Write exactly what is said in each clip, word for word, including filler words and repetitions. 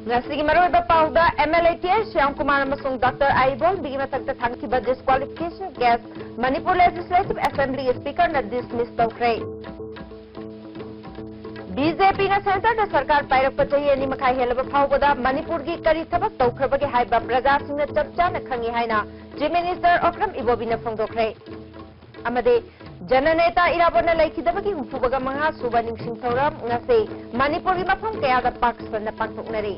ꯉꯁꯤꯒꯤ ꯃꯔꯨꯑꯣꯏꯕ ꯄꯥꯎꯗ, M L A T S Shyamkumar ꯑꯃꯁꯨꯡ ꯗꯣꯛꯇꯔ ꯑꯥꯏ ꯏꯕꯣꯝꯕꯤꯒꯤ ꯃꯊꯛꯇ ꯊꯥꯡꯈꯤꯕ disqualification case Manipur Legislative Assembly Speaker ꯅ dismiss ꯇꯧꯈ꯭ꯔꯦ꯫ ꯕꯤ ꯖꯦ ꯄꯤꯅ centre ꯗ ꯁꯔꯀꯥꯔ ꯄꯥꯏꯔꯛꯄ ꯆꯍꯤ ꯑꯅꯤ ꯃꯈꯥꯏ ꯍꯦꯜꯂꯕ ꯐꯥꯎꯕꯗ ꯃꯅꯤꯄꯨꯔꯒꯤ ꯀꯔꯤ ꯊꯕꯛ ꯇꯧꯈ꯭ꯔꯕꯒꯦ ꯍꯥꯏꯕ ꯄ꯭ꯔꯖꯥꯁꯤꯡꯅ ꯆꯞ ꯆꯥꯅ ꯈꯪꯉꯤ ꯍꯥꯏꯅ Chief Minister ꯑꯣꯀ꯭ꯔꯝ ꯏꯕꯣꯕꯤꯅ ꯐꯣꯡꯗꯣꯛꯈ꯭ꯔꯦ꯫ ꯑꯃꯗꯤ ꯖꯅꯅꯦꯇꯥ ꯏꯔꯥꯕꯣꯠꯅ ꯂꯩꯈꯤꯗꯕꯒꯤ ꯍꯨꯝꯐꯨꯒ ꯃꯉꯥ ꯁꯨꯕ ꯅꯤꯡꯁꯤꯡ ꯊꯧꯔꯝ ꯉꯁꯤ ꯃꯅꯤꯄꯨꯔꯒꯤ ꯃꯐꯝ ꯀꯌꯥꯗ ꯄꯥꯛ ꯁꯟꯅ ꯄꯥꯡꯊꯣꯛꯅꯔꯤ꯫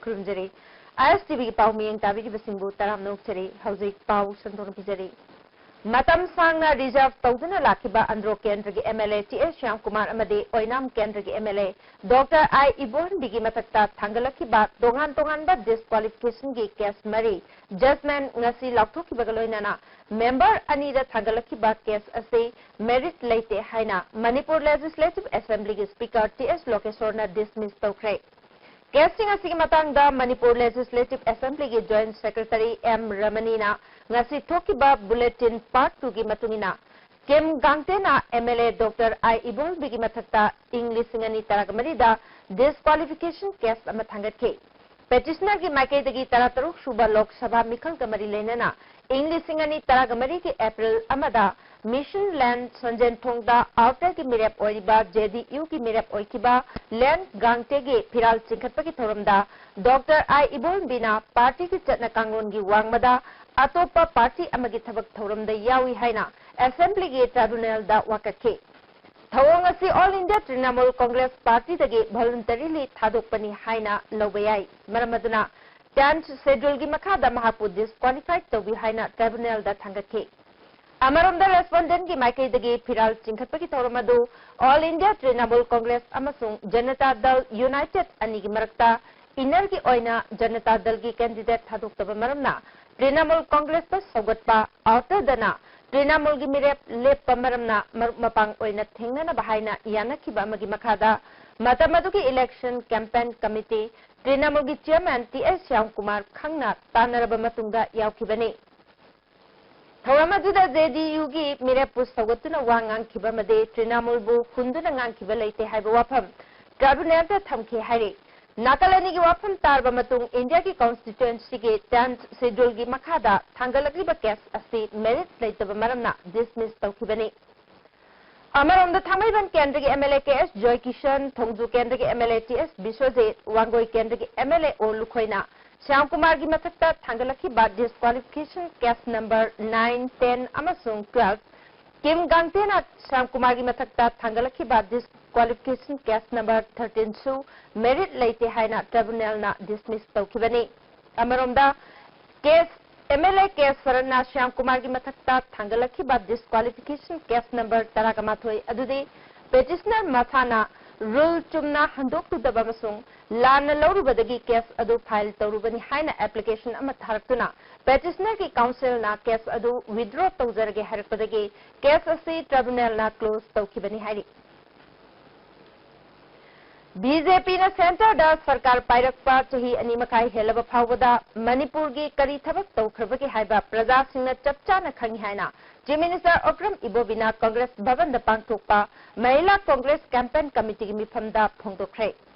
ꯈꯨꯔꯨꯝꯖꯔꯤ꯫ ꯑꯥꯏ ꯑꯦꯁ ꯇꯤ ꯚꯤꯒꯤ ꯄꯥꯎ ꯃꯤꯠꯌꯦꯡ ꯇꯥꯕꯤꯔꯤꯕꯁꯤꯡꯕꯨ ꯇꯔꯥꯝꯅ ꯑꯣꯛꯆꯔꯤ꯫ ꯍꯧꯖꯤꯛ ꯄꯥꯎ ꯁꯟꯗꯣꯛꯅ ꯄꯤꯖꯔꯤ꯫ ꯃꯇꯝ ꯁꯥꯡꯅ reserve ꯇꯧꯗꯨꯅ ꯂꯥꯛꯈꯤꯕ ꯑꯟꯗ꯭ꯔꯣ ꯀꯦꯟꯗ꯭ꯔꯒꯤ M L A T S Shyamkumar ꯑꯃꯗꯤ ꯑꯣꯏꯅꯥꯝ ꯀꯦꯟꯗ꯭ꯔꯒꯤ ꯑꯦꯝ ꯑꯦꯜ ꯑꯦ ꯗꯣꯛꯇꯔ ꯑꯥꯏ ꯏꯕꯣꯍꯟꯕꯤꯒꯤ ꯃꯊꯛꯇ ꯊꯥꯡꯒꯠꯂꯛꯈꯤꯕ ꯇꯣꯉꯥꯟ ꯇꯣꯉꯥꯟꯕ disqualification ꯒꯤ case ꯃꯔꯤ judgment ꯉꯁꯤ ꯂꯥꯎꯊꯣꯛꯈꯤꯕꯒ ꯂꯣꯏꯅꯅ member ꯑꯅꯤꯗ ꯊꯥꯡꯒꯠꯂꯛꯈꯤꯕ case ꯑꯁꯤ merit ꯂꯩꯇꯦ ꯍꯥꯏꯅ ꯃꯅꯤꯄꯨꯔ Legislative Assembly ꯒꯤ Speaker ꯇꯤ ꯑꯦꯁ ꯂꯣꯀꯦꯁꯣꯔꯅ dismiss ꯇꯧꯈ꯭ꯔꯦ꯫ Case ꯁꯤꯡ ꯑꯁꯤꯒꯤ ꯃꯇꯥꯡꯗ ꯃꯅꯤꯄꯨꯔ Legislative Assembly ꯒꯤ Joint Secretary ꯑꯦꯝ ꯔꯃꯅꯤꯅ ꯉꯁꯤ ꯊꯣꯛꯈꯤꯕ bulletin part two ꯒꯤ ꯃꯇꯨꯡ ꯏꯟꯅ, ꯀꯤꯝ ꯒꯥꯡꯇꯦꯅ ꯑꯦꯝ ꯑꯦꯜ ꯑꯦ ꯗꯣꯛꯇꯔ ꯑꯥꯏ ꯏꯕꯣꯍꯟꯕꯤꯒꯤ ꯃꯊꯛꯇ ꯏꯪ ꯂꯤꯁꯤꯡ ꯑꯅꯤ ꯇꯔꯥꯃꯔꯤꯗ disqualification case ꯑꯃ ꯊꯥꯡꯒꯠꯈꯤ꯫ Petitioner ꯒꯤ ꯃꯥꯏꯀꯩꯗꯒꯤ ꯇꯔꯥꯇꯔꯨꯛ ꯁꯨꯕ ꯂꯣꯛ ꯁꯚꯥ ꯃꯤꯈꯜꯒ ꯃꯔꯤ ꯂꯩꯅꯅ ꯏꯪ ꯂꯤꯁꯤꯡ ꯑꯅꯤ ꯇꯔꯥꯃꯔꯤꯒꯤ April ꯑꯃꯗ Mission Land ꯁꯟꯖꯦꯟꯊꯣꯡꯗ Outer ꯒꯤ ꯃꯤꯔꯦꯞ ꯑꯣꯏꯔꯤꯕ ꯖꯦ ꯗꯤ ꯌꯨ ꯒꯤ ꯃꯤꯔꯦꯞ ꯑꯣꯏꯈꯤꯕ ꯂꯦꯟ ꯒꯥꯡꯇꯦꯒꯤ ꯐꯤꯔꯥꯜ ꯆꯤꯡꯈꯠꯄꯒꯤ ꯊꯧꯔꯝꯗ ꯗꯣꯛꯇꯔ ꯑꯥꯏ ꯏꯕꯣꯍꯟꯕꯤꯅ party ꯒꯤ ꯆꯠꯅ ꯀꯥꯡꯂꯣꯟꯒꯤ ꯋꯥꯡꯃꯗ ꯑꯇꯣꯞꯄ party ꯑꯃꯒꯤ ꯊꯕꯛ ꯊꯧꯔꯝꯗ ꯌꯥꯎꯏ ꯍꯥꯏꯅ Assembly ꯒꯤ tribunal ꯗ ꯋꯥꯀꯠꯈꯤ꯫ ꯊꯧꯑꯣꯡ ꯑꯁꯤ All India Trinamool Congress Party ꯗꯒꯤ voluntarily ꯊꯥꯗꯣꯛꯄꯅꯤ ꯍꯥꯏꯅ ꯂꯧꯕ ꯌꯥꯏ꯫ ꯃꯔꯝ ꯑꯗꯨꯅ, tenth Schedule ꯒꯤ ꯃꯈꯥꯗ ꯃꯍꯥꯛꯄꯨ disqualified ꯇꯧꯕꯤꯌꯨ ꯍꯥꯏꯅ tribunal ꯗ ꯊꯥꯡꯒꯠꯈꯤ꯫ ꯑꯃꯔꯣꯝꯗ, respondent ꯀꯤ ꯃꯥꯏꯀꯩꯗꯒꯤ ꯐꯤꯔꯥꯜ ꯆꯤꯡꯈꯠꯄꯒꯤ ꯊꯧꯔꯝ ꯑꯗꯨ All India Trinamool Congress ꯑꯃꯁꯨꯡ Janata Dal United ꯑꯅꯤꯒꯤ ꯃꯔꯛꯇ inner ꯒꯤ ꯑꯣꯏꯅ Janata Dal ꯒꯤ candidate ꯊꯥꯗꯣꯛꯇꯕ ꯃꯔꯝꯅ Trinamool Congress ꯇ ꯁꯧꯒꯠꯄ, outer ꯗꯅ Trinamool ꯒꯤ ꯃꯤꯔꯦꯞ ꯂꯦꯞꯄ ꯃꯔꯝꯅ ꯃꯔꯨꯞ ꯃꯄꯥꯡ ꯑꯣꯏꯅ ꯊꯦꯡꯅꯅꯕ ꯍꯥꯏꯅ ꯌꯥꯅꯈꯤꯕ ꯑꯃꯒꯤ ꯃꯈꯥꯗ ꯃꯇꯝ ꯑꯗꯨꯒꯤ election campaign committee ꯇ꯭ꯔꯤꯅꯥꯃꯨꯜꯒꯤ ꯆꯤꯌꯔꯃꯦꯟ ꯇꯤ ꯑꯦꯁ ꯁ꯭ꯌꯥꯝꯀꯨꯃꯥꯔ ꯈꯪꯅ ꯇꯥꯟꯅꯔꯕ ꯃꯇꯨꯡꯗ ꯌꯥꯎꯈꯤꯕꯅꯤ꯫ ꯊꯧꯔꯝ ꯑꯗꯨꯗ ꯖꯦ ꯗꯤ ꯌꯨꯒꯤ ꯃꯤꯔꯦꯞꯄꯨ ꯁꯧꯒꯠꯇꯨꯅ ꯋꯥ ꯉꯥꯡꯈꯤꯕ ꯑꯃꯗꯤ ꯇ꯭ꯔꯤꯅꯥꯃꯨꯜꯕꯨ ꯍꯨꯟꯗꯨꯅ ꯉꯥꯡꯈꯤꯕ ꯂꯩꯇꯦ ꯍꯥꯏꯕ ꯋꯥꯐꯝ ꯇ꯭ꯔꯥꯏꯕꯨꯅꯦꯜꯗ ꯊꯝꯈꯤ ꯍꯥꯏꯔꯤ꯫ ꯅꯥꯀꯜ ꯑꯅꯤꯒꯤ ꯋꯥꯐꯝ ꯇꯥꯔꯕ ꯃꯇꯨꯡ ꯏꯟꯗꯤꯌꯥꯒꯤ ꯀꯟꯁꯇꯤꯇ꯭ꯌꯨꯑꯦꯟꯁꯤꯒꯤ ꯇꯦꯟꯊ ꯁꯦꯗ꯭ꯌꯨꯜꯒꯤ ꯃꯈꯥꯗ ꯊꯥꯡꯒꯠꯂꯛꯂꯤꯕ ꯀꯦꯁ ꯑꯁꯤ ꯃꯦꯔꯤꯠ ꯂꯩꯇꯕ ꯃꯔꯝꯅ ꯗꯤꯁꯃꯤꯁ ꯇꯧꯈꯤꯕꯅꯤ꯫ ꯑꯃꯔꯣꯝꯗ ꯊꯥꯡꯃꯩꯕꯟ ꯀꯦꯟꯗ꯭ꯔꯒꯤ ꯑꯦꯝ ꯑꯦꯜ ꯑꯦ ꯀꯦ ꯑꯦꯁ ꯖꯣꯏꯀꯤꯁꯟ, ꯊꯣꯡꯖꯨ ꯀꯦꯟꯗ꯭ꯔꯒꯤ M L A T S Biswajit, Wangoi ꯀꯦꯟꯗ꯭ꯔꯒꯤ ꯑꯦꯝ ꯑꯦꯜ ꯑꯦ ꯑꯣ ꯂꯨꯈꯣꯏꯅ ꯁ꯭ꯌꯥꯝꯀꯨꯃꯥꯔꯒꯤ ꯃꯊꯛꯇ ꯊꯥꯡꯒꯠꯂꯛꯈꯤꯕ disqualification case number nine, ten ꯑꯃꯁꯨꯡ ꯇ꯭ꯋꯦꯜꯐ, ꯀꯤꯝ ꯒꯥꯡꯇꯦꯅ ꯁ꯭ꯌꯥꯝꯀꯨꯃꯥꯔꯒꯤ ꯃꯊꯛꯇ ꯊꯥꯡꯒꯠꯂꯛꯈꯤꯕ ꯗꯤꯁꯀ꯭ꯋꯥꯂꯤꯐꯤꯀꯦꯁꯟ ꯀꯦꯁ ꯅꯝꯕꯔ ꯊꯥꯔꯇꯤꯟꯁꯨ ꯃꯦꯔꯤꯠ ꯂꯩꯇꯦ ꯍꯥꯏꯅ ꯇ꯭ꯔꯥꯏꯕꯨꯅꯦꯜꯅ ꯗꯤꯁꯃꯤꯁ ꯇꯧꯈꯤꯕꯅꯤ꯫ ꯑꯃꯔꯣꯝꯗ, case, M L A K ꯁꯔꯟꯅ ꯁ꯭ꯌꯥꯝꯀꯨꯃꯥꯔꯒꯤ ꯃꯊꯛꯇ ꯊꯥꯡꯒꯠꯂꯛꯈꯤꯕ ꯗꯤꯁꯀ꯭ꯋꯥꯂꯤꯐꯤꯀꯦꯁꯟ ꯀꯦꯁ ꯅꯝꯕꯔ ꯇꯔꯥꯒ ꯃꯥꯊꯣꯏ ꯑꯗꯨꯗꯤ ꯄꯦꯇꯤꯁꯅꯔ ꯃꯁꯥꯅ ꯔꯨꯜ ꯆꯨꯝꯅ ꯍꯟꯗꯣꯛꯂꯨꯗꯕ ꯑꯃꯁꯨꯡ ꯂꯥꯟꯅ ꯂꯧꯔꯨꯕꯗꯒꯤ ꯀꯦꯁ ꯑꯗꯨ ꯐꯥꯏꯜ ꯇꯧꯔꯨꯕꯅꯤ ꯍꯥꯏꯅ ꯑꯦꯄ꯭ꯂꯤꯀꯦꯁꯟ ꯑꯃ ꯊꯥꯔꯛꯇꯨꯅ ꯄꯦꯇꯤꯁꯅꯔꯒꯤ ꯀꯥꯎꯟꯁꯤꯜꯅ ꯀꯦꯁ ꯑꯗꯨ ꯋꯤꯗ꯭ꯔꯣ ꯇꯧꯖꯔꯒꯦ ꯍꯥꯏꯔꯛꯄꯗꯒꯤ ꯀꯦꯁ ꯑꯁꯤ ꯇ꯭ꯔꯥꯏꯕꯨꯅꯦꯜꯅ ꯀ꯭ꯂꯣꯖ ꯇꯧꯈꯤꯕꯅꯤ ꯍꯥꯏꯔꯤ꯫ ꯕꯤ ꯖꯦ ꯄꯤꯅ ꯁꯦꯟꯇꯔꯗ ꯁꯔꯀꯥꯔ ꯄꯥꯏꯔꯛꯄ ꯆꯍꯤ ꯑꯅꯤ ꯃꯈꯥꯏ ꯍꯦꯜꯂꯕ ꯐꯥꯎꯕꯗ ꯃꯅꯤꯄꯨꯔꯒꯤ ꯀꯔꯤ ꯊꯕꯛ ꯇꯧꯈ꯭ꯔꯕꯒꯦ ꯍꯥꯏꯕ ꯄ꯭ꯔꯖꯥꯁꯤꯡꯅ ꯆꯞ ꯆꯥꯅ ꯈꯪꯏ ꯍꯥꯏꯅ ꯆꯤꯐ ꯃꯤꯅꯤꯁꯇꯔ ꯑꯣꯀ꯭ꯔꯝ ꯏꯕꯣꯕꯤꯅ ꯀꯪꯒ꯭ꯔꯦꯁ ꯚꯕꯟꯗ ꯄꯥꯡꯊꯣꯛꯄ ꯃꯍꯤꯂꯥ ꯀꯪꯒ꯭ꯔꯦꯁ ꯀꯦꯝꯄꯦꯟ ꯀꯃꯤꯇꯤꯒꯤ ꯃꯤꯐꯝꯗ ꯐꯣꯡꯗꯣꯛꯈ꯭ꯔꯦ꯫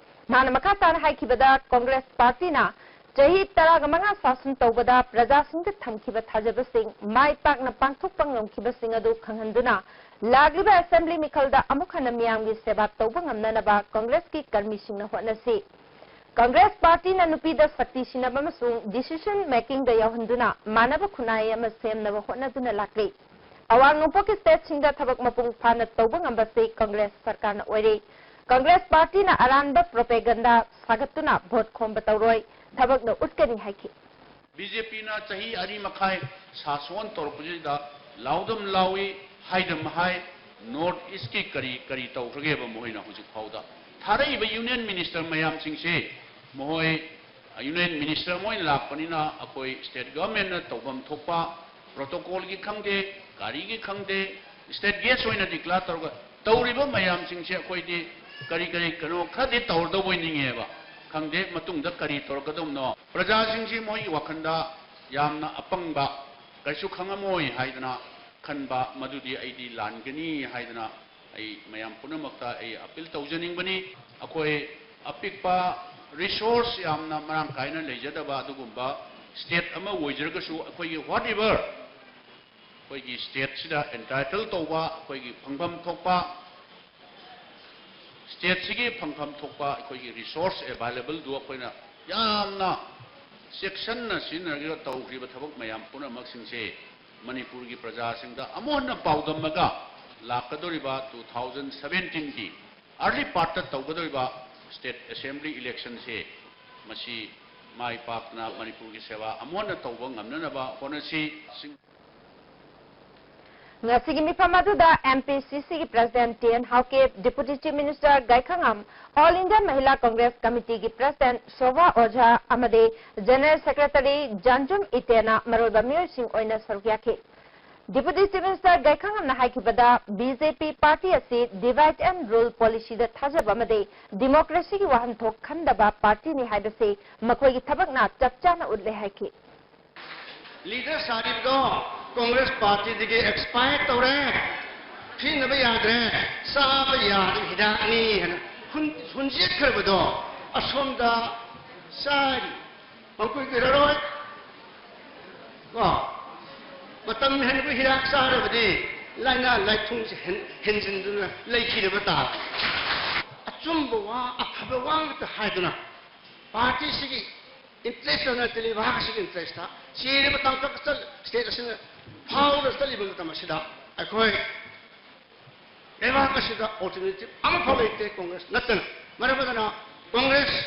ꯃꯥꯅ ꯃꯈꯥ ꯇꯥꯅ ꯍꯥꯏꯈꯤꯕꯗ, ꯀꯪꯒ꯭ꯔꯦꯁ ꯄꯥꯔꯇꯤꯅ ꯆꯍꯤ ꯇꯔꯥꯒ ꯃꯉꯥ ꯁꯥꯁꯟ ꯇꯧꯕꯗ ꯄ꯭ꯔꯖꯥꯁꯤꯡꯗ ꯊꯝꯈꯤꯕ ꯊꯥꯖꯕꯁꯤꯡ ꯃꯥꯏ ꯄꯥꯛꯅ ꯄꯥꯡꯊꯣꯛꯄ ꯉꯝꯈꯤꯕꯁꯤꯡ ꯑꯗꯨ ꯈꯪꯍꯟꯗꯨꯅ, ꯂꯥꯛꯂꯤꯕ ꯑꯦꯁꯦꯝꯕ꯭ꯂꯤ ꯃꯤꯈꯜꯗ ꯑꯃꯨꯛ ꯍꯟꯅ ꯃꯤꯌꯥꯝꯒꯤ ꯁꯦꯕꯥ ꯇꯧꯕ ꯉꯝꯅꯅꯕ ꯀꯪꯒ꯭ꯔꯦꯁꯀꯤ ꯀꯔꯃꯤꯁꯤꯡꯅ ꯍꯣꯠꯅꯁꯤ꯫ ꯀꯪꯒ꯭ꯔꯦꯁ ꯄꯥꯔꯇꯤꯅ ꯅꯨꯄꯤꯗ ꯁꯛꯇꯤ ꯁꯤꯟꯅꯕ ꯑꯃꯁꯨꯡ ꯗꯤꯁꯤꯖꯟ ꯃꯦꯀꯤꯡꯗ ꯌꯥꯎꯍꯟꯗꯨꯅ ꯃꯥꯟꯅꯕ ꯈꯨꯟꯅꯥꯏ ꯑꯃ ꯁꯦꯝꯅꯕ ꯍꯣꯠꯅꯗꯨꯅ ꯂꯥꯛꯂꯤ꯫ ꯑꯋꯥꯡ ꯅꯣꯡꯄꯣꯛꯀꯤ ꯁ꯭ꯇꯦꯠꯁꯤꯡꯗ ꯊꯕꯛ ꯃꯄꯨꯡ ꯐꯥꯅ ꯇꯧꯕ ꯉꯝꯕꯁꯤ ꯀꯪꯒ꯭ꯔꯦꯁ ꯁꯔꯀꯥꯔꯅ ꯑꯣꯏꯔꯦ꯫ ꯀꯪꯒ꯭ꯔꯦꯁ ꯄꯥꯔꯇꯤꯅ ꯑꯔꯥꯟꯕ ꯄ꯭ꯔꯣꯄꯦꯒꯟꯗꯥ ꯁꯥꯒꯠꯇꯨꯅ ꯚꯣꯠ ꯈꯣꯝꯕ ꯇꯧꯔꯣꯏ, ꯊꯕꯛꯅ ꯎꯠꯀꯅꯤ ꯍꯥꯏꯈꯤ꯫ ꯕꯤ ꯖꯦ ꯄꯤꯅ ꯆꯍꯤ ꯑꯅꯤ ꯃꯈꯥꯏ ꯁꯥꯁꯣꯟ ꯇꯧꯔꯛꯄꯁꯤꯗ ꯂꯥꯎꯗꯝ ꯂꯥꯎꯏ, ꯍꯥꯏꯗꯝ ꯍꯥꯏ, ꯅꯣꯔꯠ ꯏꯁꯀꯤ ꯀꯔꯤ ꯀꯔꯤ ꯇꯧꯈ꯭ꯔꯒꯦꯕ ꯃꯈꯣꯏꯅ ꯍꯧꯖꯤꯛ ꯐꯥꯎꯗ? ꯊꯥꯔꯛꯏꯕ ꯌꯨꯅꯤꯌꯟ ꯃꯤꯅꯤꯁꯇꯔ ꯃꯌꯥꯝꯁꯤꯡꯁꯦ ꯃꯈꯣꯏ ꯌꯨꯅꯤꯌꯟ ꯃꯤꯅꯤꯁꯇꯔ ꯑꯃ ꯑꯣꯏꯅ ꯂꯥꯛꯄꯅꯤꯅ ꯑꯩꯈꯣꯏ ꯁ꯭ꯇꯦꯠ ꯒꯚꯔꯟꯃꯦꯟꯠꯅ ꯇꯧꯐꯝ ꯊꯣꯛꯄ ꯄ꯭ꯔꯣꯇꯣꯀꯣꯜꯒꯤ ꯈꯪꯗꯦ, ꯒꯥꯔꯤꯒꯤ ꯈꯪꯗꯦ, ꯁ꯭ꯇꯦꯠ ꯒꯦꯁ ꯑꯣꯏꯅ ꯗꯤꯀ꯭ꯂꯦꯌꯔ ꯇꯧꯔꯒ ꯇꯧꯔꯤꯕ ꯃꯌꯥꯝꯁꯤꯡꯁꯦ ꯑꯩꯈꯣꯏꯗꯤ ꯀꯔꯤ ꯀꯔꯤ ꯀꯩꯅꯣ ꯈꯔꯗꯤ ꯇꯧꯔꯗꯧꯕ ꯑꯣꯏꯅꯤꯡꯉꯦꯕ꯫ ꯈꯪꯗꯦ ꯃꯇꯨꯡꯗ ꯀꯔꯤ ꯇꯧꯔꯛꯀꯗꯕꯅꯣ꯫ ꯄ꯭ꯔꯖꯥꯁꯤꯡꯁꯤ ꯃꯣꯏꯒꯤ ꯋꯥꯈꯜꯗ ꯌꯥꯝꯅ ꯑꯄꯪꯕ, ꯀꯩꯁꯨ ꯈꯪꯉꯝꯃꯣꯏ ꯍꯥꯏꯗꯅ ꯈꯟꯕ, ꯃꯗꯨꯗꯤ ꯑꯩꯗꯤ ꯂꯥꯟꯒꯅꯤ ꯍꯥꯏꯗꯅ ꯑꯩ ꯃꯌꯥꯝ ꯄꯨꯝꯅꯃꯛꯇ ꯑꯩ ꯑꯄꯤꯜ ꯇꯧꯖꯅꯤꯡꯕꯅꯤ꯫ ꯑꯩꯈꯣꯏ ꯑꯄꯤꯛꯄ, ꯔꯤꯁꯣꯔꯁ ꯌꯥꯝꯅ ꯃꯔꯥꯡ ꯀꯥꯏꯅ ꯂꯩꯖꯗꯕ ꯑꯗꯨꯒꯨꯝꯕ ꯁ꯭ꯇꯦꯠ ꯑꯃ ꯑꯣꯏꯖꯔꯒꯁꯨ, ꯑꯩꯈꯣꯏꯒꯤ ꯋꯥꯠ ꯑꯦꯚꯔ ꯑꯩꯈꯣꯏꯒꯤ ꯁ꯭ꯇꯦꯠꯁꯤꯗ ꯑꯦꯟꯇꯥꯏꯇꯜ ꯇꯧꯕ, ꯑꯩꯈꯣꯏꯒꯤ ꯐꯪꯐꯝ ꯊꯣꯛꯄ, ꯁ꯭ꯇꯦꯠꯁꯤꯒꯤ ꯐꯪꯐꯝ ꯊꯣꯛꯄ ꯑꯩꯈꯣꯏꯒꯤ ꯔꯤꯁꯣꯔꯁ ꯑꯦꯚꯥꯏꯂꯦꯕꯜꯗꯨ ꯑꯩꯈꯣꯏꯅ ꯌꯥꯝꯅ ꯆꯦꯛꯁꯤꯟꯅ ꯁꯤꯖꯤꯟꯅꯔꯒ ꯇꯧꯈ꯭ꯔꯤꯕ ꯊꯕꯛ ꯃꯌꯥꯝ ꯄꯨꯝꯅꯃꯛꯁꯤꯡꯁꯦ ꯃꯅꯤꯄꯨꯔꯒꯤ ꯄ꯭ꯔꯖꯥꯁꯤꯡꯗ ꯑꯃꯨꯛ ꯍꯟꯅ ꯄꯥꯎꯗꯝꯃꯒ, ꯂꯥꯛꯀꯗꯧꯔꯤꯕ ꯇꯨ ꯊꯥꯎꯖꯟ ꯁꯕꯦꯟꯇꯤꯟꯒꯤ ꯑꯥꯔꯂꯤ ꯄꯥꯔꯠꯇ ꯇꯧꯒꯗꯧꯔꯤꯕ ꯁ꯭ꯇꯦꯠ ꯑꯦꯁꯦꯝꯕ꯭ꯂꯤ ꯏꯂꯦꯛꯁꯟꯁꯦ ꯃꯁꯤ ꯃꯥꯏ ꯄꯥꯛꯅ ꯃꯅꯤꯄꯨꯔꯒꯤ ꯁꯦꯕꯥ ꯑꯃꯨꯛ ꯍꯟꯅ ꯇꯧꯕ ꯉꯝꯅꯅꯕ ꯍꯣꯠꯅꯁꯤ꯫ ꯉꯁꯤꯒꯤ ꯃꯤꯐꯝ ꯑꯗꯨꯗ ꯑꯦꯝ ꯄꯤ ꯁꯤ ꯁꯤꯒꯤ president T N Haokip, deputy chief minister Gaikhangam, all India Mahila Congress ꯀꯃꯤꯇꯤꯒꯤ ꯄ꯭ꯔꯁꯤꯗꯦꯟꯠ ꯁꯣꯚꯥ ꯑꯣꯖꯥ ꯑꯃꯗꯤ ꯖꯦꯅꯔꯦꯜ ꯁꯦꯀ꯭ꯔꯦꯇꯔꯤ ꯖꯥꯟꯖꯨꯝ ꯏꯇꯦꯅ ꯃꯔꯨꯑꯣꯏꯕ ꯃꯤꯑꯣꯏꯁꯤꯡ ꯑꯣꯏꯅ ꯁꯔꯨꯛ ꯌꯥꯈꯤ꯫ ꯗꯤꯄꯨꯇꯤ ꯆꯤꯐ ꯃꯤꯅꯤꯁꯇꯔ ꯒꯥꯏꯈꯉꯝꯅ ꯍꯥꯏꯈꯤꯕꯗ, B J P party divide and and rule ꯄꯣꯂꯤꯁꯤꯗ ꯊꯥꯖꯕ ꯑꯃꯗꯤ ꯗꯤꯃꯣꯀ꯭ꯔꯦꯁꯤꯒꯤ ꯋꯥꯍꯟꯊꯣꯛ ꯈꯟꯗꯕ ꯄꯥꯔꯇꯤꯅꯤ ꯍꯥꯏꯕꯁꯤ ꯃꯈꯣꯏꯒꯤ ꯊꯕꯛꯅ ꯆꯞ ꯆꯥꯅ ꯎꯠꯂꯦ ꯍꯥꯏꯈꯤ꯫ ꯂꯤꯗꯔ ꯁꯥꯔꯤꯕꯗꯣ ꯀꯣꯡꯒ꯭ꯔꯦꯁ ꯄꯥꯔꯇꯤꯗꯒꯤ ꯑꯦꯛꯁꯄꯥꯌꯔ ꯇꯧꯔꯦ, ꯁꯤꯖꯤꯟꯅꯕ ꯌꯥꯗ꯭ꯔꯦ, ꯆꯥꯕ ꯌꯥꯗꯕ ꯍꯤꯗꯥꯛꯅꯤ ꯍꯥꯏꯅ ꯍꯨꯟ-, ꯍꯨꯟꯖꯤꯠꯈ꯭ꯔꯕꯗꯣ ꯑꯁꯣꯝꯗ ꯆꯥꯔꯤ, ꯃꯈꯣꯏ ꯀꯨꯏꯔꯔꯣꯏ꯫ ꯀꯣ? ꯃꯇꯝ ꯍꯦꯟꯕ ꯍꯤꯗꯥꯛ ꯆꯥꯔꯕꯗꯤ ꯂꯥꯏꯅꯥ ꯂꯥꯏꯊꯨꯡꯁꯦ ꯍꯦꯟ-, ꯍꯦꯟꯖꯤꯟꯗꯨꯅ ꯂꯩꯈꯤꯗꯕ ꯇꯥꯕꯅꯤ꯫ ꯑꯆꯨꯝꯕ ꯋꯥ, ꯑꯐꯕ ꯋꯥ ꯉꯥꯛꯇ ꯍꯥꯏꯗꯨꯅ ꯄꯥꯔꯇꯤꯁꯤꯒꯤ ꯏꯟꯇꯔꯦꯁꯇ ꯅꯠꯇꯦ, ꯂꯩꯕꯥꯛꯁꯤꯒꯤ ꯏꯟꯇꯔꯦꯁꯇ ꯆꯦꯜꯂꯤꯕ ꯇꯥꯡꯀꯛ ꯆꯠ-, ꯁ꯭ꯇꯦꯠ ꯑꯁꯤꯅ ꯐꯥꯎꯔ ꯆꯠꯂꯤꯕ ꯃꯇꯝ ꯑꯁꯤꯗ ꯑꯩꯈꯣꯏ ꯂꯩꯕꯥꯛ ꯑꯁꯤꯗ ꯑꯣꯜꯇꯔꯅꯦꯇꯤꯚ ꯑꯃꯐꯥꯎ ꯂꯩꯇꯦ ꯀꯣꯡꯒ꯭ꯔꯦꯁ ꯅꯠꯇꯅ꯫ ꯃꯔꯝ ꯑꯗꯨꯅ ꯀꯣꯡꯒ꯭ꯔꯦꯁ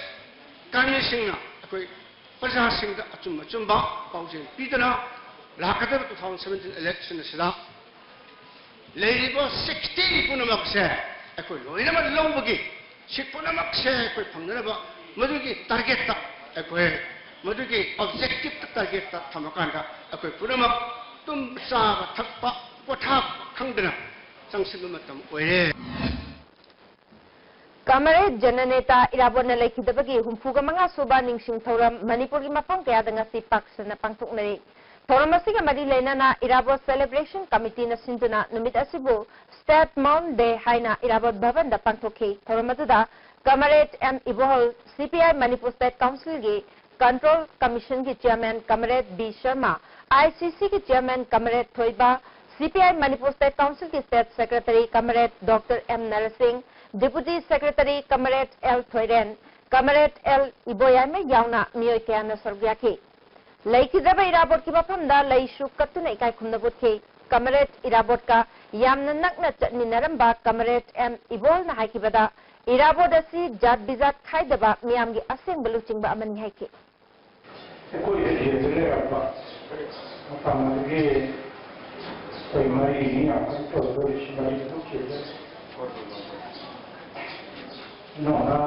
ꯀꯔꯃꯤꯁꯤꯡꯅ ꯑꯩꯈꯣꯏ ꯄ꯭ꯔꯖꯥꯁꯤꯡꯗ ꯑꯆꯨꯝ ꯑꯆꯨꯝꯕ ꯄꯥꯎꯖꯦꯜ ꯄꯤꯗꯨꯅ ꯂꯥꯛꯀꯗꯕ ꯇꯨ ꯊꯥꯎꯖꯟ ꯁꯕꯦꯟꯇꯤꯟ ꯏꯂꯦꯛꯁꯟ ꯑꯁꯤꯗ ꯂꯩꯔꯤꯕ ꯁꯤꯛꯁꯇꯤ ꯄꯨꯝꯅꯃꯛꯁꯦ ꯑꯩꯈꯣꯏ ꯂꯣꯏꯅꯃꯛ ꯂꯧꯕꯒꯤ, ꯁꯤ ꯄꯨꯝꯅꯃꯛꯁꯦ ꯑꯩꯈꯣꯏ ꯐꯪꯅꯅꯕ ꯃꯗꯨꯒꯤ ꯇꯥꯔꯒꯦꯠꯇ ꯑꯩꯈꯣꯏ, ꯃꯗꯨꯒꯤ ꯑꯣꯕꯖꯦꯛꯇꯤꯚꯇ ꯇꯥꯔꯒꯦꯠꯇ ꯊꯝꯃꯀꯥꯟꯗ ꯑꯩꯈꯣꯏ ꯄꯨꯝꯅꯃꯛ ꯇꯨꯝ ꯆꯥꯕ ꯊꯛꯄ ꯄꯣꯊꯥꯕ ꯈꯪꯗꯅ ꯆꯪꯁꯤꯟꯕ ꯃꯇꯝ ꯑꯣꯏꯔꯦ꯫ ꯀꯃꯔꯦꯗ ꯖꯅꯅꯦꯇꯥ ꯏꯔꯥꯕꯣꯠꯅ ꯂꯩꯈꯤꯗꯕꯒꯤ ꯍꯨꯝꯐꯨꯒ ꯃꯉꯥ ꯁꯨꯕ ꯅꯤꯡꯁꯤꯡ ꯊꯧꯔꯝ ꯃꯅꯤꯄꯨꯔꯒꯤ ꯃꯐꯝ ꯀꯌꯥꯗ ꯉꯁꯤ ꯄꯥꯛ ꯁꯟꯅ ꯄꯥꯡꯊꯣꯛꯅꯔꯤ꯫ ꯊꯧꯔꯝ ꯑꯁꯤꯒ ꯃꯔꯤ ꯂꯩꯅꯅ ꯏꯔꯥꯕꯣꯠ ꯁꯦꯂꯦꯕ꯭ꯔꯦꯁꯟ ꯀꯃꯤꯇꯤꯅ ꯁꯤꯟꯗꯨꯅ ꯅꯨꯃꯤꯠ ꯑꯁꯤꯕꯨ ꯁ꯭ꯇꯦꯠ ꯃꯥꯎꯟ ꯗꯦ ꯍꯥꯏꯅ ꯏꯔꯥꯕꯣꯠ ꯚꯕꯟꯗ ꯄꯥꯡꯊꯣꯛꯈꯤ꯫ ꯊꯧꯔꯝ ꯑꯗꯨꯗ ꯀꯃꯔꯦꯗ M Ibohal, C P I Manipur state ꯀꯥꯎꯟꯁꯤꯜꯒꯤ ꯀꯟꯇ꯭ꯔꯣꯜ ꯀꯃꯤꯁꯟꯒꯤ chairman comrade B Sharma, I C ꯁꯤꯒꯤ chairman comrade Thoiba, C P I Manipur state ꯀꯥꯎꯟꯁꯤꯜꯒꯤ state secretary comrade doctor M Narsing, deputy secretary comrade L Thoiren, comrade L Iboyaima ꯌꯥꯎꯅ ꯃꯤꯑꯣꯏ ꯀꯌꯥꯅ ꯁꯔꯨꯛ ꯌꯥꯈꯤ꯫ ꯂꯩꯈꯤꯗ꯭ꯔꯕ ꯏꯔꯥꯕꯣꯠꯀꯤ ꯃꯐꯝꯗ ꯂꯩꯁꯨ ꯀꯠꯇꯨꯅ ꯏꯀꯥꯏ ꯈꯨꯝꯅꯕ ꯎꯠꯈꯤ꯫ ꯀꯃꯔꯦꯗ ꯏꯔꯥꯕꯣꯠꯀ ꯌꯥꯝꯅ ꯅꯛꯅ ꯆꯠꯃꯤꯟꯅꯔꯝꯕ ꯀꯃꯔꯦꯗ ꯑꯦꯝ ꯏꯕꯣꯜꯅ ꯍꯥꯏꯈꯤꯕꯗ, ꯏꯔꯥꯕꯣꯠ ꯑꯁꯤ ꯖꯥꯠ ꯕꯤꯖꯥꯠ ꯈꯥꯏꯗꯕ ꯃꯤꯌꯥꯝꯒꯤ ꯑꯁꯦꯡꯕ ꯂꯨꯆꯤꯡꯕ ꯑꯃꯅꯤ ꯍꯥꯏꯈꯤ꯫ ꯑꯩꯈꯣꯏ ꯁꯤꯗ ꯂꯩꯔꯛꯄ ꯃꯇꯝ ꯑꯗꯨꯒꯤ ꯑꯩꯈꯣꯏ ꯃꯔꯤꯅꯤ ꯌꯥꯝ ꯀꯟꯅ ꯇꯧꯗꯣꯔꯤꯁꯤ ꯃꯔꯤ ꯊꯣꯛꯈꯤꯕꯗ ꯅꯣꯡꯅ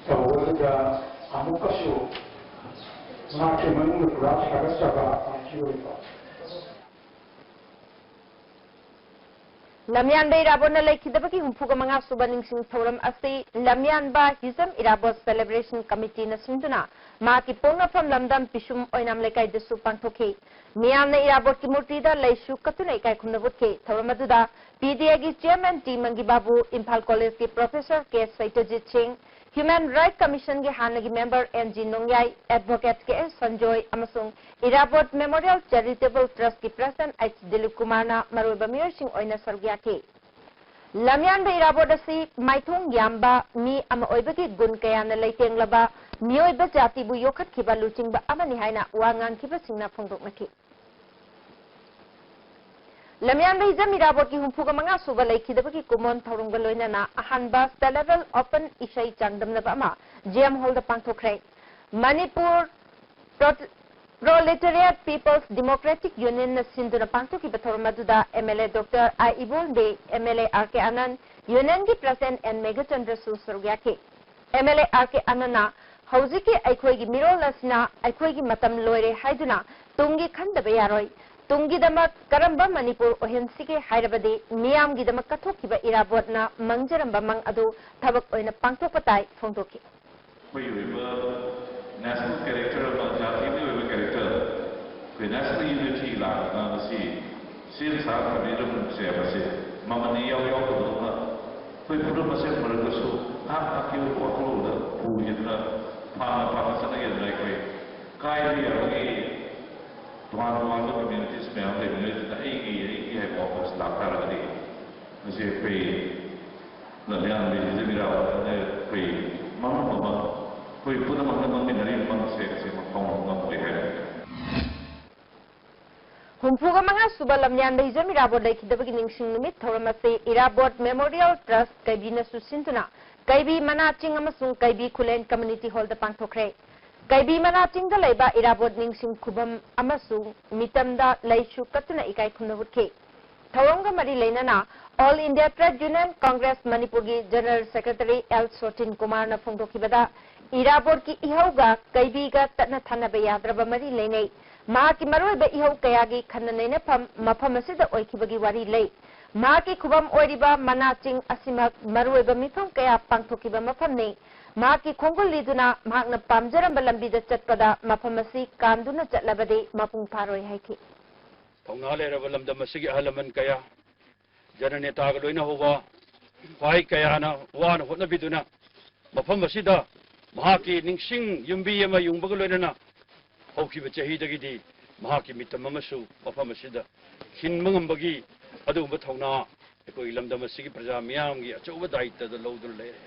ꯇꯧꯕꯗꯨꯗ ꯑꯃꯨꯛꯀꯁꯨ ꯃꯥꯒꯤ ꯃꯅꯨꯡꯗ ꯄꯨꯔꯥ ꯁꯥꯒꯠꯆꯕ ꯃꯥꯒꯤ ꯑꯣꯏꯕ ꯂꯝꯌꯥꯟꯕ ꯏꯔꯥꯕꯣꯠꯅ ꯂꯩꯈꯤꯗꯕꯒꯤ ꯍꯨꯝꯐꯨꯒ ꯃꯉꯥ ꯁꯨꯕ ꯅꯤꯡꯁꯤꯡ ꯊꯧꯔꯝ ꯑꯁꯤ ꯂꯝꯌꯥꯟꯕ ꯍꯤꯖꯝ ꯏꯔꯥꯕꯣꯠ ꯁꯦꯂꯦꯕ꯭ꯔꯦꯁꯟ ꯀꯃꯤꯇꯤꯅ ꯁꯤꯟꯗꯨꯅ ꯃꯍꯥꯛꯀꯤ ꯄꯣꯛꯅꯐꯝ ꯂꯝꯗꯝ ꯄꯤꯁꯨꯝ ꯑꯣꯏꯅꯥꯝ ꯂꯩꯀꯥꯏꯗꯁꯨ ꯄꯥꯡꯊꯣꯛꯈꯤ꯫ ꯃꯤꯌꯥꯝꯅ ꯏꯔꯥꯕꯣꯠꯀꯤ ꯃꯨꯔꯇꯤꯗ ꯂꯩꯁꯨ ꯀꯠꯇꯨꯅ ꯏꯀꯥꯏ ꯈꯨꯝꯅꯕ ꯎꯠꯈꯤ꯫ ꯊꯧꯔꯝ ꯑꯗꯨꯗ ꯄꯤ ꯗꯤ ꯑꯦꯒꯤ ꯆꯤꯌꯔꯃꯦꯟ ꯇꯤ ꯃꯪꯒꯤꯕꯥꯕꯨ, ꯏꯝꯐꯥꯜ ꯀꯣꯂꯦꯖꯀꯤ ꯄ꯭ꯔꯣꯐꯦꯁꯔ ꯀꯦ ꯁꯩꯇꯖꯤꯠ ꯁꯤꯡ, ꯍ꯭ꯌꯨꯃꯦꯟ ꯔꯥꯏꯠ ꯀꯃꯤꯁꯟꯒꯤ ꯍꯥꯟꯅꯒꯤ member N G Nongyai, advocate K S Sanjoy ꯑꯃꯁꯨꯡ ꯏꯔꯥꯕꯣꯠ ꯃꯦꯃꯣꯔꯤꯌꯦꯜ ꯆꯦꯔꯤꯇꯦꯕꯜ ꯇ꯭ꯔꯁꯀꯤ ꯄ꯭ꯔꯦꯁꯤꯗꯦꯟꯠ ꯑꯩꯆ ꯗꯤꯂꯤꯞ ꯀꯨꯃꯥꯔꯅ ꯃꯔꯨꯑꯣꯏꯕ ꯃꯤꯑꯣꯏꯁꯤꯡ ꯑꯣꯏꯅ ꯁꯔꯨꯛ ꯌꯥꯈꯤ꯫ ꯂꯝꯌꯥꯟꯕ ꯏꯔꯥꯕꯣꯠ ꯑꯁꯤ ꯃꯥꯏꯊꯣꯡ ꯌꯥꯝꯕ ꯃꯤ ꯑꯃ ꯑꯣꯏꯕꯒꯤ ꯒꯨꯟ ꯀꯌꯥꯅ ꯂꯩꯇꯦꯡꯂꯕ ꯃꯤꯑꯣꯏꯕ ꯖꯥꯇꯤꯕꯨ ꯌꯣꯛꯈꯠꯈꯤꯕ ꯂꯨꯆꯤꯡꯕ ꯑꯃꯅꯤ ꯍꯥꯏꯅ ꯋꯥ ꯉꯥꯡꯈꯤꯕꯁꯤꯡꯅ ꯐꯣꯡꯗꯣꯛꯅꯈꯤ꯫ ꯂꯝꯌꯥꯟꯕ ꯍꯤꯖꯝ ꯏꯔꯥꯕꯣꯠꯀꯤ ꯍꯨꯝꯐꯨꯒ ꯃꯉꯥ ꯁꯨꯕ ꯂꯩꯈꯤꯗꯕꯒꯤ ꯀꯨꯃꯣꯟ ꯊꯧꯔꯝꯒ ꯂꯣꯏꯅꯅ ꯑꯍꯥꯟꯕ ꯁꯦꯂꯦꯕ꯭ꯔꯦꯜ ꯑꯣꯄꯟ ꯏꯁꯩ ꯆꯥꯡꯗꯝꯅꯕ ꯑꯃ ꯖꯤ ꯑꯦꯝ ꯍꯣꯜꯗ ꯄꯥꯡꯊꯣꯛꯈ꯭ꯔꯦ꯫ Manipur pro-, proletariat peoples democratic ꯌꯨꯅꯤꯌꯟꯅ ꯁꯤꯟꯗꯨꯅ ꯄꯥꯡꯊꯣꯛꯈꯤꯕ ꯊꯧꯔꯝ ꯑꯗꯨꯗ M L A doctor I ꯏꯕꯣꯜꯗꯦ, M L A R K Anand, ꯌꯨꯅꯤꯌꯟꯒꯤ ꯄ꯭ꯔꯦꯁꯤꯗꯦꯟꯠ ꯑꯦꯟ ꯃꯦꯘꯆꯟꯗ꯭ꯔꯁꯨ ꯁꯔꯨꯛ ꯌꯥꯈꯤ꯫ M L A R K ꯑꯥꯅꯟꯗꯅ ꯍꯧꯖꯤꯛꯀꯤ ꯑꯩꯈꯣꯏꯒꯤ ꯃꯤꯔꯣꯜ ꯑꯁꯤꯅ ꯑꯩꯈꯣꯏꯒꯤ ꯃꯇꯝ ꯂꯣꯏꯔꯦ ꯍꯥꯏꯗꯨꯅ ꯇꯨꯡꯒꯤ ꯈꯟꯗꯕ ꯌꯥꯔꯣꯏ꯫ ꯇꯨꯡꯒꯤꯗꯃꯛ ꯀꯔꯝꯕ ꯃꯅꯤꯄꯨꯔ ꯑꯣꯏꯍꯟꯁꯤꯒꯦ ꯍꯥꯏꯔꯕꯗꯤ ꯃꯤꯌꯥꯝꯒꯤꯗꯃꯛ ꯀꯠꯊꯣꯛꯈꯤꯕ ꯏꯔꯥꯕꯣꯠꯅ ꯃꯪꯖꯔꯝꯕ ꯃꯪ ꯑꯗꯨ ꯊꯕꯛ ꯑꯣꯏꯅ ꯄꯥꯡꯊꯣꯛꯄ ꯇꯥꯏ ꯐꯣꯡꯗꯣꯛꯈꯤ꯫ ꯑꯩꯈꯣꯏꯒꯤ ꯑꯣꯏꯕ national character ꯑꯃ, ꯖꯥꯇꯤꯒꯤ ꯑꯣꯏꯕ character, ꯑꯩꯈꯣꯏ national unity ꯂꯥꯛꯇꯅ ꯃꯁꯤ ꯁꯦꯝ ꯁꯥ ꯊꯝꯕꯤꯔꯝꯕꯁꯦ ꯃꯁꯤ ꯃꯃꯜ ꯏꯌꯥꯎ ꯌꯥꯎꯗꯕꯗꯧꯅ ꯑꯩꯈꯣꯏ ꯐꯨꯔꯨꯞ ꯃꯁꯦꯜ ꯃꯔꯛꯇꯁꯨ ꯉꯥꯏꯍꯥꯛ ꯉꯥꯏꯍꯥꯛꯀꯤ ꯑꯣꯏꯕ ꯋꯥꯈꯜꯂꯣꯟꯗ ꯄꯨꯈꯤꯗꯅ ꯐꯥꯅ ꯐꯥꯅ ꯆꯠꯅꯒꯦꯗꯅ ꯑꯩꯈꯣꯏ ꯀꯥꯏꯕ ꯌꯥꯕꯒꯤ ꯇꯣꯉꯥꯟ ꯇꯣꯉꯥꯟꯕ communities ꯃꯌꯥꯝ ꯂꯩꯕꯅꯤꯅ ꯑꯩꯒꯤ ꯑꯩꯒꯤ ꯍꯥꯏꯕ ꯋꯥꯈꯜꯁꯤ ꯂꯥꯛꯇꯥꯔꯒꯗꯤ ꯃꯁꯤ ꯑꯩꯈꯣꯏ ꯂꯝꯌꯥꯟꯕꯤ ꯏꯟꯗꯤꯔꯥ ꯑꯩꯈꯣꯏ ꯃꯪ ꯑꯃ ꯑꯩꯈꯣꯏ ꯄꯨꯝꯅꯃꯛꯅ ꯃꯪꯃꯤꯟꯅꯔꯤꯕ ꯃꯪꯁꯦ ꯑꯁꯤ ꯃꯄꯨꯡ ꯐꯥꯕ ꯉꯝꯗꯦ ꯍꯥꯏꯕꯅꯤ꯫ ꯍꯨꯝꯐꯨꯒ ꯃꯉꯥ ꯁꯨꯕ ꯂꯝꯌꯥꯟꯕ ꯍꯤꯖꯝ ꯏꯔꯥꯕꯣꯠ ꯂꯩꯈꯤꯗꯕꯒꯤ ꯅꯤꯡꯁꯤꯡ ꯅꯨꯃꯤꯠ ꯊꯧꯔꯝ ꯑꯁꯤ ꯏꯔꯥꯕꯣꯠ Memorial Trust ꯀꯩꯕꯤꯅꯁꯨ ꯁꯤꯟꯗꯨꯅ ꯀꯩꯕꯤ ꯃꯅꯥ ꯆꯤꯡ ꯑꯃꯁꯨꯡ ꯀꯩꯕꯤ ꯈꯨꯂꯦꯟ Community Hall ꯗ ꯄꯥꯡꯊꯣꯛꯈ꯭ꯔꯦ꯫ ꯀꯩꯕꯤ ꯃꯅꯥ ꯆꯤꯡꯗ ꯂꯩꯕ ꯏꯔꯥꯕꯣꯠ ꯅꯤꯡꯁꯤꯡ ꯈꯨꯕꯝ ꯑꯃꯁꯨꯡ ꯃꯤꯇꯝꯗ ꯂꯩꯁꯨ ꯀꯠꯇꯨꯅ ꯏꯀꯥꯏ ꯈꯨꯝꯅꯕ ꯎꯠꯈꯤ꯫ ꯊꯧꯔꯝꯒ ꯃꯔꯤ ꯂꯩꯅꯅ All India Trade Union Congress ꯃꯅꯤꯄꯨꯔꯒꯤ General Secretary ꯑꯦꯜ ꯁꯣꯇꯤꯟ ꯀꯨꯃꯥꯔꯅ ꯐꯣꯡꯗꯣꯛꯈꯤꯕꯗ, ꯏꯔꯥꯕꯣꯠꯀꯤ ꯏꯍꯧꯒ ꯀꯩꯕꯤꯒ ꯇꯠꯅ ꯊꯥꯅꯕ ꯌꯥꯗ꯭ꯔꯕ ꯃꯔꯤ ꯂꯩꯅꯩ꯫ ꯃꯍꯥꯛꯀꯤ ꯃꯔꯨꯑꯣꯏꯕ ꯏꯍꯧ ꯀꯌꯥꯒꯤ ꯈꯟꯅ ꯅꯩꯅꯐꯝ ꯃꯐꯝ ꯑꯁꯤꯗ ꯑꯣꯏꯈꯤꯕꯒꯤ ꯋꯥꯔꯤ ꯂꯩ꯫ ꯃꯍꯥꯛꯀꯤ ꯈꯨꯕꯝ ꯑꯣꯏꯔꯤꯕ ꯃꯅꯥ ꯆꯤꯡ ꯑꯁꯤꯃꯛ ꯃꯔꯨꯑꯣꯏꯕ ꯃꯤꯐꯝ ꯀꯌꯥ ꯄꯥꯡꯊꯣꯛꯈꯤꯕ ꯃꯐꯝꯅꯤ꯫ ꯃꯍꯥꯛꯀꯤ ꯈꯣꯡꯒꯨꯜ ꯂꯤꯗꯨꯅ ꯃꯍꯥꯛꯅ ꯄꯥꯝꯖꯔꯝꯕ ꯂꯝꯕꯤꯗ ꯆꯠꯄꯗ ꯃꯐꯝ ꯑꯁꯤ ꯀꯥꯟꯗꯨꯅ ꯆꯠꯂꯕꯗꯤ ꯃꯄꯨꯡ ꯐꯥꯔꯣꯏ ꯍꯥꯏꯈꯤ꯫ ꯊꯧꯅꯥ ꯂꯩꯔꯕ ꯂꯝꯗꯝ ꯑꯁꯤꯒꯤ ꯑꯍꯜ ꯂꯃꯟ ꯀꯌꯥ, ꯖꯅꯅꯦꯇꯥꯒ ꯂꯣꯏꯅ ꯍꯧꯕ ꯈ꯭ꯋꯥꯏ ꯀꯌꯥꯅ ꯋꯥꯅ ꯍꯣꯠꯅꯕꯤꯗꯨꯅ ꯃꯐꯝ ꯑꯁꯤꯗ ꯃꯍꯥꯛꯀꯤ ꯅꯤꯡꯁꯤꯡ ꯌꯨꯝꯕꯤ ꯑꯃ ꯌꯨꯡꯕꯒ ꯂꯣꯏꯅꯅ ꯍꯧꯈꯤꯕ ꯆꯍꯤꯗꯒꯤꯗꯤ ꯃꯍꯥꯛꯀꯤ ꯃꯤꯇꯝ ꯑꯃꯁꯨ ꯃꯐꯝ ꯑꯁꯤꯗ ꯈꯤꯟꯕ ꯉꯝꯕꯒꯤ ꯑꯗꯨꯒꯨꯝꯕ ꯊꯧꯅꯥ ꯑꯩꯈꯣꯏꯒꯤ ꯂꯝꯗꯝ ꯑꯁꯤꯒꯤ ꯄ꯭ꯔꯖꯥ ꯃꯤꯌꯥꯝꯒꯤ ꯑꯆꯧꯕ ꯗꯥꯌꯤꯠꯇꯗ ꯂꯧꯗꯨꯅ ꯂꯩꯔꯦ꯫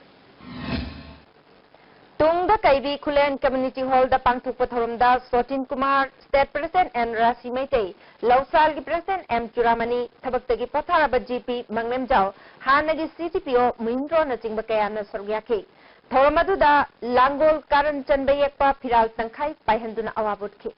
ꯇꯨꯡꯗ ꯀꯩꯕꯤ ꯈꯨꯂꯦꯟ Community Hall ꯗ ꯄꯥꯡꯊꯣꯛꯄ ꯊꯧꯔꯝꯗ ꯁꯣꯇꯤꯟ ꯀꯨꯃꯥꯔ, State President ꯑꯦꯟ ꯔꯥꯁꯤ ꯃꯩꯇꯩ, ꯂꯧꯁꯥꯜꯒꯤ President ꯑꯦꯝ ꯆꯨꯔꯥꯃꯅꯤ, ꯊꯕꯛꯇꯒꯤ ꯄꯣꯊꯥꯔꯕ ꯖꯤ ꯄꯤ ꯃꯪꯂꯦꯝꯖꯥꯎ, ꯍꯥꯟꯅꯒꯤ ꯁꯤ ꯗꯤ ꯄꯤ ꯑꯣ ꯃꯨꯍꯤꯟꯗ꯭ꯔꯣꯅꯆꯤꯡꯕ ꯀꯌꯥꯅ ꯁꯔꯨꯛ ꯌꯥꯈꯤ꯫ ꯊꯧꯔꯝ ꯑꯗꯨꯗ ꯂꯥꯡꯒꯣꯜ ꯀꯥꯔꯟ ꯆꯟꯕ ꯌꯦꯛꯄ ꯐꯤꯔꯥꯜ ꯇꯪꯈꯥꯏ ꯄꯥꯏꯍꯟꯗꯨꯅ ꯑꯋꯥꯕ ꯎꯠꯈꯤ꯫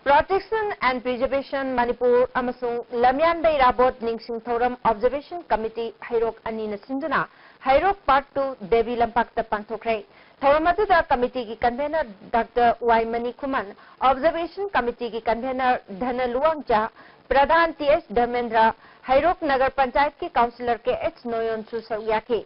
Protection and Preservation ꯃꯅꯤꯄꯨꯔ ꯑꯃꯁꯨꯡ ꯂꯝꯌꯥꯟꯕ ꯏꯔꯥꯕꯣꯠ ꯅꯤꯡꯁꯤꯡ ꯊꯧꯔꯝ Observation Committee ꯍꯩꯔꯣꯛ ꯑꯅꯤꯅ ꯁꯤꯟꯗꯨꯅ ꯍꯩꯔꯣꯛ Part two ꯗꯦꯕꯤ ꯂꯝꯄꯥꯛꯇ ꯄꯥꯡꯊꯣꯛꯈ꯭ꯔꯦ꯫ ꯊꯧꯔꯝ ꯑꯗꯨꯗ ꯀꯃꯤꯇꯤꯒꯤ ꯀꯟꯚꯦꯅꯔ ꯗꯥꯛꯇꯔ ꯋꯥꯏ ꯃꯅꯤꯀꯨꯃꯥꯟ, ꯑꯣꯕꯖꯔꯕꯦꯁꯟ ꯀꯃꯤꯇꯤꯒꯤ ꯀꯟꯚꯦꯅꯔ ꯙꯅ ꯂꯨꯋꯥꯡꯆꯥ, ꯄ꯭ꯔꯙꯥꯟ ꯇꯤ ꯑꯦꯁ ꯙꯔꯃꯦꯟꯗ꯭ꯔ, ꯍꯩꯔꯣꯛ ꯅꯒꯔ ꯄꯟꯆꯥꯌꯠꯀꯤ ꯀꯥꯎꯟꯁꯤꯂꯔ ꯀꯦ ꯑꯩꯆ ꯅꯣꯌꯣꯟꯁꯨ ꯁꯔꯨꯛ ꯌꯥꯈꯤ꯫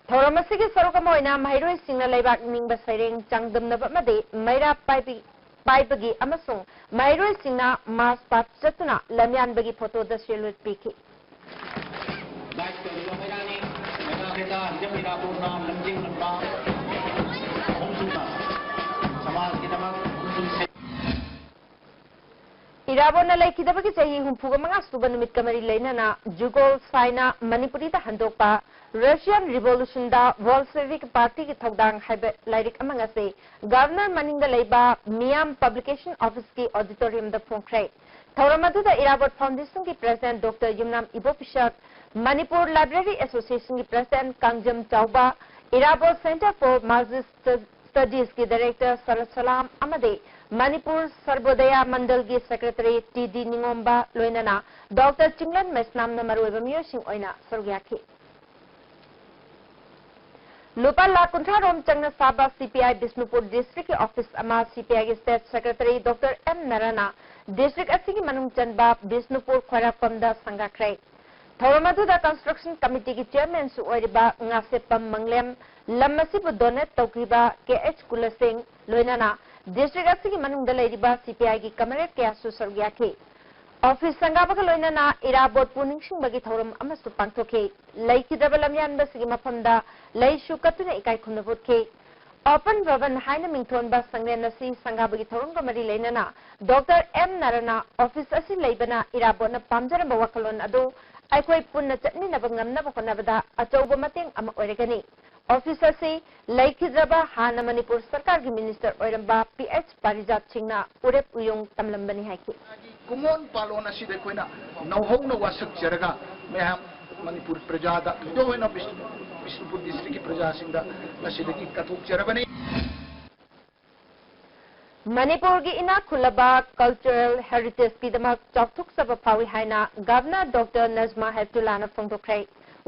ꯊꯧꯔꯝ ꯑꯁꯤꯒꯤ ꯁꯔꯨꯛ ꯑꯃ ꯑꯣꯏꯅ ꯃꯍꯩꯔꯣꯏꯁꯤꯡꯅ ꯂꯩꯕꯥꯛ ꯅꯤꯡꯕ ꯁꯩꯔꯦꯡ ꯆꯥꯡꯗꯝꯅꯕ ꯑꯃꯗꯤ ꯃꯩꯔꯥ ꯄꯥꯏꯕꯤ-, ꯄꯥꯏꯕꯒꯤ ꯑꯃꯁꯨꯡ ꯃꯍꯩꯔꯣꯏꯁꯤꯡꯅ ꯃꯥꯔꯆ ꯄꯥꯁ ꯆꯠꯇꯨꯅ ꯂꯝꯌꯥꯟꯕꯒꯤ ꯐꯣꯇꯣꯗ ꯁꯦꯂꯨꯠ ꯄꯤꯈꯤ꯫ ꯗꯥꯏꯠ ꯇꯧꯔꯤꯕ ꯃꯩꯔꯥꯅꯤ꯫ ꯃꯩꯔꯥ ꯀꯩꯊꯥ ꯍꯤꯖꯝ ꯏꯔꯥꯕꯣꯠꯅ ꯂꯝꯖꯤꯡꯂꯝꯕ ꯑꯍꯨꯝꯁꯨꯕ ꯁꯃꯥꯖꯒꯤꯗꯃꯛ ꯑꯍꯨꯝꯁꯨꯕ ꯏꯔꯥꯕꯣꯠꯅ ꯂꯩꯈꯤꯗꯕꯒꯤ ꯆꯍꯤ ꯍꯨꯝꯐꯨꯒ ꯃꯉꯥ ꯁꯨꯕ ꯅꯨꯃꯤꯠꯀ ꯃꯔꯤ ꯂꯩꯅꯅ ꯖꯨꯒꯣꯜ ꯁꯥꯏꯅ ꯃꯅꯤꯄꯨꯔꯤꯗ ꯍꯟꯗꯣꯛꯄ ꯔꯁꯤꯌꯥꯟ ꯔꯤꯚꯣꯂꯨꯁꯟꯗ ꯕꯣꯜꯁꯦꯚꯤꯛ ꯄꯥꯔꯇꯤꯒꯤ ꯊꯧꯗꯥꯡ ꯍꯥꯏꯕ ꯂꯥꯏꯔꯤꯛ ꯑꯃ ꯉꯁꯤ ꯒꯚꯔꯅꯔ ꯃꯅꯤꯡꯗ ꯂꯩꯕ ꯃꯤꯌꯥꯝ ꯄꯕ꯭ꯂꯤꯀꯦꯁꯟ ꯑꯣꯐꯤꯁꯀꯤ ꯑꯣꯗꯤꯇꯣꯔꯤꯌꯝꯗ ꯐꯣꯡꯈ꯭ꯔꯦ꯫ ꯊꯧꯔꯝ ꯑꯗꯨꯗ ꯏꯔꯥꯕꯣꯠ ꯐꯥꯎꯟꯗꯦꯁꯟꯒꯤ ꯄ꯭ꯔꯦꯁꯤꯗꯦꯟꯠ ꯗꯣꯛꯇꯔ ꯌꯨꯝꯅꯥꯝ ꯏꯕꯣꯄꯤꯁꯛ, ꯃꯅꯤꯄꯨꯔ ꯂꯥꯏꯕ꯭ꯔꯦꯔꯤ ꯑꯦꯁꯣꯁꯤꯌꯦꯁꯟꯒꯤ ꯄ꯭ꯔꯦꯁꯤꯗꯦꯟꯠ ꯀꯥꯡꯖꯝ ꯆꯥꯎꯕ, ꯏꯔꯥꯕꯣꯠ ꯁꯦꯟꯇꯔ ꯐꯣꯔ ꯃꯥꯔꯛꯁꯤꯁ ꯁ꯭ꯇꯗꯤꯁꯀꯤ ꯗꯥꯏꯔꯦꯛꯇꯔ ꯁꯔꯠ ꯁꯂꯥꯝ ꯑꯃꯗꯤ ꯃꯅꯤꯄꯨꯔ ꯁꯔꯕꯣꯗꯌꯥ ꯃꯟꯗꯜꯒꯤ ꯁꯦꯀ꯭ꯔꯦꯇꯔꯤ ꯇꯤ ꯗꯤ ꯅꯤꯉꯣꯝꯕ, ꯂꯣꯏꯅꯅ ꯗꯣꯛꯇꯔ ꯆꯤꯡꯂꯟ ꯃꯩꯁꯅꯥꯝꯅ ꯃꯔꯨꯑꯣꯏꯕ ꯃꯤꯑꯣꯏꯁꯤꯡ ꯑꯣꯏꯅ ꯁꯔꯨꯛ ꯌꯥꯈꯤ꯫ ꯂꯨꯄꯥ ꯂꯥꯈ ꯀꯨꯟꯊ꯭ꯔꯥ ꯔꯣꯝ ꯆꯪꯅ ꯁꯥꯕ ꯁꯤ ꯄꯤ ꯑꯥꯏ ꯕꯤꯁꯅꯨꯄꯨꯔ ꯗꯤꯁꯇ꯭ꯔꯤꯛꯀꯤ ꯑꯣꯐꯤꯁ ꯑꯃ ꯁꯤ ꯄꯤ ꯑꯥꯏꯒꯤ ꯁ꯭ꯇꯦꯠ ꯁꯦꯀ꯭ꯔꯦꯇꯔꯤ ꯗꯣꯛꯇꯔ ꯑꯦꯝ ꯅꯥꯔꯥꯅ ꯗꯤꯁꯇ꯭ꯔꯤꯛ ꯑꯁꯤꯒꯤ ꯃꯅꯨꯡ ꯆꯟꯕ ꯕꯤꯁꯅꯨꯄꯨꯔ ꯈ꯭ꯋꯥꯏꯔꯥꯛꯄꯝꯗ ꯁꯪꯒꯥꯈ꯭ꯔꯦ꯫ ꯊꯧꯔꯝ ꯑꯗꯨꯗ ꯀꯟꯁꯇ꯭ꯔꯛꯁꯟ ꯀꯃꯤꯇꯤꯒꯤ ꯆꯤꯌꯔꯃꯦꯟꯁꯨ ꯑꯣꯏꯔꯤꯕ ꯉꯥꯁꯦꯞꯄꯝ ꯃꯪꯂꯦꯝ, ꯂꯝ ꯑꯁꯤꯕꯨ ꯗꯣꯅꯦꯠ ꯇꯧꯈꯤꯕ ꯀꯦ ꯑꯩꯆ ꯀꯨꯂꯁꯤꯡ, ꯂꯣꯏꯅꯅ ꯗꯤꯁꯇ꯭ꯔꯤꯛ ꯑꯁꯤꯒꯤ ꯃꯅꯨꯡꯗ ꯂꯩꯔꯤꯕ ꯁꯤ ꯄꯤ ꯑꯥꯏꯒꯤ ꯀꯃꯔꯦꯗ ꯀꯌꯥꯁꯨ ꯁꯔꯨꯛ ꯌꯥꯈꯤ꯫ ꯑꯣꯐꯤꯁ ꯁꯪꯒꯥꯕꯒ ꯂꯣꯏꯅꯅ ꯏꯔꯥꯕꯣꯠꯄꯨ ꯅꯤꯡꯁꯤꯡꯕꯒꯤ ꯊꯧꯔꯝ ꯑꯃꯁꯨ ꯄꯥꯡꯊꯣꯛꯈꯤ꯫ ꯂꯩꯈꯤꯗ꯭ꯔꯕ ꯂꯝꯌꯥꯟꯕꯁꯤꯒꯤ ꯃꯐꯝꯗ ꯂꯩꯁꯨ ꯀꯠꯇꯨꯅ ꯏꯀꯥꯏ ꯈꯨꯝꯅꯕ ꯎꯠꯈꯤ꯫ ꯑꯣꯄꯟ ꯚꯕꯟ ꯍꯥꯏꯅ ꯃꯤꯡꯊꯣꯟꯕ ꯁꯪꯂꯦꯟ ꯑꯁꯤ ꯁꯪꯒꯥꯕꯒꯤ ꯊꯧꯔꯝꯒ ꯃꯔꯤ ꯂꯩꯅꯅ ꯗꯣꯛꯇꯔ ꯑꯦꯝ ꯅꯥꯔꯥꯅ ꯑꯣꯐꯤꯁ ꯑꯁꯤ ꯂꯩꯕꯅ ꯏꯔꯥꯕꯣꯠꯅ ꯄꯥꯝꯖꯔꯝꯕ ꯋꯥꯈꯜꯂꯣꯟ ꯑꯗꯨ ꯑꯩꯈꯣꯏ ꯄꯨꯟꯅ ꯆꯠꯃꯤꯟꯅꯕ ꯉꯝꯅꯕ ꯍꯣꯠꯅꯕꯗ ꯑꯆꯧꯕ ꯃꯇꯦꯡ ꯑꯃ ꯑꯣꯏꯔꯒꯅꯤ꯫ ꯑꯣꯐꯤꯁ ꯑꯁꯤ ꯂꯩꯈꯤꯗ꯭ꯔꯕ ꯍꯥꯟꯅ ꯃꯅꯤꯄꯨꯔ ꯁꯔꯀꯥꯔꯒꯤ ꯃꯤꯅꯤꯁꯇꯔ ꯑꯣꯏꯔꯝꯕ ꯄꯤ ꯑꯩꯆ ꯄꯥꯔꯤꯖꯥꯠ ꯁꯤꯡꯅ ꯎꯔꯦꯞ ꯎꯌꯨꯡ ꯇꯝꯂꯝꯕꯅꯤ ꯍꯥꯏꯈꯤ꯫ ꯀꯨꯃꯣꯟ ꯄꯥꯂꯣꯟ ꯑꯁꯤꯗ ꯑꯩꯈꯣꯏꯅ ꯅꯧꯍꯧꯅ ꯋꯥꯁꯛꯆꯔꯒ ꯃꯌꯥꯝ ꯃꯅꯤꯄꯨꯔ ꯄ꯭ꯔꯖꯥꯗ, ꯊꯣꯏꯗꯣꯛ ꯍꯦꯟꯅ ꯕꯤꯁ-, ꯕꯤꯁꯅꯨꯄꯨꯔ ꯗꯤꯁꯇ꯭ꯔꯤꯛꯀꯤ ꯄ꯭ꯔꯖꯥꯁꯤꯡꯗ ꯉꯁꯤꯗꯒꯤ ꯀꯠꯊꯣꯛꯆꯔꯕꯅꯤ꯫ ꯃꯅꯤꯄꯨꯔꯒꯤ ꯏꯅꯥꯛ ꯈꯨꯜꯂꯕ ꯀꯜꯆꯔꯦꯜ ꯍꯦꯔꯤꯇꯦꯖꯀꯤꯗꯃꯛ ꯆꯥꯎꯊꯣꯛꯆꯕ ꯐꯥꯎꯏ ꯍꯥꯏꯅ ꯒꯚꯔꯅꯔ ꯗꯣꯛꯇꯔ ꯅꯖꯃꯥ ꯍꯦꯞꯇꯨꯂꯥꯅ ꯐꯣꯡꯗꯣꯛꯈ꯭ꯔꯦ꯫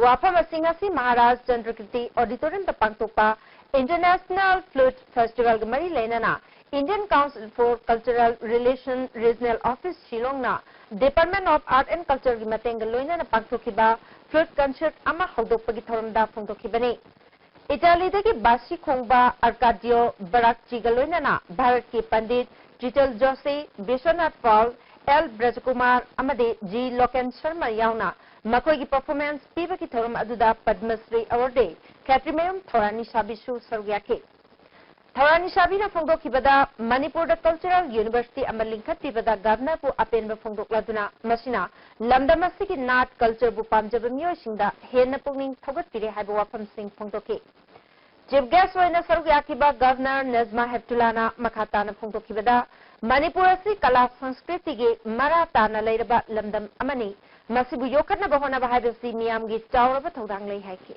ꯋꯥꯐꯝ ꯑꯁꯤ ꯉꯁꯤ ꯃꯍꯥꯔꯥꯖ ꯆꯟꯗ꯭ꯔꯀꯤꯔꯇꯤ ꯑꯣꯗꯤꯇꯣꯔꯤꯌꯝꯗ ꯄꯥꯡꯊꯣꯛꯄ International Flute Festival ꯒ ꯃꯔꯤ ꯂꯩꯅꯅ Indian Council for Cultural Relation Regional Office Shillong ꯅ Department of Art and Culture ꯒꯤ ꯃꯇꯦꯡꯒ ꯂꯣꯏꯅꯅ ꯄꯥꯡꯊꯣꯛꯈꯤꯕ flute concert ꯑꯃ ꯍꯧꯗꯣꯛꯄꯒꯤ ꯊꯧꯔꯝꯗ ꯐꯣꯡꯗꯣꯛꯈꯤꯕꯅꯤ꯫ ꯏꯇꯥꯂꯤꯗꯒꯤ ꯕꯥꯁꯤ ꯈꯣꯡꯕ ꯑꯔꯀꯥꯗꯤꯌꯣ ꯕꯔꯥꯛꯆꯤꯒ ꯂꯣꯏꯅꯅ ꯚꯥꯔꯠꯀꯤ ꯄꯟꯗꯤꯠ ꯖꯤꯇꯦꯜ ꯖꯣꯁꯤ, ꯕꯤꯁ꯭ꯋꯅꯥꯊ ꯄꯥꯜ, ꯑꯦꯜ ꯕ꯭ꯔꯖꯀꯨꯃꯥꯔ ꯑꯃꯗꯤ ꯖꯤ ꯂꯣꯀꯦꯟ ꯁꯔꯃ ꯌꯥꯎꯅ ꯃꯈꯣꯏꯒꯤ performance ꯄꯤꯕꯒꯤ ꯊꯧꯔꯝ ꯑꯗꯨꯗ ꯄꯗꯃꯁ꯭ꯔꯤ awardee ꯈꯦꯇ꯭ꯔꯤꯃꯌꯨꯝ ꯊꯧꯔꯥꯅꯤ ꯁꯥꯕꯤꯁꯨ ꯁꯔꯨꯛ ꯌꯥꯈꯤ꯫ ꯊꯧꯔꯥꯅꯤ ꯁꯥꯕꯤꯅ ꯐꯣꯡꯗꯣꯛꯈꯤꯕꯗ, ꯃꯅꯤꯄꯨꯔꯗ cultural university ꯑꯃ ꯂꯤꯡꯈꯠꯄꯤꯕꯗ Governor ꯕꯨ ꯑꯄꯦꯟꯕ ꯐꯣꯡꯗꯣꯛꯂꯗꯨꯅ, ꯃꯁꯤꯅ ꯂꯝꯗꯝ ꯑꯁꯤꯒꯤ ꯅꯥꯠ culture ꯕꯨ ꯄꯥꯝꯖꯕ ꯃꯤꯑꯣꯏꯁꯤꯡꯗ ꯍꯦꯟꯅ ꯄꯨꯛꯅꯤꯡ ꯊꯧꯒꯠꯄꯤꯔꯦ ꯍꯥꯏꯕ ꯋꯥꯐꯝꯁꯤꯡ ꯐꯣꯡꯗꯣꯛꯈꯤ꯫ Chief guest ꯑꯣꯏꯅ ꯁꯔꯨꯛ ꯌꯥꯈꯤꯕ Governor ꯅꯖꯃꯥ ꯍꯦꯞꯇꯨꯂꯥꯅ ꯃꯈꯥ ꯇꯥꯅ ꯐꯣꯡꯗꯣꯛꯈꯤꯕꯗ, ꯃꯅꯤꯄꯨꯔ ꯑꯁꯤ ꯀꯂꯥ ꯁꯪꯁꯀ꯭ꯔꯤꯇꯤꯒꯤ ꯃꯔꯥ ꯇꯥꯅ ꯂꯩꯔꯕ ꯂꯝꯗꯝ ꯑꯃꯅꯤ, ꯃꯁꯤꯕꯨ ꯌꯣꯛꯈꯠꯅꯕ ꯍꯣꯠꯅꯕ ꯍꯥꯏꯕꯁꯤ ꯃꯤꯌꯥꯝꯒꯤ ꯆꯥꯎꯔꯕ ꯊꯧꯗꯥꯡ ꯂꯩ ꯍꯥꯏꯈꯤ꯫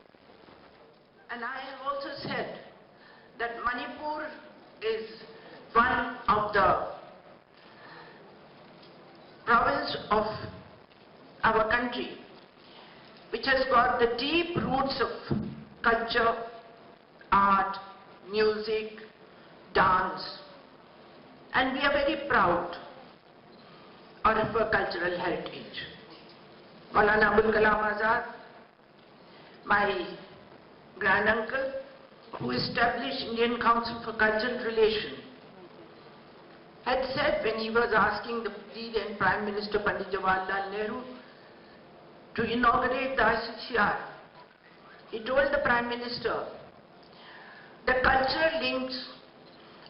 And I have also said that Manipur is one of the province of our country which has got the deep roots of culture, art, music, dance, and we are very proud of our cultural heritage. Maulana Abul Kalam Azad, my granduncle, who established Indian Council for Cultural Relation, had said when he was asking the then Prime Minister Pandit Jawaharlal Nehru to inaugurate the I C C R, he told the Prime Minister, the cultural links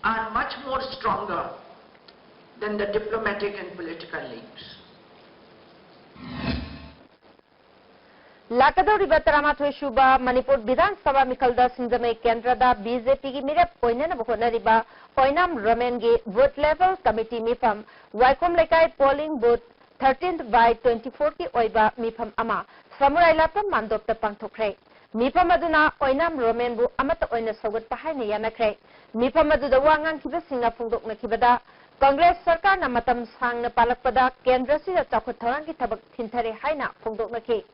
are much more stronger than the diplomatic and political links. ꯂꯥꯛꯀꯗꯧꯔꯤꯕ ꯇꯔꯥꯃꯥꯊꯣꯏ ꯁꯨꯕ ꯃꯅꯤꯄꯨꯔ ꯕꯤꯙꯥꯟ ꯁꯚꯥ ꯃꯤꯈꯜꯗ ꯁꯤꯡꯖꯃꯩ ꯀꯦꯟꯗ꯭ꯔꯗ B J P ꯒꯤ ꯃꯤꯔꯦꯞ ꯑꯣꯏꯅꯅꯕ ꯍꯣꯠꯅꯔꯤꯕ ꯑꯣꯏꯅꯥꯝ ꯔꯣꯃꯦꯟꯒꯤ booth level committee ꯃꯤꯐꯝ ꯋꯥꯏꯈꯣꯝ ꯂꯩꯀꯥꯏ polling booth thirteenth by twenty-four ꯀꯤ ꯑꯣꯏꯕ ꯃꯤꯐꯝ ꯑꯃ ꯁꯃꯨꯔꯥꯏ ꯂꯥꯠꯄꯝ ꯃꯥꯟꯗꯣꯞꯇ ꯄꯥꯡꯊꯣꯛꯈ꯭ꯔꯦ꯫ ꯃꯤꯐꯝ ꯑꯗꯨꯅ ꯑꯣꯏꯅꯥꯝ ꯔꯣꯃꯦꯟꯕꯨ ꯑꯃꯠꯇ ꯑꯣꯏꯅ ꯁꯧꯒꯠꯄ ꯍꯥꯏꯅ ꯌꯥꯅꯈ꯭ꯔꯦ꯫ ꯃꯤꯐꯝ ꯑꯗꯨꯗ ꯋꯥ ꯉꯥꯡꯈꯤꯕꯁꯤꯡꯅ ꯐꯣꯡꯗꯣꯛꯅꯈꯤꯕꯗ, ꯀꯪꯒ꯭ꯔꯦꯁ ꯁꯔꯀꯥꯔꯅ ꯃꯇꯝ ꯁꯥꯡꯅ ꯄꯥꯜꯂꯛꯄꯗ ꯀꯦꯟꯗ꯭ꯔꯁꯤꯗ ꯆꯥꯎꯈꯠ ꯊꯧꯔꯥꯡꯒꯤ ꯊꯕꯛ ꯊꯤꯟꯊꯔꯦ ꯍꯥꯏꯅ ꯐꯣꯡꯗꯣꯛꯅꯈꯤ꯫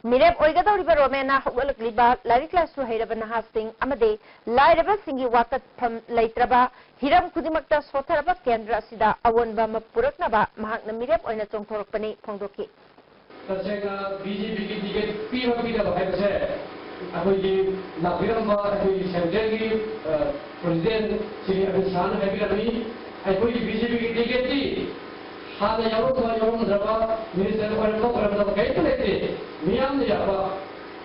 ꯃꯤꯔꯦꯞ ꯑꯣꯏꯒꯗꯧꯔꯤꯕ ꯔꯣꯃꯦꯅ ꯍꯧꯒꯠꯂꯛꯂꯤꯕ ꯂꯥꯏꯔꯤꯛ ꯂꯥꯏꯁꯨ ꯍꯩꯔꯕ ꯅꯍꯥꯁꯤꯡ ꯑꯃꯗꯤ ꯂꯥꯏꯔꯕꯁꯤꯡꯒꯤ ꯋꯥꯀꯠꯐꯝ ꯂꯩꯇ꯭ꯔꯕ ꯍꯤꯔꯝ ꯈꯨꯗꯤꯡꯃꯛꯇ ꯁꯣꯠꯊꯔꯕ ꯀꯦꯟꯗ꯭ꯔ ꯑꯁꯤꯗ ꯑꯑꯣꯟꯕ ꯑꯃ ꯄꯨꯔꯛꯅꯕ ꯃꯍꯥꯛꯅ ꯃꯤꯔꯦꯞ ꯑꯣꯏꯅ ꯆꯣꯡꯊꯣꯔꯛꯄꯅꯤ ꯐꯣꯡꯗꯣꯛꯈꯤ꯫ ꯇꯁꯦꯡꯅ ꯕꯤ ꯖꯦ ꯄꯤꯒꯤ ꯇꯤꯀꯦꯠ ꯄꯤꯕ ꯄꯤꯗꯕ ꯍꯥꯏꯕꯁꯦ ꯑꯩꯈꯣꯏꯒꯤ ꯂꯥꯛꯄꯤꯔꯝꯕ ꯑꯩꯈꯣꯏꯒꯤ ꯁꯦꯟꯇ꯭ꯔꯦꯜꯒꯤ, ꯑ, ꯄ꯭ꯔꯦꯁꯤꯗꯦꯟ ꯁ꯭ꯔꯤ ꯑꯃꯤꯠ ꯁꯥꯍꯅ ꯍꯥꯏꯕꯤꯔꯝꯃꯤ, ꯑꯩꯈꯣꯏꯒꯤ ꯕꯤ ꯖꯦ ꯄꯤꯒꯤ ꯇꯤꯀꯦꯠꯇꯤ ꯍꯥꯟꯅ ꯌꯥꯎꯔꯝꯕ ꯌꯥꯎꯔꯝꯗ꯭ꯔꯕ, ꯃꯤꯅꯤꯁꯇꯔ ꯑꯣꯏꯔꯝꯕ ꯑꯣꯏꯔꯝꯗꯕ ꯀꯔꯤꯝꯇ ꯂꯩꯇꯦ꯫ ꯃꯤꯌꯥꯝꯅ ꯌꯥꯕ,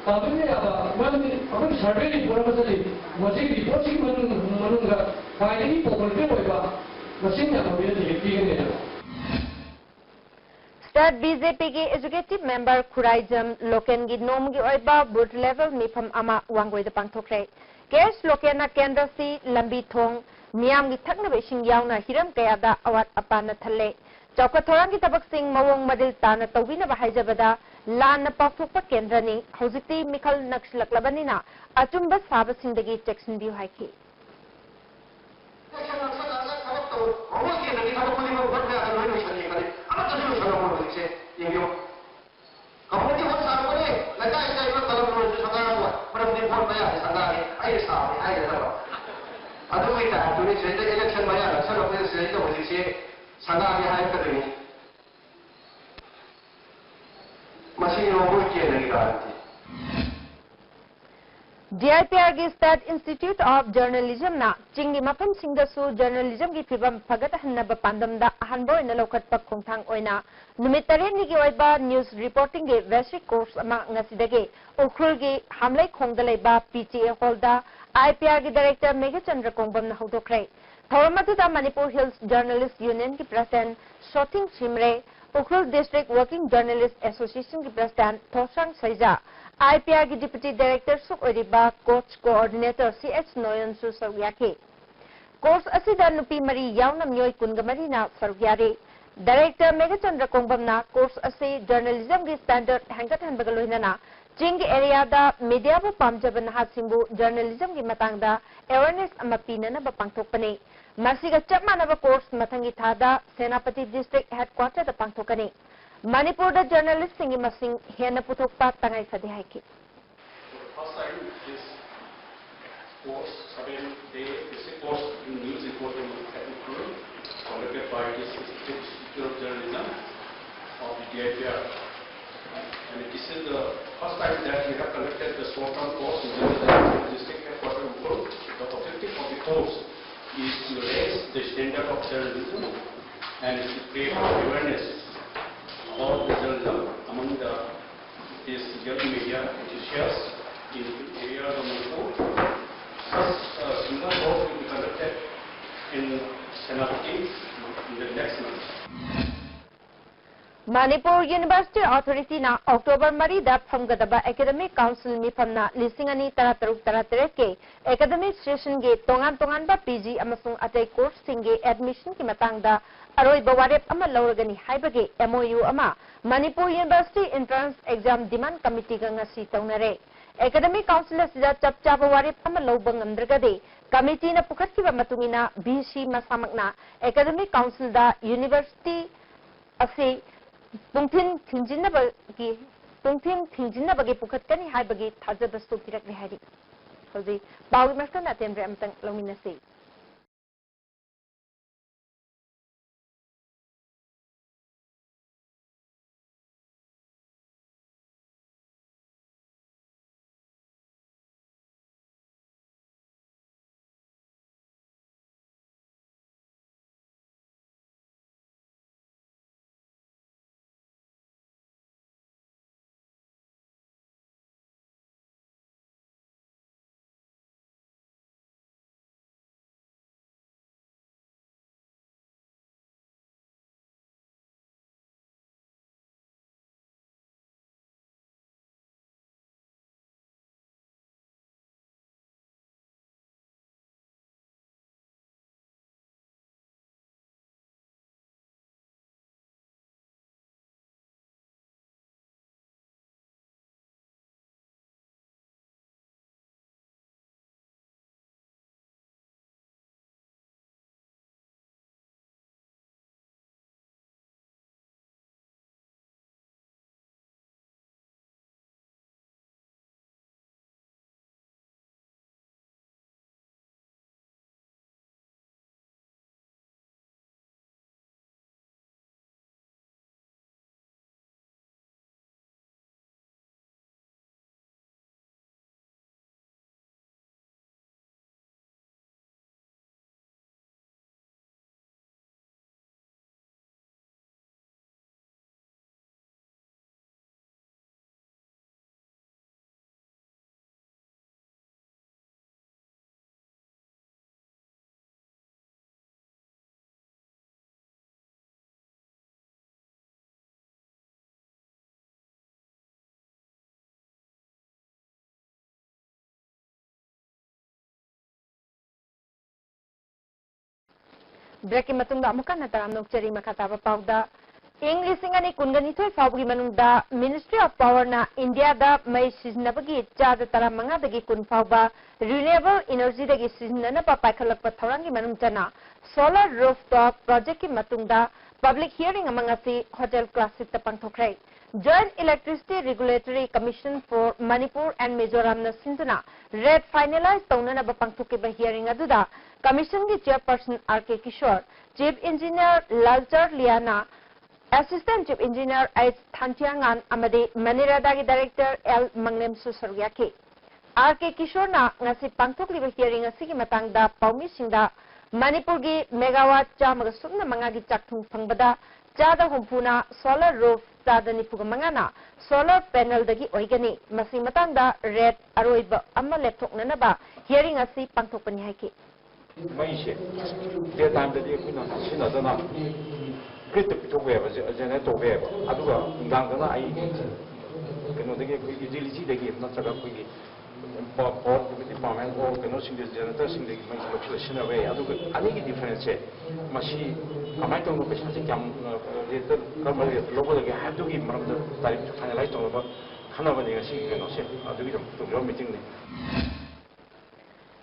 ꯄꯥꯕ꯭ꯂꯤꯛꯅ ꯌꯥꯕ, ꯃꯔꯝꯗꯤ ꯑꯩꯈꯣꯏ ꯁꯔꯚꯦ ꯔꯤꯄꯣꯔꯠ ꯑꯃ ꯆꯠꯂꯤ, ꯃꯁꯤꯒꯤ ꯔꯤꯄꯣꯔꯠꯁꯤꯒꯤ ꯃꯅꯨꯡ-, ꯃꯅꯨꯡꯗ ꯈ꯭ꯋꯥꯏꯗꯒꯤ ꯄꯣꯄꯨꯂꯔ ꯑꯣꯏꯕ ꯃꯁꯤꯡ ꯌꯥꯝꯕ ꯃꯤꯗ ꯇꯤꯀꯦꯠ ꯄꯤꯒꯅꯤ ꯍꯥꯏꯅ꯫ ꯁ꯭ꯇꯦꯠ ꯕꯤ ꯖꯦ ꯄꯤꯒꯤ ꯑꯦꯛꯖꯤꯀ꯭ꯌꯨꯇꯤꯚ ꯃꯦꯝꯕꯔ ꯈꯨꯔꯥꯏꯖꯝ ꯂꯣꯀꯦꯟꯒꯤ ꯅꯣꯡꯃꯒꯤ ꯑꯣꯏꯕ ꯕꯨꯊ ꯂꯦꯚꯦꯜ ꯃꯤꯐꯝ ꯑꯃ ꯋꯥꯡꯒꯣꯏꯗ ꯄꯥꯡꯊꯣꯛꯈ꯭ꯔꯦ꯫ ꯀꯦ ꯑꯦꯁ ꯂꯣꯀꯦꯟꯅ ꯀꯦꯟꯗ꯭ꯔ ꯑꯁꯤ ꯂꯝꯕꯤ ꯊꯣꯡ, ꯃꯤꯌꯥꯝꯒꯤ ꯊꯛꯅꯕ ꯏꯁꯤꯡ ꯌꯥꯎꯅ ꯍꯤꯔꯝ ꯀꯌꯥꯗ ꯑꯋꯥꯠ ꯑꯄꯥꯅ ꯊꯜꯂꯦ꯫ ꯆꯥꯎꯈꯠ ꯊꯧꯔꯥꯡꯒꯤ ꯊꯕꯛꯁꯤꯡ ꯃꯑꯣꯡ ꯃꯔꯤꯜ ꯇꯥꯅ ꯇꯧꯕꯤꯅꯕ ꯍꯥꯏꯖꯕꯗ ꯂꯥꯟꯅ ꯄꯥꯎꯊꯣꯛꯄ ꯀꯦꯟꯗ꯭ꯔꯅꯤ꯫ ꯍꯧꯖꯤꯛꯇꯤ ꯃꯤꯈꯜ ꯅꯛꯁꯤꯜꯂꯛꯂꯕꯅꯤꯅ ꯑꯆꯨꯝꯕ ꯁꯥꯕꯁꯤꯡꯗꯒꯤ ꯆꯦꯛꯁꯤꯟꯕꯤꯌꯨ ꯍꯥꯏꯈꯤ꯫ ꯏꯂꯦꯛꯁꯟ ꯅꯛꯁꯜꯂꯛꯑꯒ ꯊꯕꯛ ꯇꯧ-, ꯃꯉꯣꯟ ꯀꯦꯟꯗ꯭ꯔꯒꯤ ꯊꯕꯛ ꯈꯨꯗꯤꯡꯃꯛ ꯚꯣꯠ ꯃꯌꯥꯗ ꯂꯣꯏ ꯂꯣꯏꯁꯤꯜꯂꯤ ꯈꯜꯂꯤ꯫ ꯑꯃꯠꯇꯁꯨ ꯂꯣꯏꯁꯤꯜꯂꯛꯄ ꯍꯧꯖꯤꯛꯁꯦ ꯌꯦꯡꯕꯤꯌꯨ꯫ ꯀꯝꯃ꯭ꯌꯨꯅꯤꯇꯤ ꯍꯣꯜ ꯁꯥꯔꯛꯄꯅꯤ, ꯂꯩꯀꯥꯏ ꯂꯩꯀꯥꯏꯗ ꯀꯂꯝ ꯂꯣꯏꯔꯁꯨ ꯁꯪꯒꯥꯔꯝꯃꯣꯏ꯫ ꯃꯔꯝꯗꯤ ꯚꯣꯠ ꯃꯌꯥꯗ ꯁꯪꯒꯥꯔꯦ, ꯑꯩꯅ ꯁꯥꯕꯅꯤ ꯍꯥꯏꯒꯗꯕ꯫ ꯑꯗꯨꯒꯤ ꯇꯥꯏꯞꯇꯨꯅꯤ ꯁꯤꯗꯩꯗ ꯏꯂꯦꯛꯁꯟ ꯃꯌꯥ ꯅꯛꯁꯜꯂꯛꯄꯁꯤꯗ ꯁꯤꯗꯩꯗ ꯍꯧꯖꯤꯛꯁꯦ ꯁꯪꯒꯥꯔꯦ ꯍꯥꯏꯔꯛꯀꯗꯣꯏꯅꯤ꯫ ꯃꯁꯤꯅꯤ ꯃꯈꯣꯏ ꯀꯦꯟꯗ꯭ꯔꯒꯤ ꯒꯥꯔꯦꯟꯇꯤ꯫ ꯗꯤ ꯑꯥꯏ ꯄꯤ ꯑꯥꯔꯒꯤ State Institute of Journalismꯅ ꯆꯤꯡꯒꯤ ꯃꯐꯝꯁꯤꯡꯗꯁꯨ ꯖꯔꯅꯦꯂꯤꯖꯝꯒꯤ ꯐꯤꯚꯝ ꯐꯒꯠꯍꯟꯅꯕ ꯄꯥꯟꯗꯝꯗ ꯑꯍꯥꯟꯕ ꯑꯣꯏꯅ ꯂꯧꯈꯠꯄ ꯈꯣꯡꯊꯥꯡ ꯑꯣꯏꯅ ꯅꯨꯃꯤꯠ ꯇꯔꯦꯠꯅꯤꯒꯤ ꯑꯣꯏꯕ news reportingꯒꯤ ꯕꯦꯁꯤꯛ ꯀꯣꯔꯁ ꯑꯃ ꯉꯁꯤꯗꯒꯤ ꯎꯈ꯭ꯔꯨꯜꯒꯤ ꯍꯥꯝꯂꯩꯈꯣꯡꯗ ꯂꯩꯕ ꯄꯤ ꯇꯤ ꯑꯦ ꯍꯣꯜꯗ ꯑꯥꯏ ꯄꯤ ꯑꯥꯔꯒꯤ ꯗꯥꯏꯔꯦꯛꯇꯔ ꯃꯦꯘꯆꯟꯗ꯭ꯔ ꯀꯣꯡꯕꯝꯅ ꯍꯧꯗꯣꯛꯈ꯭ꯔꯦ꯫ ꯊꯧꯔꯝ ꯑꯗꯨꯗ ꯃꯅꯤꯄꯨꯔ ꯍꯤꯜꯁ ꯖꯔꯅꯦꯂꯤꯁ ꯌꯨꯅꯤꯌꯟꯒꯤ president Sothing Shimray, Ukhrul district working journalists ꯑꯦꯁꯣꯁꯤꯌꯦꯁꯟꯒꯤ president Thosang Shaiza, I P ꯑꯥꯔꯒꯤ ꯗꯤꯄ꯭ꯌꯨꯇꯤ ꯗꯥꯏꯔꯦꯛꯇꯔꯁꯨ ꯑꯣꯏꯔꯤꯕ ꯀꯣꯆ ꯀꯣꯑꯣꯔꯗꯤꯅꯦꯇꯔ ꯁꯤ ꯑꯩꯆ ꯅꯣꯌꯟꯁꯨ ꯁꯔꯨꯛ ꯌꯥꯈꯤ꯫ ꯀꯣꯔꯁ ꯑꯁꯤꯗ ꯅꯨꯄꯤ ꯃꯔꯤ ꯌꯥꯎꯅ ꯃꯤꯑꯣꯏ ꯀꯨꯟꯒ ꯃꯔꯤꯅ ꯁꯔꯨꯛ ꯌꯥꯔꯤ꯫ ꯗꯥꯏꯔꯦꯛꯇꯔ ꯃꯦꯘꯆꯟꯗ꯭ꯔ ꯀꯣꯡꯕꯝꯅ ꯀꯣꯔꯁ ꯑꯁꯤ ꯖꯔꯅꯦꯂꯤꯖꯝꯒꯤ ꯁ꯭ꯇꯦꯟꯗꯔꯗ ꯍꯦꯟꯒꯠꯍꯟꯕꯒ ꯂꯣꯏꯅꯅ ꯆꯤꯡꯒꯤ ꯑꯦꯔꯤꯌꯥꯗ ꯃꯤꯗꯤꯌꯥꯕꯨ ꯄꯥꯝꯖꯕ ꯅꯍꯥꯁꯤꯡꯕꯨ ꯖꯔꯅꯦꯂꯤꯖꯝꯒꯤ ꯃꯇꯥꯡꯗ ꯑꯦꯋꯦꯔꯅꯦꯁ ꯑꯃ ꯄꯤꯅꯅꯕ ꯄꯥꯡꯊꯣꯛꯄꯅꯤ꯫ ꯃꯁꯤꯒ ꯆꯞ ꯃꯥꯟꯅꯕ ꯀꯣꯔꯁ ꯃꯊꯪꯒꯤ ꯊꯥꯗ ꯁꯦꯅꯥꯄꯇꯤ ꯗꯤꯁꯇ꯭ꯔꯤꯛ ꯍꯦꯗꯀ꯭ꯋꯥꯇꯔꯗ ꯄꯥꯡꯊꯣꯛꯀꯅꯤ꯫ ꯃꯅꯤꯄꯨꯔꯗ ꯖꯔꯅꯦꯂꯤꯁꯁꯤꯡꯒꯤ ꯃꯁꯤꯡ ꯍꯦꯟꯅ ꯄꯨꯊꯣꯛꯄ ꯇꯉꯥꯏ ꯐꯗꯦ ꯍꯥꯏꯈꯤ꯫ For the first time, this course, seven-day basic course in news reporting and technical, conducted by this Institute of Journalism of the D I P R. And this is the first time that we have conducted the short-term course in journalism at the district headquarters, Ukhrul. The objective of the course is to raise the standard of journalism and to create awareness about the journalism among the these young media enthusiasts in areas of Manipur. Such a single course will be conducted in Senapati in the next month. Manipur university ꯑꯣꯊꯣꯔꯤꯇꯤꯅ October ꯃꯔꯤꯗ ꯐꯝꯒꯗꯕ academic council ꯃꯤꯐꯝꯅ ꯂꯤꯁꯤꯡ ꯑꯅꯤ ꯇꯔꯥꯇꯔꯨꯛ ꯇꯔꯥꯇꯔꯦꯠꯀꯤ academic ꯁꯦꯁꯟꯒꯤ ꯇꯣꯉꯥꯟ ꯇꯣꯉꯥꯟꯕ P G ꯑꯃꯁꯨꯡ ꯑꯇꯩ ꯀꯣꯔꯁꯁꯤꯡꯒꯤ ꯑꯦꯗꯃꯤꯁꯟꯒꯤ ꯃꯇꯥꯡꯗ ꯑꯔꯣꯏꯕ ꯋꯥꯔꯦꯞ ꯑꯃ ꯂꯧꯔꯒꯅꯤ ꯍꯥꯏꯕꯒꯤ ꯑꯦꯝ ꯑꯣ ꯌꯨ ꯑꯃ ꯃꯅꯤꯄꯨꯔ ꯌꯨꯅꯤꯚꯔꯁꯤꯇꯤ ꯑꯦꯟꯇ꯭ꯔꯥꯟꯁ ꯑꯦꯛꯖꯥꯝ ꯗꯤꯃꯥꯟ ꯀꯃꯤꯇꯤꯒ ꯉꯁꯤ ꯇꯧꯅꯔꯦ꯫ ꯑꯦꯀꯥꯗꯦꯃꯤꯛ ꯀꯥꯎꯟꯁꯤꯜ ꯑꯁꯤꯗ ꯆꯞ ꯆꯥꯕ ꯋꯥꯔꯦꯞ ꯑꯃ ꯂꯧꯕ ꯉꯝꯗ꯭ꯔꯒꯗꯤ, ꯀꯃꯤꯇꯤꯅ ꯄꯨꯈꯠꯈꯤꯕ ꯃꯇꯨꯡ ꯏꯟꯅ ꯚꯤ ꯁꯤ ꯃꯁꯥꯃꯛꯅ ꯑꯦꯀꯥꯗꯦꯃꯤꯛ ꯀꯥꯎꯟꯁꯤꯜꯗ ꯌꯨꯅꯤꯚꯔꯁꯤꯇꯤ ꯑꯁꯤ ꯄꯨꯡꯊꯤꯟ ꯊꯤꯡꯖꯤꯟꯅꯕꯒꯤ, ꯄꯨꯡꯊꯤꯟ ꯊꯤꯡꯖꯤꯟꯅꯕꯒꯤ ꯄꯨꯈꯠꯀꯅꯤ ꯍꯥꯏꯕꯒꯤ ꯊꯥꯖꯕꯁꯨ ꯄꯤꯔꯛꯂꯦ ꯍꯥꯏꯔꯤ꯫ ꯍꯧꯖꯤꯛ ꯄꯥꯎꯒꯤ ꯃꯁꯤꯡ ꯑꯇꯦꯟꯕ ꯑꯃꯇꯪ ꯂꯧꯃꯤꯟꯅꯁꯤ꯫ Break ꯀꯤ ꯃꯇꯨꯡꯗ ꯑꯃꯨꯛ ꯍꯟꯅ ꯇꯔꯥꯝꯅ ꯑꯣꯛꯆꯔꯤ꯫ ꯃꯈꯥ ꯇꯥꯕ ꯄꯥꯎꯗ, ꯏꯪ ꯂꯤꯁꯤꯡ ꯑꯅꯤ ꯀꯨꯟꯒ ꯅꯤꯊꯣꯏ ꯐꯥꯎꯕꯒꯤ ꯃꯅꯨꯡꯗ Ministry of Power ꯅ ꯏꯟꯗꯤꯌꯥꯗ ꯃꯩ ꯁꯤꯖꯤꯟꯅꯕꯒꯤ ꯆꯥꯗ ꯇꯔꯥꯃꯉꯥꯗꯒꯤ ꯀꯨꯟ ꯐꯥꯎꯕ renewable energy ꯗꯒꯤ ꯁꯤꯖꯤꯟꯅꯅꯕ ꯄꯥꯏꯈꯠꯂꯛꯄ ꯊꯧꯔꯥꯡꯒꯤ ꯃꯅꯨꯡ ꯆꯟꯅ solar rooftop project ꯀꯤ ꯃꯇꯨꯡꯗ public hearing ꯑꯃ ꯉꯁꯤ Hotel Classic ꯇ ꯄꯥꯡꯊꯣꯛꯈ꯭ꯔꯦ꯫ Joint Electricity Regulatory Commission for Manipur and Mizoram ꯅ ꯁꯤꯟꯗꯨꯅ rate finalize ꯇꯧꯅꯅꯕ ꯄꯥꯡꯊꯣꯛꯈꯤꯕ hearing ꯑꯗꯨꯗ Commission ꯒꯤ Chairperson R K Kishore, Chief Engineer ꯂꯥꯜꯆꯔ ꯂꯤꯌꯥꯅꯥ, Assistant Chief Engineer H ꯊꯥꯟꯊꯤꯌꯥꯉꯥꯟ ꯑꯃꯗꯤ MNREGA ꯒꯤ Director L ꯃꯪꯂꯦꯝꯁꯨ ꯁꯔꯨꯛ ꯌꯥꯈꯤ꯫ R K ꯀꯤꯁꯣꯔꯅ ꯉꯁꯤ ꯄꯥꯡꯊꯣꯛꯂꯤꯕ hearing ꯑꯁꯤꯒꯤ ꯃꯇꯥꯡꯗ ꯄꯥꯎꯃꯤꯁꯤꯡꯗ ꯃꯅꯤꯄꯨꯔꯒꯤ megawatt ꯆꯥꯝꯃꯒ ꯁꯨꯞꯅ ꯃꯉꯥꯒꯤ ꯆꯥꯛꯊꯨꯡ ꯐꯪꯕꯗ ꯆꯥꯗ ꯍꯨꯝꯐꯨꯅ solar roof, ꯆꯥꯗ ꯅꯤꯐꯨꯒ ꯃꯉꯥꯅ solar panel ꯗꯒꯤ ꯑꯣꯏꯒꯅꯤ꯫ ꯃꯁꯤ ꯃꯇꯥꯡꯗ rate ꯑꯔꯣꯏꯕ ꯑꯃ ꯂꯦꯞꯊꯣꯛꯅꯅꯕ hearing ꯑꯁꯤ ꯄꯥꯡꯊꯣꯛꯄꯅꯤ ꯍꯥꯏꯈꯤ꯫ ꯃꯩꯁꯦ day time ꯗꯗꯤ ꯑꯩꯈꯣꯏꯅ ꯁꯤꯖꯤꯟꯅꯗꯅ grid ꯇ ꯄꯤꯊꯣꯛꯄ ꯌꯥꯏꯕ, generate ꯇꯧꯕ ꯌꯥꯏꯕ꯫ ꯑꯗꯨꯒ ꯅꯨꯡꯗꯥꯡꯗꯅ ꯑꯩ ꯀꯩꯅꯣꯗꯒꯤ, ꯑꯩꯈꯣꯏꯒꯤ G L G ꯗꯒꯤ ꯅꯠꯇ꯭ꯔꯒ ꯑꯩꯈꯣꯏꯒꯤ power department ꯑꯣꯔ ꯀꯩꯅꯣꯁꯤꯡꯗ, generator ꯁꯤꯡꯗꯒꯤ ꯃꯩꯁꯦ ꯂꯧꯁꯤꯜꯂ ꯁꯤꯖꯤꯟꯅꯕ ꯌꯥꯏ꯫ ꯑꯗꯨꯒ ꯑꯅꯤꯒꯤ difference ꯁꯦ, ꯃꯁꯤ ꯀꯃꯥꯏꯅ ꯇꯧꯅ, ꯄꯩꯁꯥꯁꯦ ꯀꯌꯥꯝ rate ꯇ, ꯀꯔꯝꯕ rate ꯇ ꯂꯧꯒꯗꯒꯦ ꯍꯥꯏꯕꯗꯨꯒꯤ ꯃꯔꯝꯗ tariff finalize ꯇꯧꯅꯕ ꯈꯟꯅꯕꯅꯤ ꯉꯁꯤꯒꯤ ꯀꯩꯅꯣꯁꯦ, ꯑꯗꯨꯒꯤꯗꯃꯛ ꯇꯧꯖꯕ meeting ꯅꯤ꯫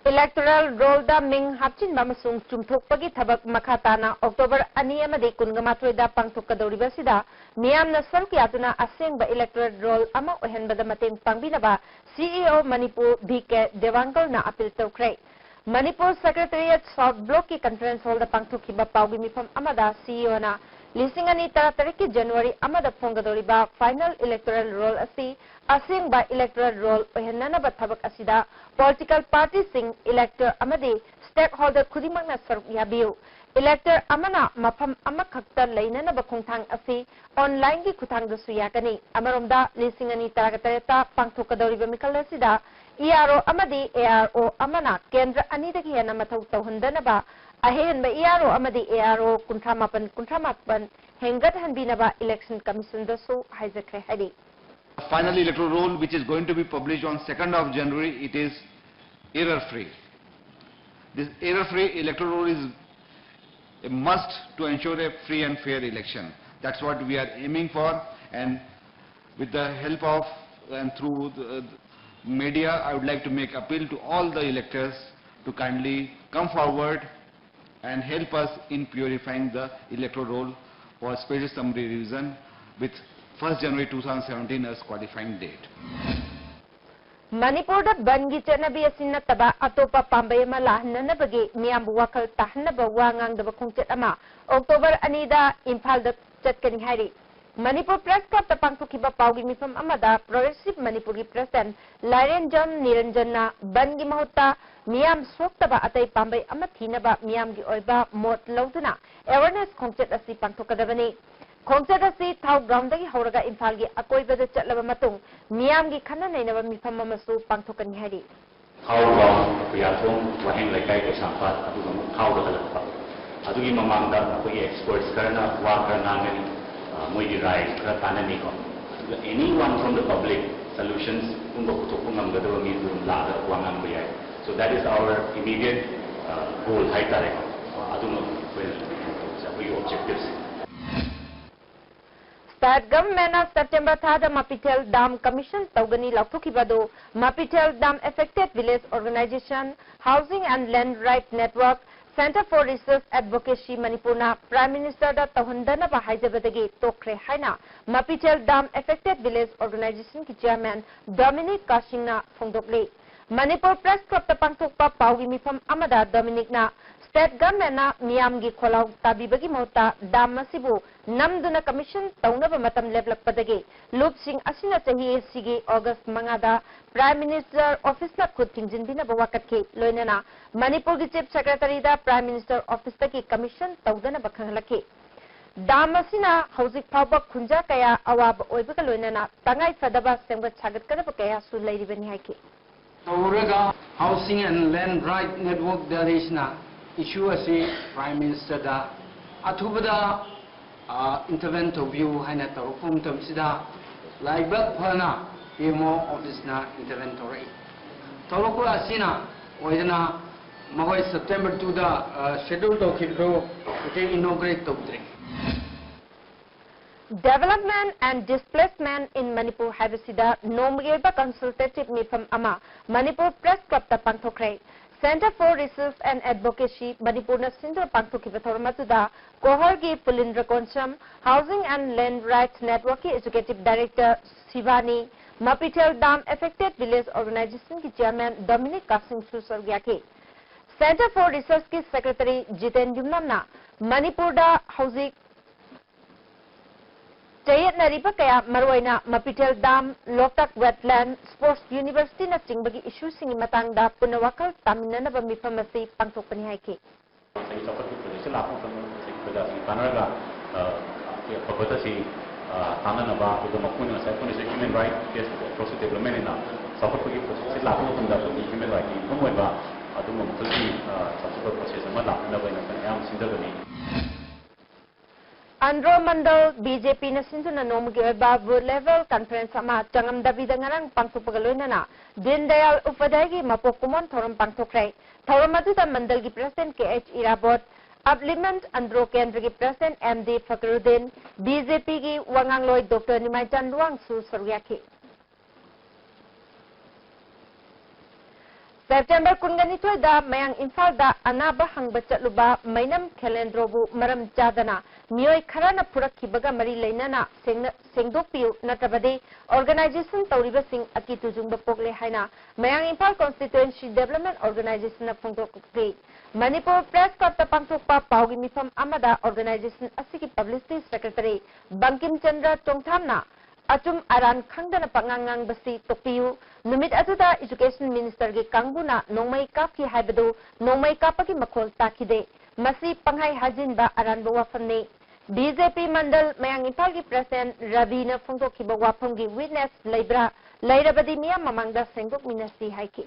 Electoral roll ꯗ ꯃꯤꯡ ꯍꯥꯞꯆꯤꯟꯕ ꯑꯃꯁꯨꯡ ꯆꯨꯝꯊꯣꯛꯄꯒꯤ ꯊꯕꯛ ꯃꯈꯥ ꯇꯥꯅ October ꯑꯅꯤ ꯑꯃꯗꯤ ꯀꯨꯟꯒ ꯃꯥꯊꯣꯏꯗ ꯄꯥꯡꯊꯣꯛꯀꯗꯧꯔꯤꯕ ꯑꯁꯤꯗ ꯃꯤꯌꯥꯝꯅ ꯁꯔꯨꯛ ꯌꯥꯗꯨꯅ ꯑꯁꯦꯡꯕ electoral roll ꯑꯃ ꯑꯣꯏꯍꯟꯕꯗ ꯃꯇꯦꯡ ꯄꯥꯡꯕꯤꯅꯕ C E O Manipur V K ꯗꯦꯋꯥꯡꯒꯜꯅ appeal ꯇꯧꯈ꯭ꯔꯦ꯫ ꯃꯅꯤꯄꯨꯔ Secretariat South Block ꯀꯤ conference hall ꯗ ꯄꯥꯡꯊꯣꯛꯈꯤꯕ ꯄꯥꯎꯒꯤ ꯃꯤꯐꯝ ꯑꯃꯗ C E O ꯅ ꯂꯤꯁꯤꯡ ꯑꯅꯤ ꯇꯔꯥꯇꯔꯦꯠꯀꯤ January ꯑꯃꯗ ꯐꯣꯡꯒꯗꯧꯔꯤꯕ final electoral roll ꯑꯁꯤ ꯑꯁꯦꯡꯕ electoral roll ꯑꯣꯏꯍꯟꯅꯅꯕ ꯊꯕꯛ ꯑꯁꯤꯗ political party ꯁꯤꯡ, elector ꯑꯃꯗꯤ stakeholder ꯈꯨꯗꯤꯡꯃꯛꯅ ꯁꯔꯨꯛ ꯌꯥꯕꯤꯌꯨ꯫ Elector ꯑꯃꯅ ꯃꯐꯝ ꯑꯃꯈꯛꯇ ꯂꯩꯅꯅꯕ ꯈꯣꯡꯊꯥꯡ ꯑꯁꯤ online ꯒꯤ ꯈꯨꯠꯊꯥꯡꯗꯁꯨ ꯌꯥꯒꯅꯤ꯫ ꯑꯃꯔꯣꯝꯗ, ꯂꯤꯁꯤꯡ ꯑꯅꯤ ꯇꯔꯥꯇꯔꯦꯠꯇ ꯄꯥꯡꯊꯣꯛꯀꯗꯧꯔꯤꯕ ꯃꯤꯈꯜ ꯑꯁꯤꯗ E R O ꯑꯃꯗꯤ A R O ꯑꯃꯅ ꯀꯦꯟꯗ꯭ꯔ ꯑꯅꯤꯗꯒꯤ ꯍꯦꯟꯅ ꯃꯊꯧ ꯇꯧꯍꯟꯗꯅꯕ ꯑꯍꯦꯟꯕ E R O ꯑꯃꯗꯤ A R O ꯀꯨꯟꯊ꯭ꯔꯥ ꯃꯥꯄꯟ, ꯀꯨꯟꯊ꯭ꯔꯥ ꯃꯥꯄꯟ ꯍꯦꯟꯒꯠꯍꯟꯕꯤꯅꯕ Election Commission ꯗꯁꯨ ꯍꯥꯏꯖꯈ꯭ꯔꯦ ꯍꯥꯏꯔꯤ꯫ Final electoral roll, which is going to be published on second of January, it is error free. This error free electoral roll is a must to ensure a free and fair election. That's what we are aiming for, and with the help of and through the media, I would like to make appeal to all the electors to kindly come forward and help us in purifying the electoral roll for special summary revision with first January two thousand seventeen as qualifying date. ꯃꯅꯤꯄꯨꯔꯗ ꯕꯟꯒꯤ ꯆꯠꯅꯕꯤ ꯑꯁꯤ ꯅꯠꯇꯕ ꯑꯇꯣꯞꯄ ꯄꯥꯝꯕꯩ ꯑꯃ ꯂꯥꯛꯍꯟꯅꯅꯕꯒꯤ ꯃꯤꯌꯥꯝꯕꯨ ꯋꯥꯈꯜ ꯇꯥꯍꯟꯅꯕ ꯋꯥ ꯉꯥꯡꯗꯕ ꯈꯣꯡꯆꯠ ꯑꯃ ꯑꯣꯛꯇꯣꯕꯔ ꯑꯅꯤꯗ ꯏꯝꯐꯥꯜꯗ ꯆꯠꯀꯅꯤ ꯍꯥꯏꯔꯤ꯫ ꯃꯅꯤꯄꯨꯔ ꯄ꯭ꯔꯦꯁ ꯀ꯭ꯂꯕꯇ ꯄꯥꯡꯊꯣꯛꯈꯤꯕ ꯄꯥꯎꯒꯤ ꯃꯤꯐꯝ ꯑꯃꯗ ꯄ꯭ꯔꯣꯒ꯭ꯔꯦꯁꯤꯚ ꯃꯅꯤꯄꯨꯔꯒꯤ ꯄ꯭ꯔꯦꯁꯤꯗꯦꯟꯠ ꯂꯥꯏꯔꯦꯟꯖꯝ ꯅꯤꯔꯟꯖꯟꯅ ꯕꯟꯒꯤ ꯃꯍꯨꯠꯇ ꯃꯤꯌꯥꯝ ꯁꯣꯛꯇꯕ ꯑꯇꯩ ꯄꯥꯝꯕꯩ ꯑꯃ ꯊꯤꯅꯕ ꯃꯤꯌꯥꯝꯒꯤ ꯑꯣꯏꯕ ꯃꯣꯠ ꯂꯧꯗꯨꯅ ꯑꯦꯋꯥꯔꯅꯦꯁ ꯈꯣꯡꯆꯠ ꯑꯁꯤ ꯄꯥꯡꯊꯣꯛꯀꯗꯕꯅꯤ꯫ ꯈꯣꯡꯆꯠ ꯑꯁꯤ ꯊꯥꯎ ꯒ꯭ꯔꯥꯎꯟꯗꯒꯤ ꯍꯧꯔꯒ ꯏꯝꯐꯥꯜꯒꯤ ꯑꯀꯣꯏꯕꯗ ꯆꯠꯂꯕ ꯃꯇꯨꯡ ꯃꯤꯌꯥꯝꯒꯤ ꯈꯟꯅ ꯅꯩꯅꯕ ꯃꯤꯐꯝ ꯑꯃꯁꯨ ꯄꯥꯡꯊꯣꯛꯀꯅꯤ ꯍꯥꯏꯔꯤ꯫ ꯊꯥꯎ ꯒ꯭ꯔꯥꯎꯟ, ꯈꯨꯌꯥꯊꯣꯡ, ꯋꯥꯍꯦꯡ ꯂꯩꯀꯥꯏ, ꯀꯩꯁꯥꯝꯄꯥꯠ, ꯑꯗꯨꯒ ꯑꯃꯨꯛ ꯊꯥꯎꯗ ꯍꯜꯂꯛꯄ꯫ ꯑꯗꯨꯒꯤ ꯃꯃꯥꯡꯗ ꯑꯩꯈꯣꯏꯒꯤ ꯑꯦꯛꯁꯄꯔꯠꯁ ꯈꯔꯅ ꯋꯥ ꯈꯔ ꯉꯥꯡꯒꯅꯤ, ꯑ, ꯃꯣꯏꯒꯤ ꯔꯥꯏ ꯈꯔ ꯇꯥꯟꯅꯅꯤꯀꯣ꯫ ꯑꯗꯨꯒ any one from the public solutions ꯀꯨꯝꯕ ꯄꯨꯊꯣꯛꯄ ꯉꯝꯒꯗꯕ ꯃꯤꯗꯨ ꯑꯗꯨꯝ ꯂꯥꯛꯑꯒ ꯋꯥ ꯉꯥꯡꯕ ꯌꯥꯏ꯫ So that is our immediate, uh, goal ꯍꯥꯏꯇꯥꯔꯦꯀꯣ꯫ ꯑꯗꯨꯃꯛ ꯑꯩꯈꯣꯏꯅ ꯑꯩꯈꯣꯏꯒꯤ ꯑꯣꯕꯖꯦꯛꯇꯤꯚꯁꯦ꯫ ꯁ꯭ꯇꯦꯠ ꯒꯚꯔꯟꯃꯦꯟꯠꯅ ꯁꯦꯞꯇꯦꯝꯕꯔ ꯊꯥꯗ ꯃꯄꯤꯊꯦꯜ ꯗꯥꯝ ꯀꯃꯤꯁꯟ ꯇꯧꯒꯅꯤ ꯂꯥꯎꯊꯣꯛꯈꯤꯕ ꯑꯗꯨ Mapithel dam affected village organisation, housing and land right network, centre for research advocacy ꯃꯅꯤꯄꯨꯔꯅ ꯄ꯭ꯔꯥꯏꯝ ꯃꯤꯅꯤꯁꯇꯔꯗ ꯇꯧꯍꯟꯗꯅꯕ ꯍꯥꯏꯖꯕꯗꯒꯤ ꯇꯣꯛꯈ꯭ꯔꯦ ꯍꯥꯏꯅ ꯃꯄꯤꯊꯦꯜ ꯗꯥꯝ ꯑꯦꯐꯦꯛꯇꯦꯗ ꯚꯤꯂꯦꯖ ꯑꯣꯔꯒꯅꯥꯏꯖꯦꯁꯟꯒꯤ ꯆꯤꯌꯥꯔꯃꯦꯟ ꯗꯣꯃꯤꯅꯤꯛ ꯀꯥꯁꯤꯡꯅ ꯐꯣꯡꯗꯣꯛꯂꯤ꯫ ꯃꯅꯤꯄꯨꯔ ꯄ꯭ꯔꯦꯁ ꯀ꯭ꯂꯕꯇ ꯄꯥꯡꯊꯣꯛꯄ ꯄꯥꯎꯒꯤ ꯃꯤꯐꯝ ꯑꯃꯗ ꯗꯣꯃꯤꯅꯤꯛꯅ ꯁ꯭ꯇꯦꯠ ꯒꯚꯔꯟꯃꯦꯟꯠꯅ ꯃꯤꯌꯥꯝꯒꯤ ꯈꯣꯜꯂꯥꯎ ꯇꯥꯕꯤꯕꯒꯤ ꯃꯍꯨꯠꯇ ꯗꯥꯝ ꯑꯁꯤꯕꯨ ꯅꯝꯗꯨꯅ ꯀꯃꯤꯁꯟ ꯇꯧꯅꯕ ꯃꯇꯝ ꯂꯦꯞꯂꯛꯄꯗꯒꯤ ꯂꯨꯞꯁꯤꯡ ꯑꯁꯤꯅ ꯆꯍꯤ ꯑꯁꯤꯒꯤ ꯑꯣꯒꯁ ꯃꯉꯥꯗ ꯄ꯭ꯔꯥꯏꯝ ꯃꯤꯅꯤꯁꯇꯔ ꯑꯣꯐꯤꯁꯅ ꯈꯨꯠ ꯊꯤꯡꯖꯤꯟꯕꯤꯅꯕ ꯋꯥꯀꯠꯈꯤ꯫ ꯂꯣꯏꯅꯅ ꯃꯅꯤꯄꯨꯔꯒꯤ ꯆꯤꯐ ꯁꯦꯀ꯭ꯔꯦꯇꯔꯤꯗ ꯄ꯭ꯔꯥꯏꯝ ꯃꯤꯅꯤꯁꯇꯔ ꯑꯣꯐꯤꯁꯇꯒꯤ ꯀꯃꯤꯁꯟ ꯇꯧꯗꯅꯕ ꯈꯪꯍꯜꯂꯛꯈꯤ꯫ ꯗꯥꯝ ꯑꯁꯤꯅ ꯍꯧꯖꯤꯛ ꯐꯥꯎꯕ ꯈꯨꯟꯖꯥ ꯀꯌꯥ ꯑꯋꯥꯕ ꯑꯣꯏꯕꯒ ꯂꯣꯏꯅꯅ ꯇꯉꯥꯏ ꯐꯗꯕ ꯁꯦꯝꯒꯠ ꯁꯥꯒꯠꯀꯗꯕ ꯀꯌꯥꯁꯨ ꯂꯩꯔꯤꯕꯅꯤ ꯍꯥꯏꯈꯤ꯫ ꯇꯧꯔꯒ Housing and Land Right Network Delhiꯁꯤꯅ issue ꯑꯁꯤ Prime Ministerꯗ ꯑꯊꯨꯕꯗ, ꯑ, intervene ꯇꯧꯕꯤꯌꯨ ꯍꯥꯏꯅ ꯇꯧꯔꯛꯄ ꯃꯇꯝꯁꯤꯗ ꯂꯥꯏꯕꯛ ꯐꯅ P M O officeꯅ intervene ꯇꯧꯔꯛꯏ꯫ ꯇꯧꯔꯛꯄ ꯑꯁꯤꯅ ꯑꯣꯏꯗꯅ ꯃꯈꯣꯏ September two ꯗ schedule ꯇꯧꯈꯤꯕꯗꯨ ꯍꯧꯖꯤꯛ inaugurate ꯇꯧꯗ꯭ꯔꯤ꯫ Development and Displacement in Manipur ꯍꯥꯏꯕꯁꯤꯗ ꯅꯣꯡꯃꯒꯤ ꯑꯣꯏꯕ consultative ꯃꯤꯐꯝ ꯑꯃ ꯃꯅꯤꯄꯨꯔ Press Club ꯇ ꯄꯥꯡꯊꯣꯛꯈ꯭ꯔꯦ꯫ Centre for Research and Advocacy ꯃꯅꯤꯄꯨꯔꯅ ꯁꯤꯟꯗꯨꯅ ꯄꯥꯡꯊꯣꯛꯈꯤꯕ ꯊꯧꯔꯝ ꯑꯗꯨꯗ ꯀꯣꯍꯔꯒꯤ ꯄꯨꯂꯤꯟꯗ꯭ꯔ Konsam, Housing and Land Rights Network ꯀꯤ Executive Director ꯁꯤꯕꯥꯅꯤ, ꯃꯄꯤꯊꯦꯜ Dam Affected Village Organisation ꯒꯤ Chairman ꯗꯣꯃꯤꯅꯤꯛ ꯀꯥꯁꯤꯡꯁꯨ ꯁꯔꯨꯛ ꯌꯥꯈꯤ꯫ Centre for Research ꯀꯤ Secretary ꯖꯤꯇꯦꯟ ꯌꯨꯝꯅꯥꯝꯅ ꯃꯅꯤꯄꯨꯔꯗ ꯍꯧꯖꯤꯛ ꯆꯌꯦꯠꯅꯔꯤꯕ ꯀꯌꯥ, ꯃꯔꯨꯑꯣꯏꯅ ꯃꯄꯤꯊꯦꯜ Dam, ꯂꯣꯛꯇꯥꯛ Wetland, Sports University ꯅꯆꯤꯡꯕꯒꯤ issue ꯁꯤꯡꯒꯤ ꯃꯇꯥꯡꯗ ꯄꯨꯟꯅ ꯋꯥꯈꯜ ꯇꯥꯃꯤꯟꯅꯅꯕ ꯃꯤꯐꯝ ꯑꯁꯤ ꯄꯥꯡꯊꯣꯛꯄꯅꯤ ꯍꯥꯏꯈꯤ꯫ ꯉꯁꯥꯏꯒꯤ ꯆꯥꯎꯈꯠꯄ project ꯁꯦ ꯂꯥꯛꯄ ꯃꯇꯝꯗ ꯉꯁꯥꯏꯒꯤ ꯄ꯭ꯔꯖꯥꯁꯤꯡꯒ ꯇꯥꯟꯅꯔꯒ, ꯑ, ꯑꯐꯕꯗ ꯁꯤ, ꯑ, ꯇꯥꯟꯅꯅꯕ, ꯑꯗꯨꯒ ꯃꯈꯣꯏꯅ ꯉꯁꯥꯏ ꯑꯩꯈꯣꯏꯅꯁꯨ human right based approach to development ꯍꯥꯏꯅ ꯆꯥꯎꯈꯠꯄꯒꯤ project ꯁꯦ ꯂꯥꯛꯄ ꯃꯇꯝꯗ ꯑꯩꯈꯣꯏꯒꯤ human right ꯀꯤ ꯌꯨꯝꯐꯝ ꯑꯣꯏꯕ ꯑꯗꯨꯒꯨꯝꯕ ꯃꯈꯜꯒꯤ, ꯑ, ꯆꯥꯎꯈꯠꯄ process ꯑꯃ ꯂꯥꯛꯅꯅꯕ ꯍꯥꯏꯅ ꯑꯩꯈꯣꯏꯅ ꯑꯌꯥꯝꯕ ꯁꯤꯟꯊꯒꯅꯤ꯫ ꯑꯟꯗ꯭ꯔꯣ ꯃꯟꯗꯜ ꯕꯤ ꯖꯦ ꯄꯤ ꯅ ꯁꯤꯟꯗꯨꯅ ꯅꯣꯡꯃꯒꯤ ꯑꯣꯏꯕ booth level conference ꯑꯃ ꯆꯉꯝꯗꯕꯤꯗ ꯉꯔꯥꯡ ꯄꯥꯡꯊꯣꯛꯄꯒ ꯂꯣꯏꯅꯅ ꯗꯤꯟ ꯗꯌꯥꯜ ꯎꯄꯥꯙ꯭ꯌꯥꯌꯒꯤ ꯃꯄꯣꯛ ꯀꯨꯝꯑꯣꯟ ꯊꯧꯔꯝ ꯄꯥꯡꯊꯣꯛꯈ꯭ꯔꯦ꯫ ꯊꯧꯔꯝ ꯑꯗꯨꯗ ꯃꯟꯗꯜꯒꯤ President K H Irabot, Upliftment Andro ꯀꯦꯟꯗ꯭ꯔꯒꯤ President M D Fakhruddin, B J ꯄꯤꯒꯤ ꯋꯥꯉꯥꯡꯂꯣꯏ ꯗꯣꯛꯇꯔ ꯅꯤꯃꯥꯏꯆꯥꯟ ꯂꯨꯋꯥꯡꯁꯨ ꯁꯔꯨꯛ ꯌꯥꯈꯤ꯫ September ꯀꯨꯟꯒ ꯅꯤꯊꯣꯏꯗ ꯃꯌꯥꯡ ꯏꯝꯐꯥꯜꯗ ꯑꯅꯥꯕ ꯍꯪꯕ ꯆꯠꯂꯨꯕ ꯃꯩꯅꯝ ꯈꯦꯂꯦꯟꯗ꯭ꯔꯣꯕꯨ ꯃꯔꯝ ꯆꯥꯗꯅ ꯃꯤꯑꯣꯏ ꯈꯔꯅ ꯐꯨꯔꯛꯈꯤꯕꯒ ꯃꯔꯤ ꯂꯩꯅꯅ ꯁꯦꯡꯅ-, ꯁꯦꯡꯗꯣꯛꯄꯤꯌꯨ, ꯅꯠꯇ꯭ꯔꯕꯗꯤ organization ꯇꯧꯔꯤꯕꯁꯤꯡ ꯑꯀꯤ ꯇꯨꯖꯨꯡꯕ ꯄꯣꯛꯂꯦ ꯍꯥꯏꯅ ꯃꯌꯥꯡ ꯏꯝꯐꯥꯜ Constituency Development Organization ꯅ ꯐꯣꯡꯗꯣꯛꯂꯤ꯫ ꯃꯅꯤꯄꯨꯔ Press Club ꯇ ꯄꯥꯡꯊꯣꯛꯄ ꯄꯥꯎꯒꯤ ꯃꯤꯐꯝ ꯑꯃꯗ organization ꯑꯁꯤꯒꯤ Publicity Secretary ꯕꯪꯀꯤꯝ ꯆꯟꯗ꯭ꯔ ꯆꯣꯡꯊꯥꯝꯅ ꯑꯆꯨꯝ ꯑꯔꯥꯟ ꯈꯪꯗꯅ ꯄꯉꯥꯡ ꯉꯥꯡꯕꯁꯤ ꯇꯣꯛꯄꯤꯌꯨ꯫ ꯅꯨꯃꯤꯠ ꯑꯗꯨꯗ Education Minister ꯒꯤ ꯀꯥꯡꯕꯨꯅ ꯅꯣꯡꯃꯩ ꯀꯥꯞꯈꯤ ꯍꯥꯏꯕꯗꯨ ꯅꯣꯡꯃꯩ ꯀꯥꯞꯄꯒꯤ ꯃꯈꯣꯜ ꯇꯥꯈꯤꯗꯦ꯫ ꯃꯁꯤ ꯄꯪꯍꯥꯏ ꯍꯥꯏꯖꯤꯟꯕ ꯑꯔꯥꯟꯕ ꯋꯥꯐꯝꯅꯤ꯫ ꯕꯤ ꯖꯦ ꯄꯤ ꯃꯟꯗꯜ ꯃꯌꯥꯡ ꯏꯝꯐꯥꯜꯒꯤ President ꯔꯕꯤꯅ ꯐꯣꯡꯗꯣꯛꯈꯤꯕ ꯋꯥꯐꯝꯒꯤ witness ꯂꯩꯕ꯭ꯔꯥ? ꯂꯩꯔꯕꯗꯤ ꯃꯤꯌꯥꯝ ꯃꯃꯥꯡꯗ ꯁꯦꯡꯗꯣꯛꯃꯤꯟꯅꯁꯤ ꯍꯥꯏꯈꯤ꯫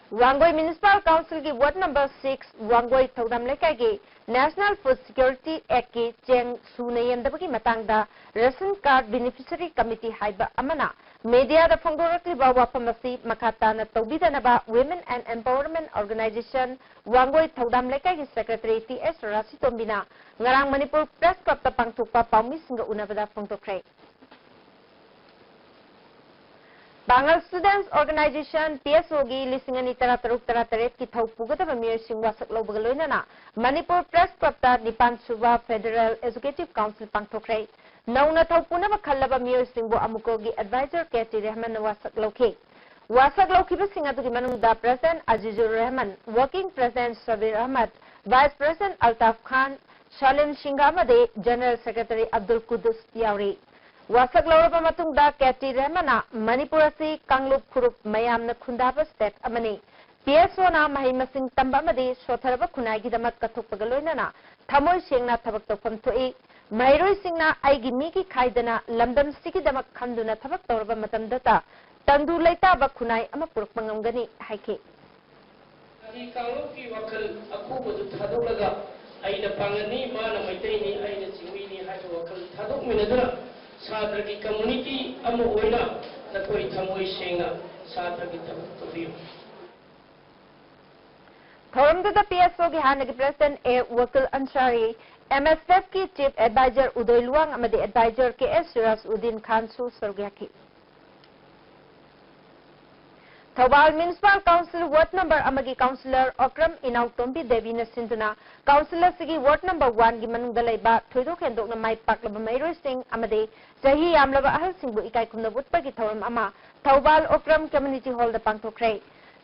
ꯋꯥꯡꯒꯣꯏ Municipal Council ꯒꯤ Ward number six ꯋꯥꯡꯒꯣꯏ ꯊꯧꯗꯥꯝ ꯂꯩꯀꯥꯏꯒꯤ National Food Security Act ꯀꯤ ꯆꯦꯡ ꯁꯨꯅ ꯌꯦꯟꯗꯕꯒꯤ ꯃꯇꯥꯡꯗ Ration Card Beneficiary Committee ꯍꯥꯏꯕ ꯑꯃꯅ media ꯗ ꯐꯣꯡꯗꯣꯔꯛꯂꯤꯕ ꯋꯥꯐꯝ ꯑꯁꯤ ꯃꯈꯥ ꯇꯥꯅ ꯇꯧꯕꯤꯗꯅꯕ Women and Empowerment Organization Wangoi ꯊꯧꯗꯥꯝ ꯂꯩꯀꯥꯏꯒꯤ Secretary ꯇꯤ ꯑꯦꯁ ꯔꯥꯁꯤꯇꯣꯝꯕꯤꯅ ꯉꯔꯥꯡ ꯃꯅꯤꯄꯨꯔ Press Club ꯇ ꯄꯥꯡꯊꯣꯛꯄ ꯄꯥꯎꯃꯤꯁꯤꯡꯒ ꯎꯅꯕꯗ ꯐꯣꯡꯗꯣꯛꯈ꯭ꯔꯦ꯫ ꯄꯥꯡꯒꯜ Students Organisation, ꯄꯤ ꯑꯦꯁ ꯑꯣ ꯒꯤ ꯂꯤꯁꯤꯡ ꯑꯅꯤ ꯇꯔꯥꯇꯔꯨꯛ ꯇꯔꯥꯇꯔꯦꯠ ꯀꯤ ꯊꯧ ꯄꯨꯒꯗꯕ ꯃꯤꯑꯣꯏꯁꯤꯡ ꯋꯥꯁꯛ ꯂꯧꯕꯒ ꯂꯣꯏꯅꯅ ꯃꯅꯤꯄꯨꯔ Press Club ꯇ ꯅꯤꯄꯥꯟ ꯁꯨꯕ Federal Executive Council ꯄꯥꯡꯊꯣꯛꯈ꯭ꯔꯦ꯫ ꯅꯧꯅ ꯊꯧ ꯄꯨꯅꯕ ꯈꯜꯂꯕ ꯃꯤꯑꯣꯏꯁꯤꯡꯕꯨ ꯑꯃꯨꯀꯣꯒꯤ Advisor ꯀꯦ ꯇꯤ ꯔꯦꯍꯃꯟꯅ ꯋꯥꯁꯛ ꯂꯧꯈꯤ꯫ ꯋꯥꯁꯛ ꯂꯧꯈꯤꯕꯁꯤꯡ ꯑꯗꯨꯒꯤ ꯃꯅꯨꯡꯗ President ꯑꯖꯤꯖꯨꯔ ꯔꯦꯍꯃꯟ, Working President Sabir Ahmad, Vice President Altaf ꯈꯥꯟ, ꯁꯥꯂꯤꯝ ꯁꯤꯡꯍ ꯑꯃꯗꯤ General Secretary ꯑꯕꯗꯨꯜ ꯀꯨꯗꯨꯁ ꯌꯥꯎꯔꯤ꯫ ꯋꯥꯁꯛ ꯂꯧꯔꯕ ꯃꯇꯨꯡꯗ ꯀꯦ ꯇꯤ ꯔꯦꯍꯃꯟꯅ ꯃꯅꯤꯄꯨꯔ ꯑꯁꯤ ꯀꯥꯡꯂꯨꯞ ꯐꯨꯔꯨꯞ ꯃꯌꯥꯝꯅ ꯈꯨꯟꯗꯥꯕ state ꯑꯃꯅꯤ꯫ ꯄꯤ ꯑꯦꯁ ꯑꯣ ꯅ ꯃꯍꯩ ꯃꯁꯤꯡ ꯇꯝꯕ ꯑꯃꯗꯤ ꯁꯣꯠꯊꯔꯕ ꯈꯨꯟꯅꯥꯏꯒꯤꯗꯃꯛ ꯀꯠꯊꯣꯛꯄꯒ ꯂꯣꯏꯅꯅ ꯊꯃꯣꯏ ꯁꯦꯡꯅ ꯊꯕꯛ ꯇꯧꯐꯝ ꯊꯣꯛꯏ꯫ ꯃꯍꯩꯔꯣꯏꯁꯤꯡꯅ ꯑꯩꯒꯤ ꯃꯤꯒꯤ ꯈꯥꯏꯗꯅ ꯂꯝꯗꯝꯁꯤꯒꯤꯗꯃꯛ ꯈꯟꯗꯨꯅ ꯊꯕꯛ ꯇꯧꯔꯕ ꯃꯇꯝꯗꯇ ꯇꯪꯗꯨ ꯂꯩꯇꯥꯕ ꯈꯨꯟꯅꯥꯏ ꯑꯃ ꯄꯨꯔꯛꯄ ꯉꯝꯒꯅꯤ ꯍꯥꯏꯈꯤ꯫ ꯍꯥꯏꯗꯤ ꯀꯥꯡꯂꯨꯞꯀꯤ ꯋꯥꯈꯜ ꯑꯈꯨꯕꯗꯨ ꯊꯥꯗꯣꯛꯂꯒ ꯑꯩꯅ ꯄꯥꯡꯒꯜꯅꯤ, ꯃꯥꯅ ꯃꯩꯇꯩꯅꯤ, ꯑꯩꯅ ꯆꯤꯡꯃꯤꯅꯤ ꯍꯥꯏꯕ ꯋꯥꯈꯜ ꯊꯥꯗꯣꯛꯃꯤꯟꯅꯗꯨꯅ ꯁꯥꯇ꯭ꯔꯒꯤ community ꯑꯃ ꯑꯣꯏꯅ ꯅꯈꯣꯏ ꯊꯃꯣꯏ ꯁꯦꯡꯅ ꯁꯥꯇ꯭ꯔꯒꯤ ꯊꯕꯛ ꯇꯧꯕꯤꯌꯨ꯫ ꯊꯧꯔꯝꯗꯨꯗ ꯄꯤ ꯑꯦꯁ ꯑꯣ ꯒꯤ ꯍꯥꯟꯅꯒꯤ President ꯑꯦ ꯋꯀꯤꯜ ꯑꯟꯁꯥꯔꯤ, ꯑꯦꯝ ꯑꯦꯁ ꯑꯦꯐ ꯀꯤ Chief Advisor ꯎꯗꯣꯏ ꯂꯨꯋꯥꯡ ꯑꯃꯗꯤ Advisor ꯀꯦ ꯑꯦꯁ ꯁꯤꯔꯥꯖ ꯎꯗꯤꯟ ꯈꯥꯟꯁꯨ ꯁꯔꯨꯛ ꯌꯥꯈꯤ꯫ Thoubal Municipal Council Ward number ꯑꯃꯒꯤ Councillor ꯑꯣꯀ꯭ꯔꯝ ꯏꯅꯥꯎꯇꯣꯝꯕꯤ ꯗꯦꯕꯤꯅ ꯁꯤꯟꯗꯨꯅ Council ꯑꯁꯤꯒꯤ Ward number one ꯒꯤ ꯃꯅꯨꯡꯗ ꯂꯩꯕ ꯊꯣꯏꯗꯣꯛ ꯍꯦꯟꯗꯣꯛꯅ ꯃꯥꯏ ꯄꯥꯛꯂꯕ ꯃꯍꯩꯔꯣꯏꯁꯤꯡ ꯑꯃꯗꯤ ꯆꯍꯤ ꯌꯥꯝꯂꯕ ꯑꯍꯜꯁꯤꯡꯕꯨ ꯏꯀꯥꯏ ꯈꯨꯝꯅꯕ ꯎꯠꯄꯒꯤ ꯊꯧꯔꯝ ꯑꯃ ꯊꯧꯕꯥꯜ ꯑꯣꯀ꯭ꯔꯝ Community Hall ꯗ ꯄꯥꯡꯊꯣꯛꯈ꯭ꯔꯦ꯫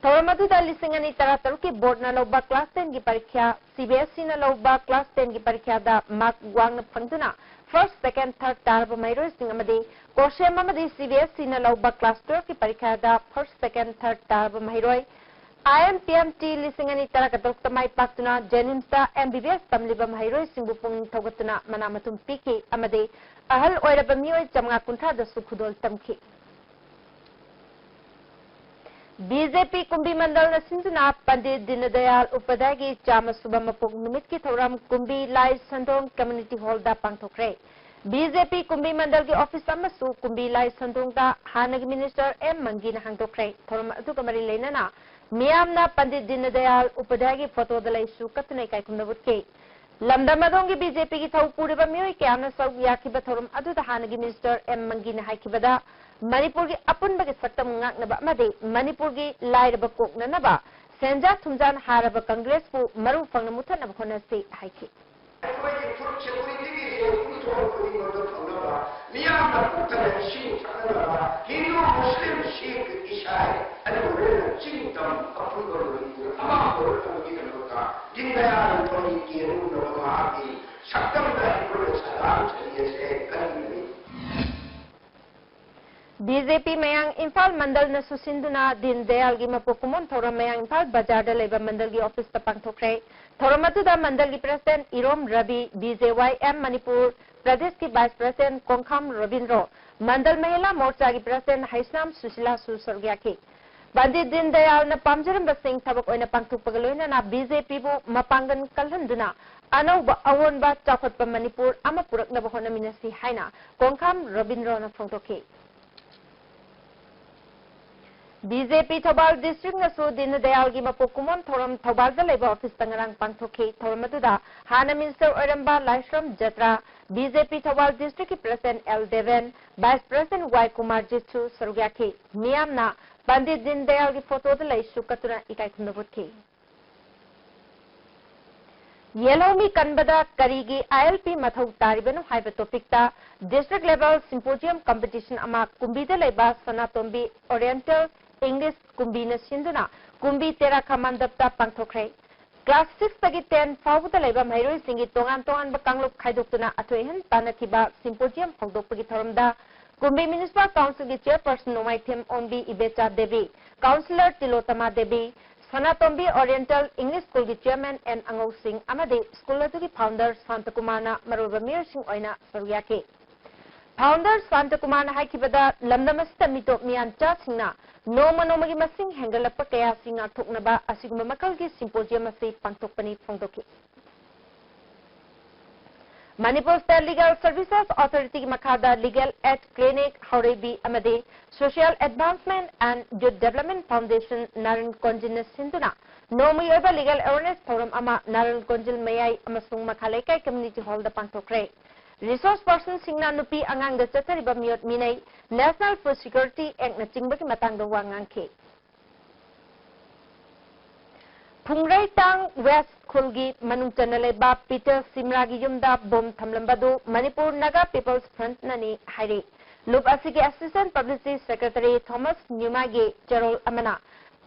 ꯊꯧꯔꯝ ꯑꯗꯨꯗ ꯂꯤꯁꯤꯡ ꯑꯅꯤ ꯇꯔꯥꯇꯔꯨꯛꯀꯤ board ꯅ ꯂꯧꯕ class ten ꯒꯤ ꯄꯔꯤꯈ꯭ꯌꯥ, ꯁꯤ ꯕꯤ ꯑꯦꯁ ꯏ ꯅ ꯂꯧꯕ class ten ꯒꯤ ꯄꯔꯤꯈ꯭ꯌꯥꯗ mark ꯋꯥꯡꯅ ꯐꯪꯗꯨꯅ first, second, third ꯇꯥꯔꯕ ꯃꯍꯩꯔꯣꯏꯁꯤꯡ ꯑꯃꯗꯤ COSHEM ꯑꯃꯗꯤ ꯁꯤ ꯕꯤ ꯑꯦꯁ ꯏ ꯅ ꯂꯧꯕ class twelve ꯀꯤ ꯄꯔꯤꯈ꯭ꯌꯥꯗ first, second, third ꯇꯥꯔꯕ ꯃꯍꯩꯔꯣꯏ, ꯑꯥꯏ ꯑꯦꯝ ꯄꯤ ꯑꯦꯝ ꯇꯤ ꯂꯤꯁꯤꯡ ꯑꯅꯤ ꯇꯔꯥꯇꯔꯨꯛꯇ ꯃꯥꯏ ꯄꯥꯛꯇꯨꯅ JNIMS ꯇ ꯑꯦꯝ ꯕꯤ ꯕꯤ ꯑꯦꯁ ꯇꯝꯂꯤꯕ ꯃꯍꯩꯔꯣꯏꯁꯤꯡꯕꯨ ꯄꯨꯛꯅꯤꯡ ꯊꯧꯒꯠꯇꯨꯅ ꯃꯅꯥ ꯃꯊꯨꯝ ꯄꯤꯈꯤ ꯑꯃꯗꯤ ꯑꯍꯜ ꯑꯣꯏꯔꯕ ꯃꯤꯑꯣꯏ ꯆꯥꯃꯉꯥ ꯀꯨꯟꯊ꯭ꯔꯥꯗꯁꯨ ꯈꯨꯗꯣꯜ ꯇꯝꯈꯤ꯫ ꯕꯤ ꯖꯦ ꯄꯤ ꯀꯨꯝꯕꯤ ꯃꯟꯗꯜꯅ ꯁꯤꯟꯗꯨꯅ ꯄꯟꯗꯤꯠ ꯗꯤꯟꯗꯌꯥꯜ ꯎꯄꯥꯙ꯭ꯌꯥꯌꯒꯤ ꯆꯥꯝꯃ ꯁꯨꯕ ꯃꯄꯣꯛ ꯅꯨꯃꯤꯠꯀꯤ ꯊꯧꯔꯝ ꯀꯨꯝꯕꯤ ꯂꯥꯏ ꯁꯟꯗꯣꯡ ꯀꯝꯃ꯭ꯌꯨꯅꯤꯇꯤ ꯍꯣꯜꯗ ꯄꯥꯡꯊꯣꯛꯈ꯭ꯔꯦ꯫ ꯕꯤ ꯖꯦ ꯄꯤ ꯀꯨꯝꯕꯤ ꯃꯟꯗꯜꯒꯤ ꯑꯣꯐꯤꯁ ꯑꯃꯁꯨ ꯀꯨꯝꯕꯤ ꯂꯥꯏ ꯁꯟꯗꯣꯡꯗ ꯍꯥꯟꯅꯒꯤ ꯃꯤꯅꯤꯁꯇꯔ ꯑꯦꯝ ꯃꯪꯒꯤꯅ ꯍꯥꯡꯗꯣꯛꯈ꯭ꯔꯦ꯫ ꯊꯧꯔꯝ ꯑꯗꯨꯒ ꯃꯔꯤ ꯂꯩꯅꯅ ꯃꯤꯌꯥꯝꯅ ꯄꯟꯗꯤꯠ ꯗꯤꯟꯗꯌꯥꯜ ꯎꯄꯥꯙ꯭ꯌꯥꯌꯒꯤ ꯐꯣꯇꯣꯗ ꯂꯩꯁꯨ ꯀꯠꯇꯨꯅ ꯏꯀꯥꯏ ꯈꯨꯝꯅꯕ ꯎꯠꯈꯤ꯫ ꯂꯝꯗꯝ ꯑꯗꯣꯝꯒꯤ ꯕꯤ ꯖꯦ ꯄꯤꯒꯤ ꯊꯧ ꯄꯨꯔꯤꯕ ꯃꯤꯑꯣꯏ ꯀꯌꯥꯅ ꯁꯔꯨꯛ ꯌꯥꯈꯤꯕ ꯊꯧꯔꯝ ꯑꯗꯨꯗ ꯍꯥꯟꯅꯒꯤ ꯃꯤꯅꯤꯁꯇꯔ ꯑꯦꯝ ꯃꯪꯒꯤꯅ ꯍꯥꯏꯈꯤꯕꯗ, ꯃꯅꯤꯄꯨꯔꯒꯤ ꯑꯄꯨꯟꯕꯒꯤ ꯁꯛꯇꯝ ꯉꯥꯛꯅꯕ ꯑꯃꯗꯤ ꯃꯅꯤꯄꯨꯔꯒꯤ ꯂꯥꯏꯔꯕ ꯀꯣꯛꯅꯅꯕ ꯁꯦꯟꯖꯥ ꯊꯨꯝꯖꯥꯅ ꯍꯥꯔꯕ ꯀꯪꯒ꯭ꯔꯦꯁꯄꯨ ꯃꯔꯨ ꯐꯪꯅ ꯃꯨꯊꯠꯅꯕ ꯍꯣꯠꯅꯁꯤ ꯍꯥꯏꯈꯤ꯫ ꯑꯩꯈꯣꯏꯒꯤ ꯐꯨꯗ ꯁꯦꯀ꯭ꯌꯨꯔꯤꯇꯤꯒꯤ ꯄꯨꯊꯣꯛ ꯈꯨꯗꯤꯡꯃꯛꯇ ꯐꯪꯅꯕ, ꯃꯤꯌꯥꯝꯅ ꯄꯨꯛ ꯊꯟꯅ ꯏꯁꯤꯡ ꯊꯛꯅꯅꯕ, ꯍꯤꯟꯗꯨ, ꯃꯨꯁꯂꯤꯝ, ꯁꯤꯈ, ꯏꯁꯥꯏ, ꯑꯗꯨꯒ ꯂꯣꯏꯅꯅ ꯆꯤꯡ ꯇꯝ ꯑꯄꯨꯟꯕ ꯃꯅꯤꯄꯨꯔ ꯑꯃ ꯑꯣꯏꯔꯛꯅꯕꯒꯤꯗꯃꯛꯇ ꯗꯤꯟ ꯗꯌꯥꯜ ꯎꯄꯥꯙ꯭ꯌꯥꯌ ꯀꯦꯟꯅꯅꯕ ꯃꯍꯥꯛꯀꯤ ꯁꯛꯇꯝꯗ ꯑꯩꯈꯣꯏꯅ ꯁꯗꯥ ꯁꯔꯤꯌꯁꯦ ꯀꯟꯕꯤꯒꯅꯤ꯫ ꯕꯤ ꯖꯦ ꯄꯤ ꯃꯌꯥꯡ ꯏꯝꯐꯥꯜ ꯃꯟꯗꯜꯅꯁꯨ ꯁꯤꯟꯗꯨꯅ ꯗꯤꯟ ꯗꯌꯥꯜꯒꯤ ꯃꯄꯣꯛ ꯀꯨꯝꯑꯣꯟ ꯊꯧꯔꯝ ꯃꯌꯥꯡ ꯏꯝꯐꯥꯜ ꯕꯖꯥꯔꯗ ꯂꯩꯕ ꯃꯟꯗꯜꯒꯤ ꯑꯣꯐꯤꯁꯇ ꯄꯥꯡꯊꯣꯛꯈ꯭ꯔꯦ꯫ ꯊꯧꯔꯝ ꯑꯗꯨꯗ ꯃꯟꯗꯜꯒꯤ ꯄ꯭ꯔꯁꯤꯗꯦꯟꯠ ꯏꯔꯣꯝ ꯔꯕꯤ, ꯕꯤ ꯖꯦ ꯋꯥꯏ ꯑꯦꯝ ꯃꯅꯤꯄꯨꯔ ꯄ꯭ꯔꯗꯦꯁꯀꯤ vice president ꯀꯣꯡꯈꯥꯝ Robindro, ꯃꯟꯗꯜ ꯃꯍꯤꯂꯥ ꯃꯣꯔꯆꯥꯒꯤ president Heisnam ꯁꯨꯁꯤꯂꯥꯁꯨ ꯁꯔꯨꯛ ꯌꯥꯈꯤ꯫ ꯄꯟꯗꯤꯠ ꯗꯤꯟ ꯗꯌꯥꯜꯅ ꯄꯥꯝꯖꯔꯝꯕꯁꯤꯡ ꯊꯕꯛ ꯑꯣꯏꯅ ꯄꯥꯡꯊꯣꯛꯄꯒ ꯂꯣꯏꯅꯅ ꯕꯤ ꯖꯦ ꯄꯤꯕꯨ ꯃꯄꯥꯡꯒꯜ ꯀꯜꯍꯟꯗꯨꯅ ꯑꯅꯧꯕ ꯑꯑꯣꯟꯕ ꯆꯥꯎꯈꯠꯄ ꯃꯅꯤꯄꯨꯔ ꯑꯃ ꯄꯨꯔꯛꯅꯕ ꯍꯣꯠꯅꯃꯤꯟꯅꯁꯤ ꯍꯥꯏꯅ ꯀꯣꯡꯈꯥꯝ ꯔꯣꯕꯤꯟꯗ꯭ꯔꯣꯅ ꯐꯣꯡꯗꯣꯛꯈꯤ꯫ ꯕꯤ ꯖꯦ ꯄꯤ ꯊꯧꯕꯥꯜ ꯗꯤꯁꯇ꯭ꯔꯤꯛꯅꯁꯨ ꯗꯤꯟ ꯗꯌꯥꯜꯒꯤ ꯃꯄꯣꯛ ꯀꯨꯝꯑꯣꯟ ꯊꯧꯔꯝ ꯊꯧꯕꯥꯜꯗ ꯂꯩꯕ ꯑꯣꯐꯤꯁꯇ ꯉꯔꯥꯡ ꯄꯥꯡꯊꯣꯛꯈꯤ꯫ ꯊꯧꯔꯝ ꯑꯗꯨꯗ ꯍꯥꯟꯅ ꯃꯤꯅꯤꯁꯇꯔ ꯑꯣꯏꯔꯝꯕ ꯂꯥꯏꯁ꯭ꯔꯝ ꯖꯇ꯭ꯔꯥ, ꯕꯤ ꯖꯦ ꯄꯤ ꯊꯧꯕꯥꯜ ꯗꯤꯁꯇ꯭ꯔꯤꯛꯀꯤ president L Deben, vice president ꯋꯥꯏ ꯀꯨꯃꯥꯔꯖꯤꯠꯁꯨ ꯁꯔꯨꯛ ꯌꯥꯈꯤ꯫ ꯃꯤꯌꯥꯝꯅ ꯄꯟꯗꯤꯠ ꯗꯤꯟ ꯗꯌꯥꯜꯒꯤ ꯐꯣꯇꯣꯗ ꯂꯩꯁꯨ ꯀꯠꯇꯨꯅ ꯏꯀꯥꯏ ꯈꯨꯝꯅꯕ ꯎꯠꯈꯤ꯫ ꯌꯦꯜꯍꯧꯃꯤ ꯀꯟꯕꯗ ꯀꯔꯤꯒꯤ ꯑꯥꯏ ꯑꯦꯜ ꯄꯤ ꯃꯊꯧ ꯇꯥꯔꯤꯕꯅꯣ ꯍꯥꯏꯕ ꯇꯣꯄꯤꯛꯇ ꯗꯤꯁꯇ꯭ꯔꯤꯛ ꯂꯦꯚꯦꯜ ꯁꯤꯝꯄꯣꯖꯤꯌꯝ ꯀꯝꯄꯤꯇꯤꯁꯟ ꯑꯃ ꯀꯨꯝꯕꯤꯗ ꯂꯩꯕ ꯁꯅꯥꯇꯣꯝꯕꯤ ꯑꯣꯔꯤꯌꯦꯟꯇꯦꯜ ꯏꯪꯂꯤꯁ ꯀꯨꯝꯕꯤꯅ ꯁꯤꯟꯗꯨꯅ ꯀꯨꯝꯕꯤ ꯇꯦꯔꯥꯈꯥ ꯃꯟꯗꯞꯇ ꯄꯥꯡꯊꯣꯛꯈ꯭ꯔꯦ꯫ ꯀ꯭ꯂꯥꯁ ꯁꯤꯛꯁꯇꯒꯤ ꯇꯦꯟ ꯐꯥꯎꯕꯗ ꯂꯩꯕ ꯃꯍꯩꯔꯣꯏꯁꯤꯡꯒꯤ ꯇꯣꯉꯥꯟ ꯇꯣꯉꯥꯟꯕ ꯀꯥꯡꯂꯨꯞ ꯈꯥꯏꯗꯣꯛꯇꯨꯅ ꯑꯊꯣꯏ ꯑꯍꯦꯟ ꯇꯥꯟꯅꯈꯤꯕ ꯁꯤꯝꯄꯣꯖꯤꯌꯝ ꯍꯧꯗꯣꯛꯄꯒꯤ ꯊꯧꯔꯝꯗ ꯀꯨꯝꯕꯤ ꯃ꯭ꯌꯨꯅꯤꯁꯤꯄꯥꯜ ꯀꯥꯎꯟꯁꯤꯜꯒꯤ ꯆꯦꯌꯔꯄꯔꯁꯟ ꯅꯣꯡꯃꯥꯏꯊꯦꯝ ꯑꯣꯝꯕꯤ ꯏꯕꯦꯆꯥ ꯗꯦꯕꯤ, ꯀꯥꯎꯟꯁꯤꯂꯔ ꯇꯤꯂꯣꯇꯃꯥ ꯗꯦꯕꯤ, ꯁꯅꯥꯇꯣꯝꯕꯤ ꯑꯣꯔꯤꯌꯦꯟꯇꯦꯜ ꯏꯪꯂꯤꯁ ꯁ꯭ꯀꯨꯜꯒꯤ ꯆꯦꯌꯔꯃꯦꯟ ꯑꯦꯟ ꯑꯉꯧꯁꯤꯡ ꯑꯃꯗꯤ ꯁ꯭ꯀꯨꯜ ꯑꯗꯨꯒꯤ ꯐꯥꯎꯟꯗꯔ ꯁꯥꯟꯇꯀꯨꯃꯥꯔꯅ ꯃꯔꯨꯑꯣꯏꯕ ꯃꯤꯑꯣꯏꯁꯤꯡ ꯑꯣꯏꯅ ꯁꯔꯨꯛ ꯌꯥꯈꯤ꯫ Founder ꯁꯥꯟꯇ ꯀꯨꯃꯥꯔꯅ ꯍꯥꯏꯈꯤꯕꯗ, ꯂꯝꯗꯝ ꯑꯁꯤꯗ ꯃꯤꯇꯣꯞ ꯃꯤꯌꯥꯟꯆꯥꯁꯤꯡꯅ ꯅꯣꯡꯃ ꯅꯣꯡꯃꯒꯤ ꯃꯁꯤꯡ ꯍꯦꯟꯒꯠꯂꯛꯄ ꯀꯌꯥ ꯑꯁꯤ ꯉꯥꯛꯊꯣꯛꯅꯕ ꯑꯁꯤꯒꯨꯝꯕ ꯃꯈꯜꯒꯤ symposium ꯑꯁꯤ ꯄꯥꯡꯊꯣꯛꯄꯅꯤ ꯐꯣꯡꯗꯣꯛꯈꯤ꯫ Manipur State Legal Services Authority ꯒꯤ ꯃꯈꯥꯗ Legal Aid Clinic, ꯍꯥꯎꯔꯩꯕꯤ ꯑꯃꯗꯤ Social Advancement and Youth Development Foundation ꯅꯥꯔꯟ ꯀꯣꯟꯖꯤꯜꯅ ꯁꯤꯟꯗꯨꯅ ꯅꯣꯡꯃꯒꯤ ꯑꯣꯏꯕ legal awareness ꯊꯧꯔꯝ ꯑꯃ ꯅꯥꯔꯟ ꯀꯣꯟꯖꯤꯜ ꯃꯌꯥꯏ ꯑꯃꯁꯨꯡ ꯃꯈꯥ ꯂꯩꯀꯥꯏ community hall ꯗ ꯄꯥꯡꯊꯣꯛꯈ꯭ꯔꯦ꯫ Resource person ꯁꯤꯡꯅ ꯅꯨꯄꯤ ꯑꯉꯥꯡꯗ ꯆꯠꯊꯔꯤꯕ ꯃꯤꯑꯣꯠ ꯃꯤꯅꯩ, National Food Security Act ꯅꯆꯤꯡꯕꯒꯤ ꯃꯇꯥꯡꯗ ꯋꯥ ꯉꯥꯡꯈꯤ꯫ ꯐꯨꯡꯔꯩꯇꯥꯡ West ꯈꯨꯜꯒꯤ ꯃꯅꯨꯡ ꯆꯟꯅ ꯂꯩꯕ ꯄꯤꯇꯔ ꯁꯤꯝꯔꯥꯒꯤ ꯌꯨꯝꯗ ꯕꯣꯝ ꯊꯝꯂꯝꯕꯗꯨ ꯃꯅꯤꯄꯨꯔ Naga People's Front ꯅꯅꯤ ꯍꯥꯏꯔꯤ꯫ ꯂꯨꯞ ꯑꯁꯤꯒꯤ Assistant Publicity Secretary ꯊꯣꯃꯁ ꯅ꯭ꯌꯨꯃꯥꯒꯤ ꯆꯦꯔꯣꯜ ꯑꯃꯅ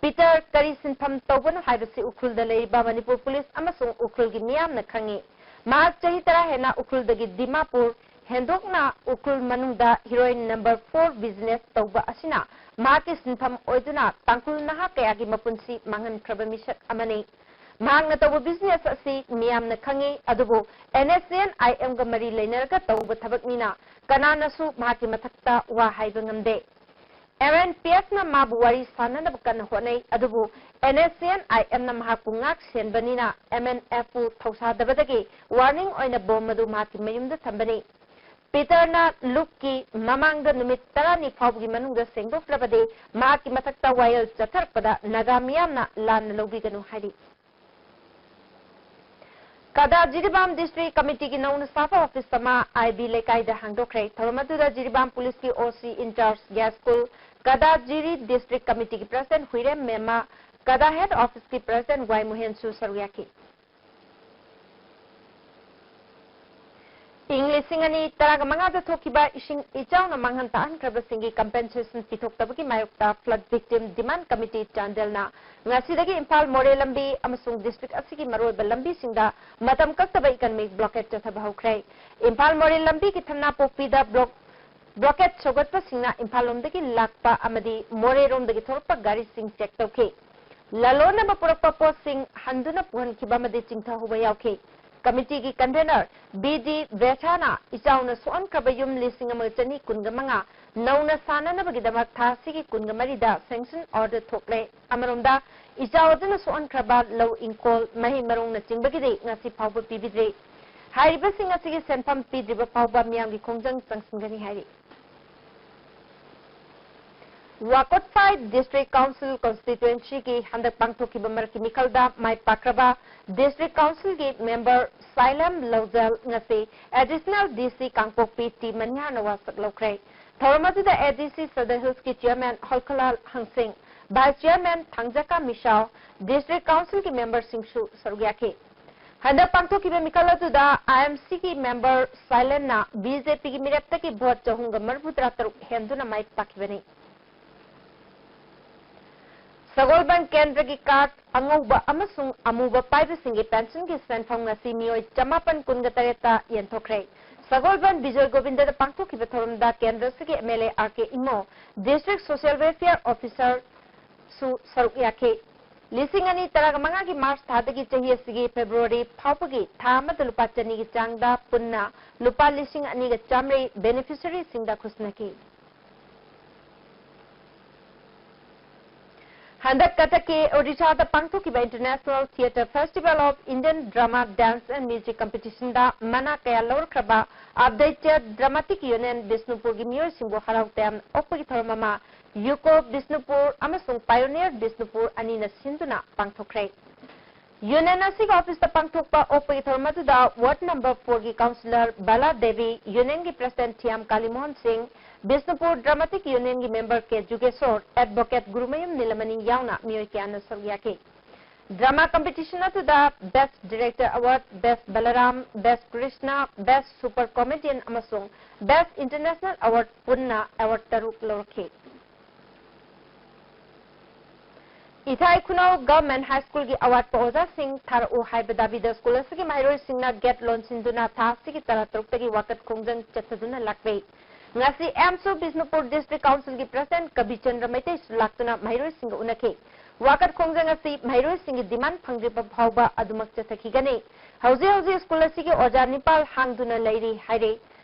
ꯄꯤꯇꯔ ꯀꯔꯤ ꯁꯤꯟꯐꯝ ꯇꯧꯕꯅꯣ ꯍꯥꯏꯕꯁꯤ ꯎꯈ꯭ꯔꯨꯜꯗ ꯂꯩꯔꯤꯕ ꯃꯅꯤꯄꯨꯔ ꯄꯨꯂꯤꯁ ꯑꯃꯁꯨꯡ ꯎꯈ꯭ꯔꯨꯜꯒꯤ ꯃꯤꯌꯥꯝꯅ ꯈꯪꯏ꯫ ꯃꯍꯥꯛ ꯆꯍꯤ ꯇꯔꯥ ꯍꯦꯟꯅ ꯎꯈ꯭ꯔꯨꯜꯗꯒꯤ ꯗꯤꯃꯥꯄꯨꯔ ꯍꯦꯟꯗꯣꯛꯅ ꯎꯈ꯭ꯔꯨꯜ ꯃꯅꯨꯡꯗ heroin number four business ꯇꯧꯕ ꯑꯁꯤꯅ ꯃꯍꯥꯛꯀꯤ ꯁꯤꯟꯐꯝ ꯑꯣꯏꯗꯨꯅ ꯇꯥꯡꯈꯨꯜ ꯅꯍꯥ ꯀꯌꯥꯒꯤ ꯃꯄꯨꯟꯁꯤ ꯃꯥꯡꯍꯟꯈ꯭ꯔꯕ ꯃꯤꯁꯛ ꯑꯃꯅꯤ꯫ ꯃꯍꯥꯛꯅ ꯇꯧꯕ business ꯑꯁꯤ ꯃꯤꯌꯥꯝꯅ ꯈꯪꯏ, ꯑꯗꯨꯕꯨ N S C N I M ꯒ ꯃꯔꯤ ꯂꯩꯅꯔꯒ ꯇꯧꯕ ꯊꯕꯛꯅꯤꯅ ꯀꯅꯥꯅꯁꯨ ꯃꯍꯥꯛꯀꯤ ꯃꯊꯛꯇ ꯋꯥ ꯍꯥꯏꯕ ꯉꯝꯗꯦ꯫ M N P F ꯅ ꯃꯥꯕꯨ ꯋꯥꯔꯤ ꯁꯥꯟꯅꯅꯕ ꯀꯟꯅ ꯍꯣꯠꯅꯩ, ꯑꯗꯨꯕꯨ N S C N I M ꯅ ꯃꯍꯥꯛꯄꯨ ꯉꯥꯛ ꯁꯦꯟꯕꯅꯤꯅ M N F ꯄꯨ ꯊꯧꯁꯥꯗꯕꯗꯒꯤ warning ꯑꯣꯏꯅ ꯕꯣꯝ ꯑꯗꯨ ꯃꯍꯥꯛꯀꯤ ꯃꯌꯨꯝꯗ ꯊꯝꯕꯅꯤ꯫ ꯄꯤꯇꯔꯅ ꯂꯨꯞꯀꯤ ꯃꯃꯥꯡꯗ ꯅꯨꯃꯤꯠ ꯇꯔꯥꯅꯤ ꯐꯥꯎꯕꯒꯤ ꯃꯅꯨꯡꯗ ꯁꯦꯡꯗꯣꯛꯇ꯭ꯔꯕꯗꯤ ꯃꯍꯥꯛꯀꯤ ꯃꯊꯛꯇ ꯋꯥꯌꯦꯜ ꯆꯠꯊꯔꯛꯄꯗ ꯅꯥꯒꯥ ꯃꯤꯌꯥꯝꯅ ꯂꯥꯟꯅ ꯂꯧꯕꯤꯒꯅꯨ ꯍꯥꯏꯔꯤ꯫ ꯀꯗꯥ ꯖꯤꯔꯤꯕꯥꯝ District Committee ꯒꯤ ꯅꯧꯅ ꯁꯥꯕ office ꯑꯃ I B ꯂꯩꯀꯥꯏꯗ ꯍꯥꯡꯗꯣꯛꯈ꯭ꯔꯦ꯫ ꯊꯧꯔꯝ ꯑꯗꯨꯗ ꯖꯤꯔꯤꯕꯥꯝ Police ꯀꯤ O C in charge ꯒ꯭ꯌꯥꯁꯀꯨꯜ, ꯀꯗꯥ ꯖꯤꯔꯤ District Committee ꯒꯤ President ꯍꯨꯏꯔꯦꯝ ꯃꯦꯝꯃ, ꯀꯗꯥ Head Office ꯀꯤ President ꯋꯥꯏ ꯃꯣꯍꯦꯟꯁꯨ ꯁꯔꯨꯛ ꯌꯥꯈꯤ꯫ ꯏꯪ ꯂꯤꯁꯤꯡ ꯑꯅꯤ ꯇꯔꯥꯃꯉꯥꯗ ꯊꯣꯛꯈꯤꯕ ꯏꯁꯤꯡ ꯏꯆꯥꯎꯅ ꯃꯥꯡꯍꯟ ꯇꯥꯛꯍꯟꯈ꯭ꯔꯕꯁꯤꯡꯒꯤ compensation ꯄꯤꯊꯣꯛꯇꯕꯒꯤ ꯃꯥꯌꯣꯛꯇ Flood Victim Demand Committee ꯆꯥꯟꯗꯦꯜꯅ ꯉꯁꯤꯗꯒꯤ ꯏꯝꯐꯥꯜ ꯃꯣꯔꯦ ꯂꯝꯕꯤ ꯑꯃꯁꯨꯡ district ꯑꯁꯤꯒꯤ ꯃꯔꯨꯑꯣꯏꯕ ꯂꯝꯕꯤꯁꯤꯡꯗ ꯃꯇꯝ ꯀꯛꯇꯕ economic blockade ꯆꯠꯊꯕ ꯍꯧꯈ꯭ꯔꯦ꯫ ꯏꯝꯐꯥꯜ ꯃꯣꯔꯦ ꯂꯝꯕꯤꯒꯤ ꯊꯝꯅꯥꯄꯣꯛꯄꯤꯗ block blockade ꯁꯧꯒꯠꯄꯁꯤꯡꯅ ꯏꯝꯐꯥꯜ ꯂꯣꯝꯗꯒꯤ ꯂꯥꯛꯄ ꯑꯃꯗꯤ ꯃꯣꯔꯦꯔꯣꯝꯗꯒꯤ ꯊꯣꯔꯛꯄ ꯒꯥꯔꯤꯁꯤꯡ check ꯇꯧꯈꯤ꯫ ꯂꯂꯣꯟꯅꯕ ꯄꯨꯔꯛꯄ ꯄꯣꯠꯁꯤꯡ ꯍꯟꯗꯨꯅ ꯄꯨꯍꯟꯈꯤꯕ ꯑꯃꯗꯤ ꯆꯤꯡꯊꯍꯧꯕ ꯌꯥꯎꯈꯤ꯫ Committee ꯒꯤ convener ꯕꯤ ꯗꯤ ꯕꯦꯊꯥꯅ ꯏꯆꯥꯎꯅ ꯁꯣꯛꯍꯟꯈ꯭ꯔꯕ ꯌꯨꯝ ꯂꯤꯁꯤꯡ ꯑꯃꯒ ꯆꯅꯤ ꯀꯨꯟꯒ ꯃꯉꯥ ꯅꯧꯅ ꯁꯥꯅꯅꯕꯒꯤꯗꯃꯛ ꯊꯥ ꯑꯁꯤꯒꯤ ꯀꯨꯟꯒ ꯃꯔꯤꯗ sanction order ꯊꯣꯛꯂꯦ꯫ ꯑꯃꯔꯣꯝꯗ, ꯏꯆꯥꯎ ꯑꯗꯨꯅ ꯁꯣꯛꯍꯟꯈ꯭ꯔꯕ ꯂꯧ ꯏꯪꯈꯣꯜ, ꯃꯍꯩ ꯃꯔꯣꯡꯅꯆꯤꯡꯕꯒꯤꯗꯤ ꯉꯁꯤ ꯐꯥꯎꯕ ꯄꯤꯕꯤꯗ꯭ꯔꯤ꯫ ꯍꯥꯏꯔꯤꯕꯁꯤꯡ ꯑꯁꯤꯒꯤ ꯁꯦꯟꯐꯝ ꯄꯤꯗ꯭ꯔꯤꯕ ꯐꯥꯎꯕ ꯃꯤꯌꯥꯝꯒꯤ ꯈꯣꯡꯖꯪ ꯆꯪꯁꯤꯟꯒꯅꯤ ꯍꯥꯏꯔꯤ꯫ ꯋꯥꯀꯣꯠꯐꯥꯏ District Council constituency ꯒꯤ ꯍꯟꯗꯛ ꯄꯥꯡꯊꯣꯛꯈꯤꯕ ꯃꯔꯛꯀꯤ ꯃꯤꯈꯜꯗ ꯃꯥꯏ ꯄꯥꯛꯈ꯭ꯔꯕ District Council ꯒꯤ member ꯁꯥꯏꯂꯦꯝ ꯂꯧꯖꯦꯜ ꯉꯁꯤ Additional D C ꯀꯥꯡꯄꯣꯛꯄꯤ ꯇꯤ ꯃꯅꯤꯍꯥꯔꯅ ꯋꯥꯁꯛ ꯂꯧꯈ꯭ꯔꯦ꯫ ꯊꯧꯔꯝ ꯑꯗꯨꯗ A D C Sadar Hills ꯀꯤ Chairman ꯍꯣꯜꯈꯂꯥꯜ ꯍꯪꯁꯤꯡ, Vice Chairman ꯊꯥꯡꯖꯀꯥ ꯃꯤꯁꯥꯎ, District Council ꯒꯤ member ꯁꯤꯡꯁꯨ ꯁꯔꯨꯛ ꯌꯥꯈꯤ꯫ ꯍꯟꯗꯛ ꯄꯥꯡꯊꯣꯛꯈꯤꯕ ꯃꯤꯈꯜ ꯑꯗꯨꯗ I M C ꯒꯤ member ꯁꯥꯏꯂꯦꯟꯅ B J P ꯒꯤ ꯃꯤꯔꯦꯞꯇꯒꯤ vote ꯆꯍꯨꯝꯒ ꯃꯔꯤꯐꯨ ꯇꯔꯥ ꯇꯔꯨꯛ ꯍꯦꯟꯗꯨꯅ ꯃꯥꯏ ꯄꯥꯛꯈꯤꯕꯅꯤ꯫ ꯁꯒꯣꯜꯕꯟ ꯀꯦꯟꯗ꯭ꯔꯒꯤ card ꯑꯉꯧꯕ ꯑꯃꯁꯨꯡ ꯑꯃꯨꯕ ꯄꯥꯏꯕꯁꯤꯡꯒꯤ pension ꯒꯤ ꯁꯦꯟꯐꯝ ꯉꯁꯤ ꯃꯤꯑꯣꯏ ꯆꯃꯥꯄꯟ ꯀꯨꯟꯒ ꯇꯔꯦꯠꯇ ꯌꯦꯟꯊꯣꯛꯈ꯭ꯔꯦ꯫ ꯁꯒꯣꯜꯕꯟ ꯕꯤꯖꯣꯏ ꯒꯣꯕꯤꯟꯗꯗ ꯄꯥꯡꯊꯣꯛꯈꯤꯕ ꯊꯧꯔꯝꯗ ꯀꯦꯟꯗ꯭ꯔ ꯑꯁꯤꯒꯤ M L A R K Imo, District Social Welfare Officer ꯁꯨ ꯁꯔꯨꯛ ꯌꯥꯈꯤ꯫ ꯂꯤꯁꯤꯡ ꯑꯅꯤ ꯇꯔꯥꯃꯉꯥꯒꯤ March ꯊꯥꯗꯒꯤ ꯆꯍꯤ ꯑꯁꯤꯒꯤ February ꯐꯥꯎꯕꯒꯤ ꯊꯥ ꯑꯃꯗ ꯂꯨꯄꯥ ꯆꯅꯤꯒꯤ ꯆꯥꯡꯗ ꯄꯨꯟꯅ ꯂꯨꯄꯥ ꯂꯤꯁꯤꯡ ꯑꯅꯤꯒ ꯆꯥꯃꯔꯤ beneficiary ꯁꯤꯡꯗ ꯈꯨꯠꯁꯤꯟꯅꯈꯤ꯫ ꯍꯟꯗꯛ ꯀꯇꯛꯀꯤ ꯑꯣꯗꯤꯁꯥꯗ ꯄꯥꯡꯊꯣꯛꯈꯤꯕ International Theatre Festival of Indian Drama, Dance and Music Competition ꯗ ꯃꯅꯥ ꯀꯌꯥ ꯂꯧꯔꯛꯈ꯭ꯔꯕ Advaita Dramatic Union ꯕꯤꯁꯅꯨꯄꯨꯔꯒꯤ ꯃꯤꯑꯣꯏꯁꯤꯡꯕꯨ ꯍꯔꯥꯎ ꯇꯌꯥꯝꯅ ꯑꯣꯛꯄꯒꯤ ꯊꯧꯔꯝ ꯑꯃ ꯌꯨꯀꯣ ꯕꯤꯁꯅꯨꯄꯨꯔ ꯑꯃꯁꯨꯡ Pioneer ꯕꯤꯁꯅꯨꯄꯨꯔ ꯑꯅꯤꯅ ꯁꯤꯟꯗꯨꯅ ꯄꯥꯡꯊꯣꯛꯈ꯭ꯔꯦ꯫ Union ꯑꯁꯤꯒꯤ office ꯇ ꯄꯥꯡꯊꯣꯛꯄ ꯑꯣꯛꯄꯒꯤ ꯊꯧꯔꯝ ꯑꯗꯨꯗ ward number four ꯒꯤ councillor ꯕꯂꯥ ꯗꯦꯕꯤ, Union ꯒꯤ president ꯊꯤꯌꯥꯝ ꯀꯥꯂꯤꯃꯣꯍꯟ ꯁꯤꯡ, ꯕꯤꯁꯅꯨꯄꯨꯔ Dramatic Union ꯒꯤ member ꯀꯦ ꯖꯨꯒꯦꯁꯣꯔ, advocate ꯒꯨꯔꯨꯃꯌꯨꯝ ꯅꯤꯂꯃꯅꯤ ꯌꯥꯎꯅ ꯃꯤꯑꯣꯏ ꯀꯌꯥꯅ ꯁꯔꯨꯛ ꯌꯥꯈꯤ꯫ Drama competition ꯑꯗꯨꯗ Best Director Award, Best ꯕꯂꯔꯥꯝ, Best Krishna, Best Super Comedian ꯑꯃꯁꯨꯡ Best International Award ꯄꯨꯟꯅ award ꯇꯔꯨꯛ ꯂꯧꯔꯛꯈꯤ꯫ ꯏꯊꯥꯏ ꯈꯨꯅꯧ Government High School ꯒꯤ ꯑꯋꯥꯠꯄ ꯑꯣꯖꯥꯁꯤꯡ ꯊꯥꯔꯛꯎ ꯍꯥꯏꯕ ꯗꯥꯕꯤꯗ school ꯑꯁꯤꯒꯤ ꯃꯍꯩꯔꯣꯏꯁꯤꯡꯅ gate ꯂꯣꯟꯁꯤꯟꯗꯨꯅ ꯊꯥ ꯑꯁꯤꯒꯤ ꯇꯔꯥꯇꯔꯨꯛꯇꯒꯤ ꯋꯥꯀꯠ ꯈꯣꯡꯖꯪ ꯆꯠꯊꯗꯨꯅ ꯂꯥꯛꯂꯤ꯫ ꯉꯁꯤ ꯑꯦꯝꯁꯨ ꯕꯤꯁꯅꯨꯄꯨꯔ District Council ꯒꯤ president ꯀꯕꯤꯆꯟꯗ꯭ꯔ ꯃꯩꯇꯩꯁꯨ ꯂꯥꯛꯇꯨꯅ ꯃꯍꯩꯔꯣꯏꯁꯤꯡꯒ ꯎꯅꯈꯤ꯫ ꯋꯥꯀꯠ ꯈꯣꯡꯖꯪ ꯑꯁꯤ ꯃꯍꯩꯔꯣꯏꯁꯤꯡꯒꯤ demand ꯐꯪꯗ꯭ꯔꯤꯕ ꯐꯥꯎꯕ ꯑꯗꯨꯃꯛ ꯆꯠꯊꯈꯤꯒꯅꯤ꯫ ꯍꯧꯖꯤꯛ ꯍꯧꯖꯤꯛ ꯁ꯭ꯀꯨꯜ ꯑꯁꯤꯒꯤ ꯑꯣꯖꯥ ꯅꯤꯄꯥꯜ ꯍꯥꯡꯗꯨꯅ ꯂꯩꯔꯤ ꯍꯥꯏꯔꯤ꯫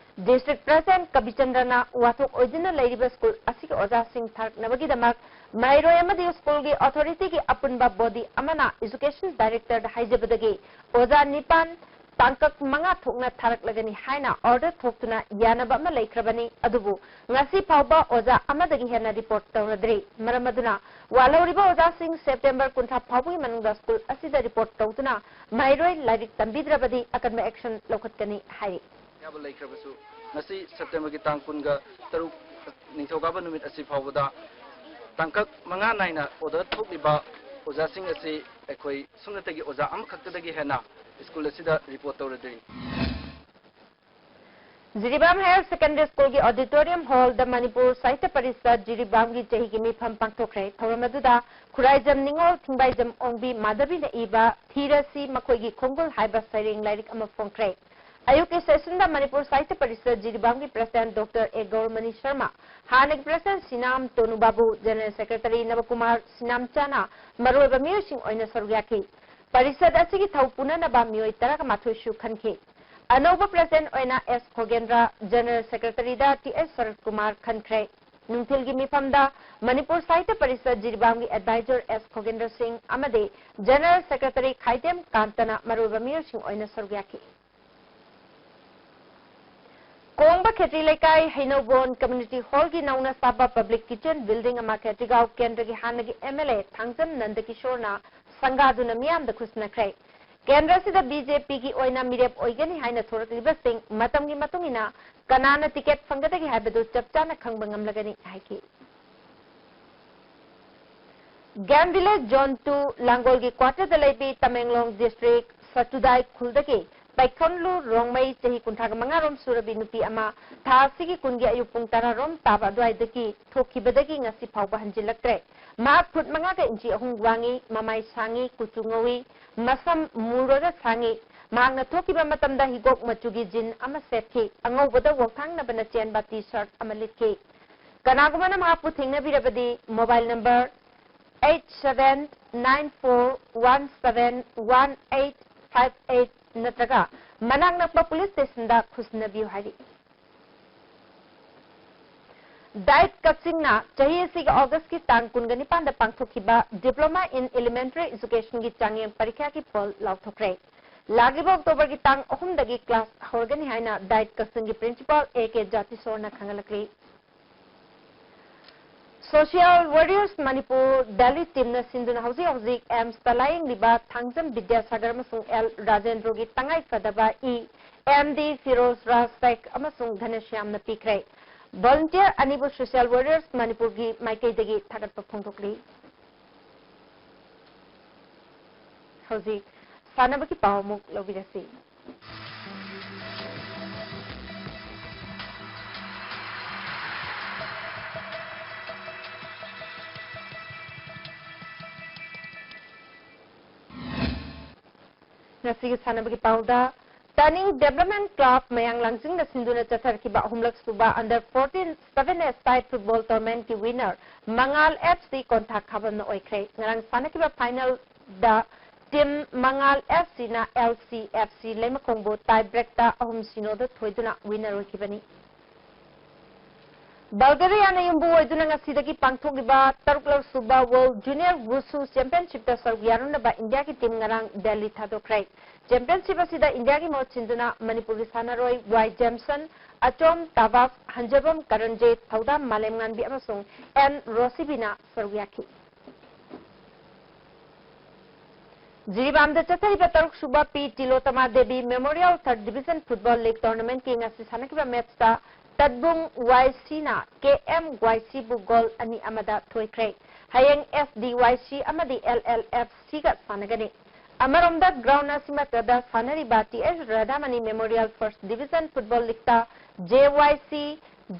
District President ꯀꯕꯤꯆꯟꯗ꯭ꯔꯅ ꯋꯥꯊꯣꯛ ꯑꯣꯏꯗꯨꯅ ꯂꯩꯔꯤꯕ ꯁ꯭ꯀꯨꯜ ꯑꯁꯤꯒꯤ ꯑꯣꯖꯥꯁꯤꯡ ꯊꯥꯔꯛꯅꯕꯒꯤꯗꯃꯛ ꯃꯍꯩꯔꯣꯏ ꯑꯃꯗꯤ ꯁ꯭ꯀꯨꯜꯒꯤ authority ꯒꯤ ꯑꯄꯨꯟꯕ body ꯑꯃꯅ Education Director ꯗ ꯍꯥꯏꯖꯕꯗꯒꯤ ꯑꯣꯖꯥ ꯅꯤꯄꯥꯟ ꯇꯥꯡꯀꯛ ꯃꯉꯥ ꯊꯣꯛꯅ ꯊꯥꯔꯛꯂꯒꯅꯤ ꯍꯥꯏꯅ order ꯊꯣꯛꯇꯨꯅ ꯌꯥꯅꯕ ꯑꯃ ꯂꯩꯈ꯭ꯔꯕꯅꯤ꯫ ꯑꯗꯨꯕꯨ ꯉꯁꯤ ꯐꯥꯎꯕ ꯑꯣꯖꯥ ꯑꯃꯗꯒꯤ ꯍꯦꯟꯅ report ꯇꯧꯅꯗ꯭ꯔꯤ꯫ ꯃꯔꯝ ꯑꯗꯨꯅ ꯋꯥꯂꯧꯔꯤꯕ ꯑꯣꯖꯥꯁꯤꯡ September ꯀꯨꯟꯊ꯭ꯔꯥ ꯐꯥꯎꯕꯒꯤ ꯃꯅꯨꯡꯗ ꯁ꯭ꯀꯨꯜ ꯑꯁꯤꯗ report ꯇꯧꯗꯨꯅ ꯃꯍꯩꯔꯣꯏ ꯂꯥꯏꯔꯤꯛ ꯇꯝꯕꯤꯗ꯭ꯔꯕꯗꯤ ꯑꯀꯟꯕ action ꯂꯧꯈꯠꯀꯅꯤ ꯍꯥꯏꯔꯤ꯫ ꯑꯌꯥꯕ ꯂꯩꯈ꯭ꯔꯕꯁꯨ ꯉꯁꯤ September ꯒꯤ ꯇꯥꯡ ꯀꯨꯟꯒ ꯇꯔꯨꯛ ꯅꯤꯡꯊꯧꯀꯥꯕ ꯅꯨꯃꯤꯠ ꯑꯁꯤ ꯐꯥꯎꯕꯗ ꯇꯥꯡꯀꯛ ꯃꯉꯥ ꯅꯥꯏꯅ order ꯊꯣꯛꯂꯤꯕ ꯑꯣꯖꯥꯁꯤꯡ ꯑꯁꯤ ꯑꯩꯈꯣꯏ ꯁꯨꯞꯅꯇꯒꯤ ꯑꯣꯖꯥ ꯑꯃꯈꯛꯇꯗꯒꯤ ꯍꯦꯟꯅ ꯁ꯭ꯀꯨꯜ ꯑꯁꯤꯗ report ꯇꯧꯔꯗ꯭ꯔꯤ꯫ Jiribam Higher Secondary School ꯒꯤ auditorium hall ꯗ ꯃꯅꯤꯄꯨꯔ ꯁꯥꯍꯤꯇ꯭ꯌ ꯄꯔꯤꯁꯠ ꯖꯤꯔꯤꯕꯥꯝꯒꯤ ꯆꯍꯤꯒꯤ ꯃꯤꯐꯝ ꯄꯥꯡꯊꯣꯛꯈ꯭ꯔꯦ꯫ ꯊꯧꯔꯝ ꯑꯗꯨꯗ ꯈꯨꯔꯥꯏꯖꯝ ꯅꯤꯉꯣꯜ ꯊꯤꯡꯕꯥꯏꯖꯝ ꯑꯣꯡꯕꯤ ꯃꯥꯙꯕꯤꯅ ꯏꯕ ꯊꯤꯔꯁꯤ ꯃꯈꯣꯏꯒꯤ ꯈꯣꯡꯒꯨꯜ ꯍꯥꯏꯕ ꯁꯩꯔꯦꯡ ꯂꯥꯏꯔꯤꯛ ꯑꯃ ꯐꯣꯡꯈ꯭ꯔꯦ꯫ ꯑꯌꯨꯛꯀꯤ session ꯗ ꯃꯅꯤꯄꯨꯔ ꯁꯥꯍꯤꯇ꯭ꯌ ꯄꯔꯤꯁꯠ ꯖꯤꯔꯤꯕꯥꯝꯒꯤ President Doctor ꯑꯦ ꯒꯧꯔꯃꯅꯤ ꯁꯔꯃ, ꯍꯥꯟꯅꯒꯤ President ꯁꯤꯅꯥꯝ ꯇꯣꯅꯨ ꯕꯥꯕꯨ, General Secretary ꯅꯕꯀꯨꯃꯥꯔ ꯁꯤꯅꯥꯝꯆꯥꯅ ꯃꯔꯨꯑꯣꯏꯕ ꯃꯤꯑꯣꯏꯁꯤꯡ ꯑꯣꯏꯅ ꯁꯔꯨꯛ ꯌꯥꯈꯤ꯫ ꯄꯔꯤꯁꯠ ꯑꯁꯤꯒꯤ ꯊꯧ ꯄꯨꯅꯅꯕ ꯃꯤꯑꯣꯏ ꯇꯔꯥꯒ ꯃꯥꯊꯣꯏꯁꯨ ꯈꯟꯈꯤ꯫ ꯑꯅꯧꯕ President ꯑꯣꯏꯅ ꯑꯦꯁ ꯈꯣꯒꯦꯟꯗ꯭ꯔ, General Secretary ꯗ ꯇꯤ ꯑꯦꯁ ꯁꯔꯠ ꯀꯨꯃꯥꯔ ꯈꯟꯈ꯭ꯔꯦ꯫ ꯅꯨꯡꯊꯤꯜꯒꯤ ꯃꯤꯐꯝꯗ ꯃꯅꯤꯄꯨꯔ ꯁꯥꯍꯤꯇ꯭ꯌ ꯄꯔꯤꯁꯠ ꯖꯤꯔꯤꯕꯥꯝꯒꯤ Advisor ꯑꯦꯁ ꯈꯣꯒꯦꯟꯗ꯭ꯔ ꯁꯤꯡ ꯑꯃꯗꯤ General Secretary ꯈꯥꯏꯗꯦꯝ ꯀꯥꯟꯇꯅ ꯃꯔꯨꯑꯣꯏꯕ ꯃꯤꯑꯣꯏꯁꯤꯡ ꯑꯣꯏꯅ ꯁꯔꯨꯛ ꯌꯥꯈꯤ꯫ ꯀꯣꯡꯕ ꯈꯦꯇ꯭ꯔꯤ ꯂꯩꯀꯥꯏ ꯍꯩꯅꯧꯕꯣꯟ Community Hall ꯒꯤ ꯅꯧꯅ ꯁꯥꯕ Public Kitchen Building ꯑꯃ ꯈꯦꯇ꯭ꯔꯤꯒꯥꯎ ꯀꯦꯟꯗ꯭ꯔꯒꯤ ꯍꯥꯟꯅꯒꯤ ꯑꯦꯝ ꯑꯦꯜ ꯑꯦ ꯊꯥꯡꯖꯝ ꯅꯟꯗꯀꯤꯁꯣꯔꯅ ꯁꯪꯒꯥꯗꯨꯅ ꯃꯤꯌꯥꯝꯗ ꯈꯨꯠꯁꯤꯟꯅꯈ꯭ꯔꯦ꯫ ꯀꯦꯟꯗ꯭ꯔ ꯑꯁꯤꯗ ꯕꯤ ꯖꯦ ꯄꯤꯒꯤ ꯑꯣꯏꯅ ꯃꯤꯔꯦꯞ ꯑꯣꯏꯒꯅꯤ ꯍꯥꯏꯅ ꯊꯣꯔꯛꯂꯤꯕꯁꯤꯡ ꯃꯇꯝꯒꯤ ꯃꯇꯨꯡ ꯏꯟꯅ ꯀꯅꯥꯅ ticket ꯐꯪꯒꯗꯒꯦ ꯍꯥꯏꯕꯗꯨ ꯆꯞ ꯆꯥꯅ ꯈꯪꯕ ꯉꯝꯂꯒꯅꯤ ꯍꯥꯏꯈꯤ꯫ Game Village Zone two ꯂꯥꯡꯒꯣꯜꯒꯤ quarter ꯗ ꯂꯩꯕꯤ ꯇꯃꯦꯡꯂꯣꯡ district ꯁꯇꯨꯗꯥꯏ ꯈꯨꯜꯗꯒꯤ ꯄꯩꯈꯣꯟꯂꯨ ꯔꯣꯡꯃꯩ ꯆꯍꯤ ꯀꯨꯟꯊ꯭ꯔꯥꯒ ꯃꯉꯥ ꯔꯣꯝ ꯁꯨꯔꯕꯤ ꯅꯨꯄꯤ ꯑꯃ ꯊꯥ ꯑꯁꯤꯒꯤ ꯀꯨꯟꯒꯤ ꯑꯌꯨꯛ ꯄꯨꯡ ꯇꯔꯥ ꯔꯣꯝ ꯇꯥꯕ ꯑꯗꯨꯋꯥꯏꯗꯒꯤ ꯊꯣꯛꯈꯤꯕꯗꯒꯤ ꯉꯁꯤ ꯐꯥꯎꯕ ꯍꯟꯖꯤꯜꯂꯛꯇ꯭ꯔꯦ꯫ ꯃꯍꯥꯛ ꯐꯨꯠ ꯃꯉꯥꯒ ꯏꯟꯆꯤ ꯑꯍꯨꯝ ꯋꯥꯡꯉꯤ, ꯃꯃꯥꯏ ꯁꯥꯡꯉꯤ, ꯀꯨꯆꯨ ꯉꯧꯏ, ꯃꯁꯝ ꯃꯨꯔꯒ ꯁꯥꯡꯉꯤ꯫ ꯃꯍꯥꯛꯅ ꯊꯣꯛꯈꯤꯕ ꯃꯇꯝꯗ ꯍꯤꯒꯣꯛ ꯃꯆꯨꯒꯤ jean ꯑꯃ ꯁꯦꯠꯈꯤ꯫ ꯑꯉꯧꯕꯗ ꯋꯥꯎꯊꯥꯡꯅꯕꯅ ꯆꯦꯟꯕ T-shirt ꯑꯃ ꯂꯤꯠꯈꯤ꯫ ꯀꯅꯥꯒꯨꯝꯕꯅ ꯃꯍꯥꯛꯄꯨ ꯊꯦꯡꯅꯕꯤꯔꯕꯗꯤ mobile number eight seven nine four one seven one eight five eight ꯅꯠꯇ꯭ꯔꯒ ꯃꯅꯥꯛ ꯅꯛꯄ ꯄꯨꯂꯤꯁ ꯁ꯭ꯇꯦꯁꯟꯗ ꯈꯨꯠꯁꯤꯟꯅꯕꯤꯌꯨ ꯍꯥꯏꯔꯤ꯫ ꯗꯥꯏꯠ ꯀꯛꯆꯤꯡꯅ ꯆꯍꯤ ꯑꯁꯤꯒꯤ ꯑꯣꯒꯁꯀꯤ ꯇꯥꯡ ꯀꯨꯟꯒ ꯅꯤꯄꯥꯟꯗ ꯄꯥꯡꯊꯣꯛꯈꯤꯕ Diploma in Elementary Educationꯒꯤ ꯆꯥꯡꯌꯦꯡ ꯄꯔꯤꯈ꯭ꯌꯥꯒꯤ ꯐꯣꯜ ꯂꯥꯎꯊꯣꯛꯈ꯭ꯔꯦ꯫ ꯂꯥꯛꯂꯤꯕ ꯑꯣꯛꯇꯣꯕꯔꯒꯤ ꯇꯥꯡ ꯑꯍꯨꯝꯗꯒꯤ ꯀ꯭ꯂꯥꯁ ꯍꯧꯔꯒꯅꯤ ꯍꯥꯏꯅ ꯗꯥꯏꯠ ꯀꯛꯆꯤꯡꯒꯤ ꯄ꯭ꯔꯤꯟꯁꯤꯄꯥꯜ ꯑꯦ ꯀꯦ ꯖꯥꯇꯤꯁꯣꯔꯅ ꯈꯪꯍꯜꯂꯛꯂꯤ꯫ Social Warriors ꯃꯅꯤꯄꯨꯔ ꯗꯦꯜꯂꯤ ꯇꯤꯝꯅ ꯁꯤꯟꯗꯨꯅ ꯍꯧꯖꯤꯛ ꯍꯧꯖꯤꯛ ꯑꯦꯝꯁꯇ ꯂꯥꯌꯦꯡꯂꯤꯕ ꯊꯥꯡꯖꯝ ꯕꯤꯗ꯭ꯌꯥꯁꯥꯒꯔ ꯑꯃꯁꯨꯡ ꯑꯦꯜ ꯔꯥꯖꯦꯟꯗ꯭ꯔꯣꯒꯤ ꯇꯉꯥꯏ ꯐꯗꯕ ꯏ ꯑꯦꯝ ꯗꯤ ꯐꯤꯔꯣꯖ ꯔꯥꯖ ꯁꯦꯈ ꯑꯃꯁꯨꯡ ꯘꯅꯁ꯭ꯌꯥꯝꯅ ꯄꯤꯈ꯭ꯔꯦ꯫ ꯚꯣꯂꯨꯟꯇꯤꯌꯔ ꯑꯅꯤꯕꯨ Social Warriors ꯃꯅꯤꯄꯨꯔꯒꯤ ꯃꯥꯏꯀꯩꯗꯒꯤ ꯊꯥꯒꯠꯄ ꯐꯣꯡꯗꯣꯛꯂꯤ꯫ ꯍꯧꯖꯤꯛ ꯁꯥꯟꯅꯕꯒꯤ ꯄꯥꯎ ꯑꯃꯨꯛ ꯂꯧꯕꯤꯔꯁꯤ꯫ ꯉꯁꯤꯒꯤ ꯁꯥꯟꯅꯕꯒꯤ ꯄꯥꯎꯗ, ꯇꯥꯅꯤꯡ Development Club ꯃꯌꯥꯡ ꯂꯥꯡꯖꯤꯡꯗ ꯁꯤꯟꯗꯨꯅ ꯆꯠꯊꯔꯛꯈꯤꯕ ꯑꯍꯨꯝꯂꯛ ꯁꯨꯕ Under fourteen seven A side football tournamentꯀꯤ winner ꯃꯉꯥꯜ F C ꯀꯣꯟꯊꯥ ꯈꯥꯕꯝꯅ ꯑꯣꯏꯈ꯭ꯔꯦ꯫ ꯉꯔꯥꯡ ꯁꯥꯟꯅꯈꯤꯕ finalꯗ team ꯃꯉꯥꯜ F Cꯅ L C F C ꯂꯩꯃꯈꯣꯡꯕꯨ tie breakꯇ ꯑꯍꯨꯝ ꯁꯤꯅꯣꯗ ꯊꯣꯏꯗꯨꯅ winner ꯑꯣꯏꯈꯤꯕꯅꯤ꯫ ꯕꯜꯒꯦꯔꯤꯌꯥꯅ ꯌꯨꯝꯕꯨ ꯑꯣꯏꯗꯨꯅ ꯉꯁꯤꯗꯒꯤ ꯄꯥꯡꯊꯣꯛꯂꯤꯕ ꯇꯔꯨꯛꯂꯛ ꯁꯨꯕ World Junior Wushu Championshipꯇ ꯁꯔꯨꯛ ꯌꯥꯔꯨꯅꯕ ꯏꯟꯗꯤꯌꯥꯒꯤ team ꯉꯔꯥꯡ ꯗꯦꯜꯂꯤ ꯊꯥꯗꯣꯛꯈ꯭ꯔꯦ꯫ Championship ꯑꯁꯤꯗ ꯏꯟꯗꯤꯌꯥꯒꯤ ꯃꯍꯨꯠ ꯁꯤꯟꯗꯨꯅ ꯃꯅꯤꯄꯨꯔꯒꯤ ꯁꯥꯟꯅꯔꯣꯏ ꯋꯥꯏ ꯖꯦꯝꯁꯟ, ꯑꯆꯣꯝ ꯇꯥꯕꯥꯁ, ꯍꯟꯖꯕꯝ ꯀꯔꯟꯖꯤꯠ, ꯊꯧꯗꯥꯝ ꯃꯥꯂꯦꯝꯉꯥꯟꯕꯤ ꯑꯃꯁꯨꯡ ꯑꯦꯟ ꯔꯣꯁꯤꯕꯤꯅ ꯁꯔꯨꯛ ꯌꯥꯈꯤ꯫ ꯖꯤꯔꯤꯕꯥꯝꯗ ꯆꯠꯊꯔꯤꯕ ꯇꯔꯨꯛ ꯁꯨꯕ ꯄꯤ ꯇꯤꯂꯣꯇꯃꯥ Devi Memorial Third Division Football League Tournamentꯀꯤ ꯉꯁꯤ ꯁꯥꯟꯅꯈꯤꯕ matchꯇ ꯇꯠꯕꯨꯡ ꯋꯥꯏ ꯁꯤꯅ ꯀꯦ ꯑꯦꯝ ꯋꯥꯏ ꯁꯤꯕꯨ goal ꯑꯅꯤ ꯑꯃꯗ ꯊꯣꯏꯈ꯭ꯔꯦ꯫ ꯍꯌꯦꯡ ꯑꯦꯁ ꯗꯤ ꯋꯥꯏ ꯁꯤ ꯑꯃꯗꯤ ꯑꯦꯜ ꯑꯦꯜ ꯑꯦꯐ ꯁꯤꯒ ꯁꯥꯟꯅꯒꯅꯤ꯫ ꯑꯃꯔꯣꯝꯗ ground ꯑꯁꯤꯃꯛꯇꯗ ꯁꯥꯟꯅꯔꯤꯕ T S Radhamani Memorial First Division Football Leagueꯇ ꯖꯦ ꯋꯥꯏ ꯁꯤ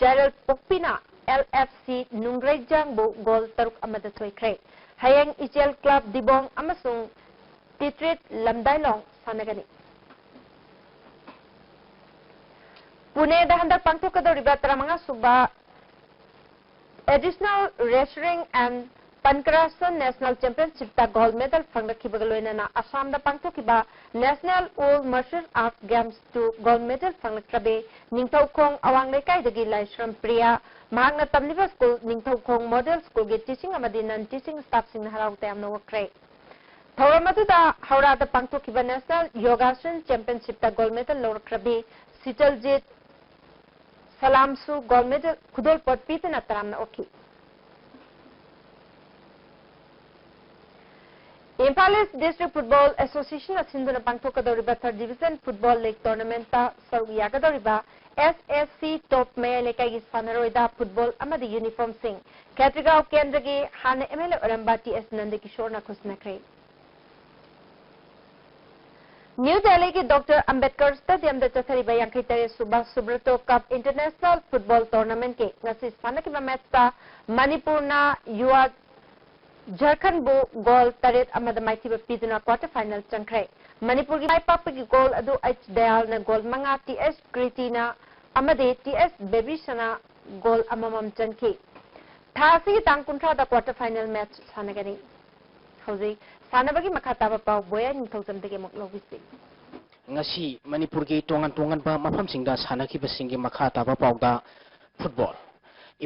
ꯖꯥꯏꯔꯦꯜ ꯄꯣꯛꯄꯤꯅ ꯑꯦꯜ ꯑꯦꯐ ꯁꯤ ꯅꯨꯡꯒ꯭ꯔꯩꯖꯥꯡꯕꯨ goal ꯇꯔꯨꯛ ꯑꯃꯗ ꯊꯣꯏꯈ꯭ꯔꯦ꯫ ꯍꯌꯦꯡ ꯏꯆꯦꯜ Club ꯗꯤꯕꯣꯡ ꯑꯃꯁꯨꯡ ꯇꯤꯇ꯭ꯔꯤꯠ ꯂꯝꯗꯥꯏꯂꯣꯡ ꯁꯥꯟꯅꯒꯅꯤ꯫ ꯄꯨꯅꯦꯗ ꯍꯟꯗꯛ ꯄꯥꯡꯊꯣꯛꯀꯗꯧꯔꯤꯕ ꯇꯔꯥꯃꯉꯥ ꯁꯨꯕ Additional Wrestling and pankration national ꯆꯦꯝꯄꯤꯌꯟꯁꯤꯞꯇ ꯒꯣꯜꯗ ꯃꯦꯗꯜ ꯐꯪꯂꯛꯈꯤꯕꯒ ꯂꯣꯏꯅꯅ ꯑꯁꯥꯝꯗ ꯄꯥꯡꯊꯣꯛꯈꯤꯕ ꯅꯦꯁꯅꯦꯜ ꯑꯣꯜ ꯃꯥꯔꯁꯤꯌꯦꯜ ꯑꯥꯔꯠ ꯒꯦꯝꯁꯇꯨ ꯒꯣꯜꯗ ꯃꯦꯗꯜ ꯐꯪꯂꯛꯇ꯭ꯔꯕꯤ ꯅꯤꯡꯊꯧꯈꯣꯡ ꯑꯋꯥꯡ ꯂꯩꯀꯥꯏꯗꯒꯤ ꯂꯥꯏꯁ꯭ꯔꯝ ꯄ꯭ꯔꯤꯌꯥ, ꯃꯍꯥꯛꯅ ꯇꯝꯂꯤꯕ ꯁ꯭ꯀꯨꯜ ꯅꯤꯡꯊꯧꯈꯣꯡ ꯃꯣꯗꯦꯜ ꯁ꯭ꯀꯨꯜꯒꯤ ꯇꯤꯆꯤꯡ ꯑꯃꯗꯤ ꯅꯟ ꯇꯤꯆꯤꯡ ꯁ꯭ꯇꯥꯐꯁꯤꯡꯅ ꯍꯔꯥꯎ ꯇꯌꯥꯝꯅ ꯑꯣꯛꯈ꯭ꯔꯦ꯫ ꯊꯧꯔꯝ ꯑꯗꯨꯗ ꯍꯧꯔꯥꯗ ꯄꯥꯡꯊꯣꯛꯈꯤꯕ ꯅꯦꯁꯅꯦꯜ ꯌꯣꯒꯥꯁꯟ ꯆꯦꯝꯄꯤꯌꯟꯁꯤꯞꯇ ꯒꯣꯜꯗ ꯃꯦꯗꯜ ꯂꯧꯔꯛꯈ꯭ꯔꯕꯤ ꯁꯤꯇꯜꯖꯤꯠ ꯁꯂꯥꯝꯁꯨ ꯒꯣꯜꯗ ꯃꯦꯗꯜ ꯈꯨꯗꯣꯜꯄꯣꯠ ꯄꯤꯗꯨꯅ ꯇꯔꯥꯝꯅ ꯑꯣꯛꯈꯤ꯫ ꯏꯝꯐꯥꯜ ꯏꯁ ꯗꯤꯁꯇ꯭ꯔꯤꯛ ꯐꯨꯠꯕꯣꯜ ꯑꯦꯁꯣꯁꯤꯌꯦꯁꯟꯅ ꯁꯤꯟꯗꯨꯅ ꯄꯥꯡꯊꯣꯛꯀꯗꯧꯔꯤꯕ ꯊꯥꯔꯠ ꯗꯤꯕꯤꯖꯟ ꯐꯨꯠꯕꯣꯜ ꯂꯤꯒ ꯇꯣꯔꯅꯥꯃꯦꯟꯠꯇ ꯁꯔꯨꯛ ꯌꯥꯒꯗꯧꯔꯤꯕ ꯑꯦꯁ ꯑꯦꯁ ꯁꯤ ꯇꯣꯞ ꯃꯌꯥꯏ ꯂꯩꯀꯥꯏꯒꯤ ꯁꯥꯟꯅꯔꯣꯏꯗ ꯐꯨꯠꯕꯣꯜ ꯑꯃꯗꯤ ꯌꯨꯅꯤꯐꯣꯔꯝꯁꯤꯡ ꯈꯦꯇ꯭ꯔꯤꯒꯥꯎ ꯀꯦꯟꯗ꯭ꯔꯒꯤ ꯍꯥꯟꯅ ꯑꯦꯝ ꯑꯦꯜ ꯑꯦ ꯑꯣꯏꯔꯝꯕ ꯇꯤ ꯑꯦꯁ ꯅꯟꯗꯀꯤꯁꯣꯔꯅ ꯈꯨꯠꯁꯤꯟꯅꯈ꯭ꯔꯦ꯫ ꯅ꯭ꯌꯨ ꯗꯦꯜꯂꯤꯒꯤ ꯗꯣꯛꯇꯔ ꯑꯝꯕꯦꯗꯀꯔ ꯁ꯭ꯇꯦꯗꯤꯌꯝꯗ ꯆꯠꯊꯔꯤꯕ ꯌꯥꯡꯈꯩ ꯇꯔꯦꯠ ꯁꯨꯕ ꯁꯨꯕ꯭ꯔꯇꯣ ꯀꯞ ꯏꯟꯇꯔꯅꯦꯁꯅꯦꯜ ꯐꯨꯠꯕꯣꯜ ꯇꯣꯔꯅꯥꯃꯦꯟꯠꯀꯤ ꯉꯁꯤ ꯁꯥꯟꯅꯈꯤꯕ ꯃꯦꯆꯇ ꯃꯅꯤꯄꯨꯔꯅ ꯌꯨ ꯑꯥꯔ ꯖꯔꯈꯟꯕꯨ ꯒꯣꯜ ꯇꯔꯦꯠ ꯑꯃꯗ ꯃꯥꯏꯊꯤꯕ ꯄꯤꯗꯨꯅ ꯀ꯭ꯋꯥꯔꯇꯔ ꯐꯥꯏꯅꯦꯜ ꯆꯪꯈ꯭ꯔꯦ꯫ ꯃꯅꯤꯄꯨꯔꯒꯤ ꯃꯥꯏ ꯄꯥꯛꯄꯒꯤ ꯒꯣꯜ ꯑꯗꯨ ꯑꯩꯆ ꯗꯌꯥꯜꯅ ꯒꯣꯜ ꯃꯉꯥ, ꯇꯤ ꯑꯦꯁ ꯀ꯭ꯔꯤꯇꯤꯅ ꯑꯃꯗꯤ ꯇꯤ ꯑꯦꯁ ꯕꯦꯕꯤꯁꯅ ꯒꯣꯜ ꯑꯃꯃꯝ ꯆꯟꯈꯤ꯫ ꯊꯥ ꯑꯁꯤꯒꯤ ꯇꯥꯡ ꯀꯨꯟꯊ꯭ꯔꯥꯗ ꯀ꯭ꯋꯥꯔꯇꯔ ꯐꯥꯏꯅꯦꯜ ꯃꯦꯆ ꯁꯥꯟꯅꯒꯅꯤ꯫ ꯍꯧꯖꯤꯛ ꯁꯥꯟꯅꯕꯒꯤ ꯃꯈꯥ ꯇꯥꯕ ꯄꯥꯎ ꯕꯣꯌꯥ ꯅꯤꯡꯊꯧꯖꯝꯗꯒꯤ ꯑꯃꯨꯛ ꯂꯧꯕꯤꯁꯤ꯫ ꯉꯁꯤ ꯃꯅꯤꯄꯨꯔꯒꯤ ꯇꯣꯉꯥꯟ ꯇꯣꯉꯥꯟꯕ ꯃꯐꯝꯁꯤꯡꯗ ꯁꯥꯟꯅꯈꯤꯕꯁꯤꯡꯒꯤ ꯃꯈꯥ ꯇꯥꯕ ꯄꯥꯎꯗ football.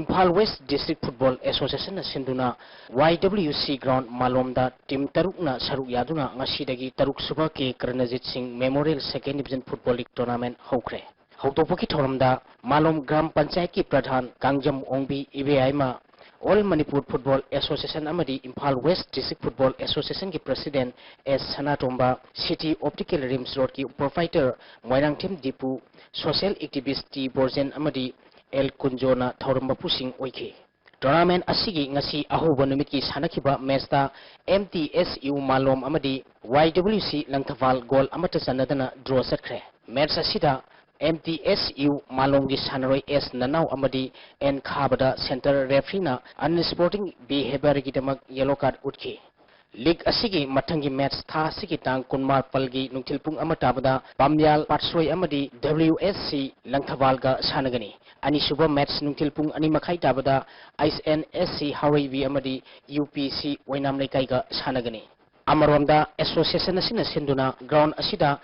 Imphal west district football ꯑꯦꯁꯣꯁꯤꯌꯦꯁꯟꯅ ꯁꯤꯟꯗꯨꯅ ꯋꯥꯏ ꯗꯕ꯭ꯂꯤꯎ ꯁꯤ ꯒ꯭ꯔꯥꯎꯟ ꯃꯥꯂꯣꯝꯗ ꯇꯤꯝ ꯇꯔꯨꯛꯅ ꯁꯔꯨꯛ ꯌꯥꯗꯨꯅ ꯉꯁꯤꯗꯒꯤ ꯇꯔꯨꯛ ꯁꯨꯕ K Karnajit Singh memorial second division football league tournament ꯍꯧꯈ꯭ꯔꯦ꯫ ꯍꯧꯗꯣꯛꯄꯒꯤ ꯊꯧꯔꯝꯗ ꯃꯥꯂꯣꯝ ꯒ꯭ꯔꯥꯝ ꯄꯟꯆꯥꯌꯠꯀꯤ ꯄ꯭ꯔꯙꯥꯟ ꯀꯥꯡꯖꯝ ꯑꯣꯡꯕꯤ Ibeyaima, all Manipur football association ꯑꯃꯗꯤ ꯏꯝꯐꯥꯜ ꯋꯦꯁ ꯗꯤꯁꯇ꯭ꯔꯤꯛ ꯐꯨꯠꯕꯣꯜ ꯑꯦꯁꯣꯁꯤꯌꯦꯁꯟꯒꯤ president S Sanatomba, city optical RIMS ꯔꯣꯗꯀꯤ proprietor Moirangthem Dipu, social activist T Borjen ꯑꯃꯗꯤ ꯑꯦꯜ ꯀꯨꯟꯖꯣꯅ ꯊꯧꯔꯝ ꯃꯄꯨꯁꯤꯡ ꯑꯣꯏꯈꯤ꯫ ꯇꯣꯔꯅꯥꯃꯦꯟꯠ ꯑꯁꯤꯒꯤ ꯉꯁꯤ ꯑꯍꯧꯕ ꯅꯨꯃꯤꯠꯀꯤ ꯁꯥꯟꯅꯈꯤꯕ ꯃꯦꯆꯇ ꯑꯦꯝ ꯇꯤ ꯑꯦꯁ ꯌꯨ ꯃꯥꯂꯣꯝ ꯑꯃꯗꯤ ꯋꯥꯏ ꯗꯕ꯭ꯂꯤꯎ ꯁꯤ ꯂꯪꯊꯕꯥꯜ ꯒꯣꯜ ꯑꯃꯠꯇ ꯆꯟꯅꯗꯅ ꯗ꯭ꯔꯣ ꯆꯠꯈ꯭ꯔꯦ꯫ ꯃꯦꯆ ꯑꯁꯤꯗ ꯑꯦꯝ ꯇꯤ ꯑꯦꯁ ꯌꯨ ꯃꯥꯂꯣꯝꯒꯤ ꯁꯥꯟꯅꯔꯣꯏ ꯑꯦꯁ ꯅꯅꯥꯎ ꯑꯃꯗꯤ ꯑꯦꯟ ꯈꯥꯕꯗ ꯁꯦꯟꯇꯔ ꯔꯦꯐ꯭ꯔꯤꯅ ꯑꯟꯁ꯭ꯄꯣꯔꯇꯤꯡ ꯕꯤꯍꯦꯕꯤꯌꯔꯒꯤꯗꯃꯛ ꯌꯦꯂꯣ ꯀꯥꯔꯗ ꯎꯠꯈꯤ꯫ ꯂꯤꯒ ꯑꯁꯤꯒꯤ ꯃꯊꯪꯒꯤ ꯃꯦꯆ ꯊꯥ ꯑꯁꯤꯒꯤ ꯇꯥꯡ ꯀꯨꯟꯃꯥꯄꯜꯒꯤ ꯅꯨꯡꯊꯤꯜ ꯄꯨꯡ ꯑꯃ ꯇꯥꯕꯗ ꯄꯥꯝꯌꯥꯜ ꯄꯥꯠꯁꯣꯏ ꯑꯃꯗꯤ ꯗꯕ꯭ꯂꯤꯎ ꯑꯦꯁ ꯁꯤ ꯂꯪꯊꯕꯥꯜꯒ ꯁꯥꯟꯅꯒꯅꯤ꯫ ꯑꯅꯤꯁꯨꯕ ꯃꯦꯠꯆ ꯅꯨꯡꯊꯤꯜ ꯄꯨꯡ ꯑꯅꯤ ꯃꯈꯥꯏ ꯇꯥꯕꯗ ꯑꯩꯆ ꯑꯦꯟ ꯑꯦꯁ ꯁꯤ ꯍꯥꯎꯔꯩꯕꯤ ꯑꯃꯗꯤ ꯌꯨ ꯄꯤ ꯁꯤ ꯑꯣꯏꯅꯥꯝ ꯂꯩꯀꯥꯏꯒ ꯁꯥꯟꯅꯒꯅꯤ꯫ ꯑꯃꯔꯣꯝꯗ, ꯑꯦꯁꯣꯁꯤꯌꯦꯁꯟ ꯑꯁꯤꯅ ꯁꯤꯟꯗꯨꯅ ꯒ꯭ꯔꯥꯎꯟ ꯑꯁꯤꯗ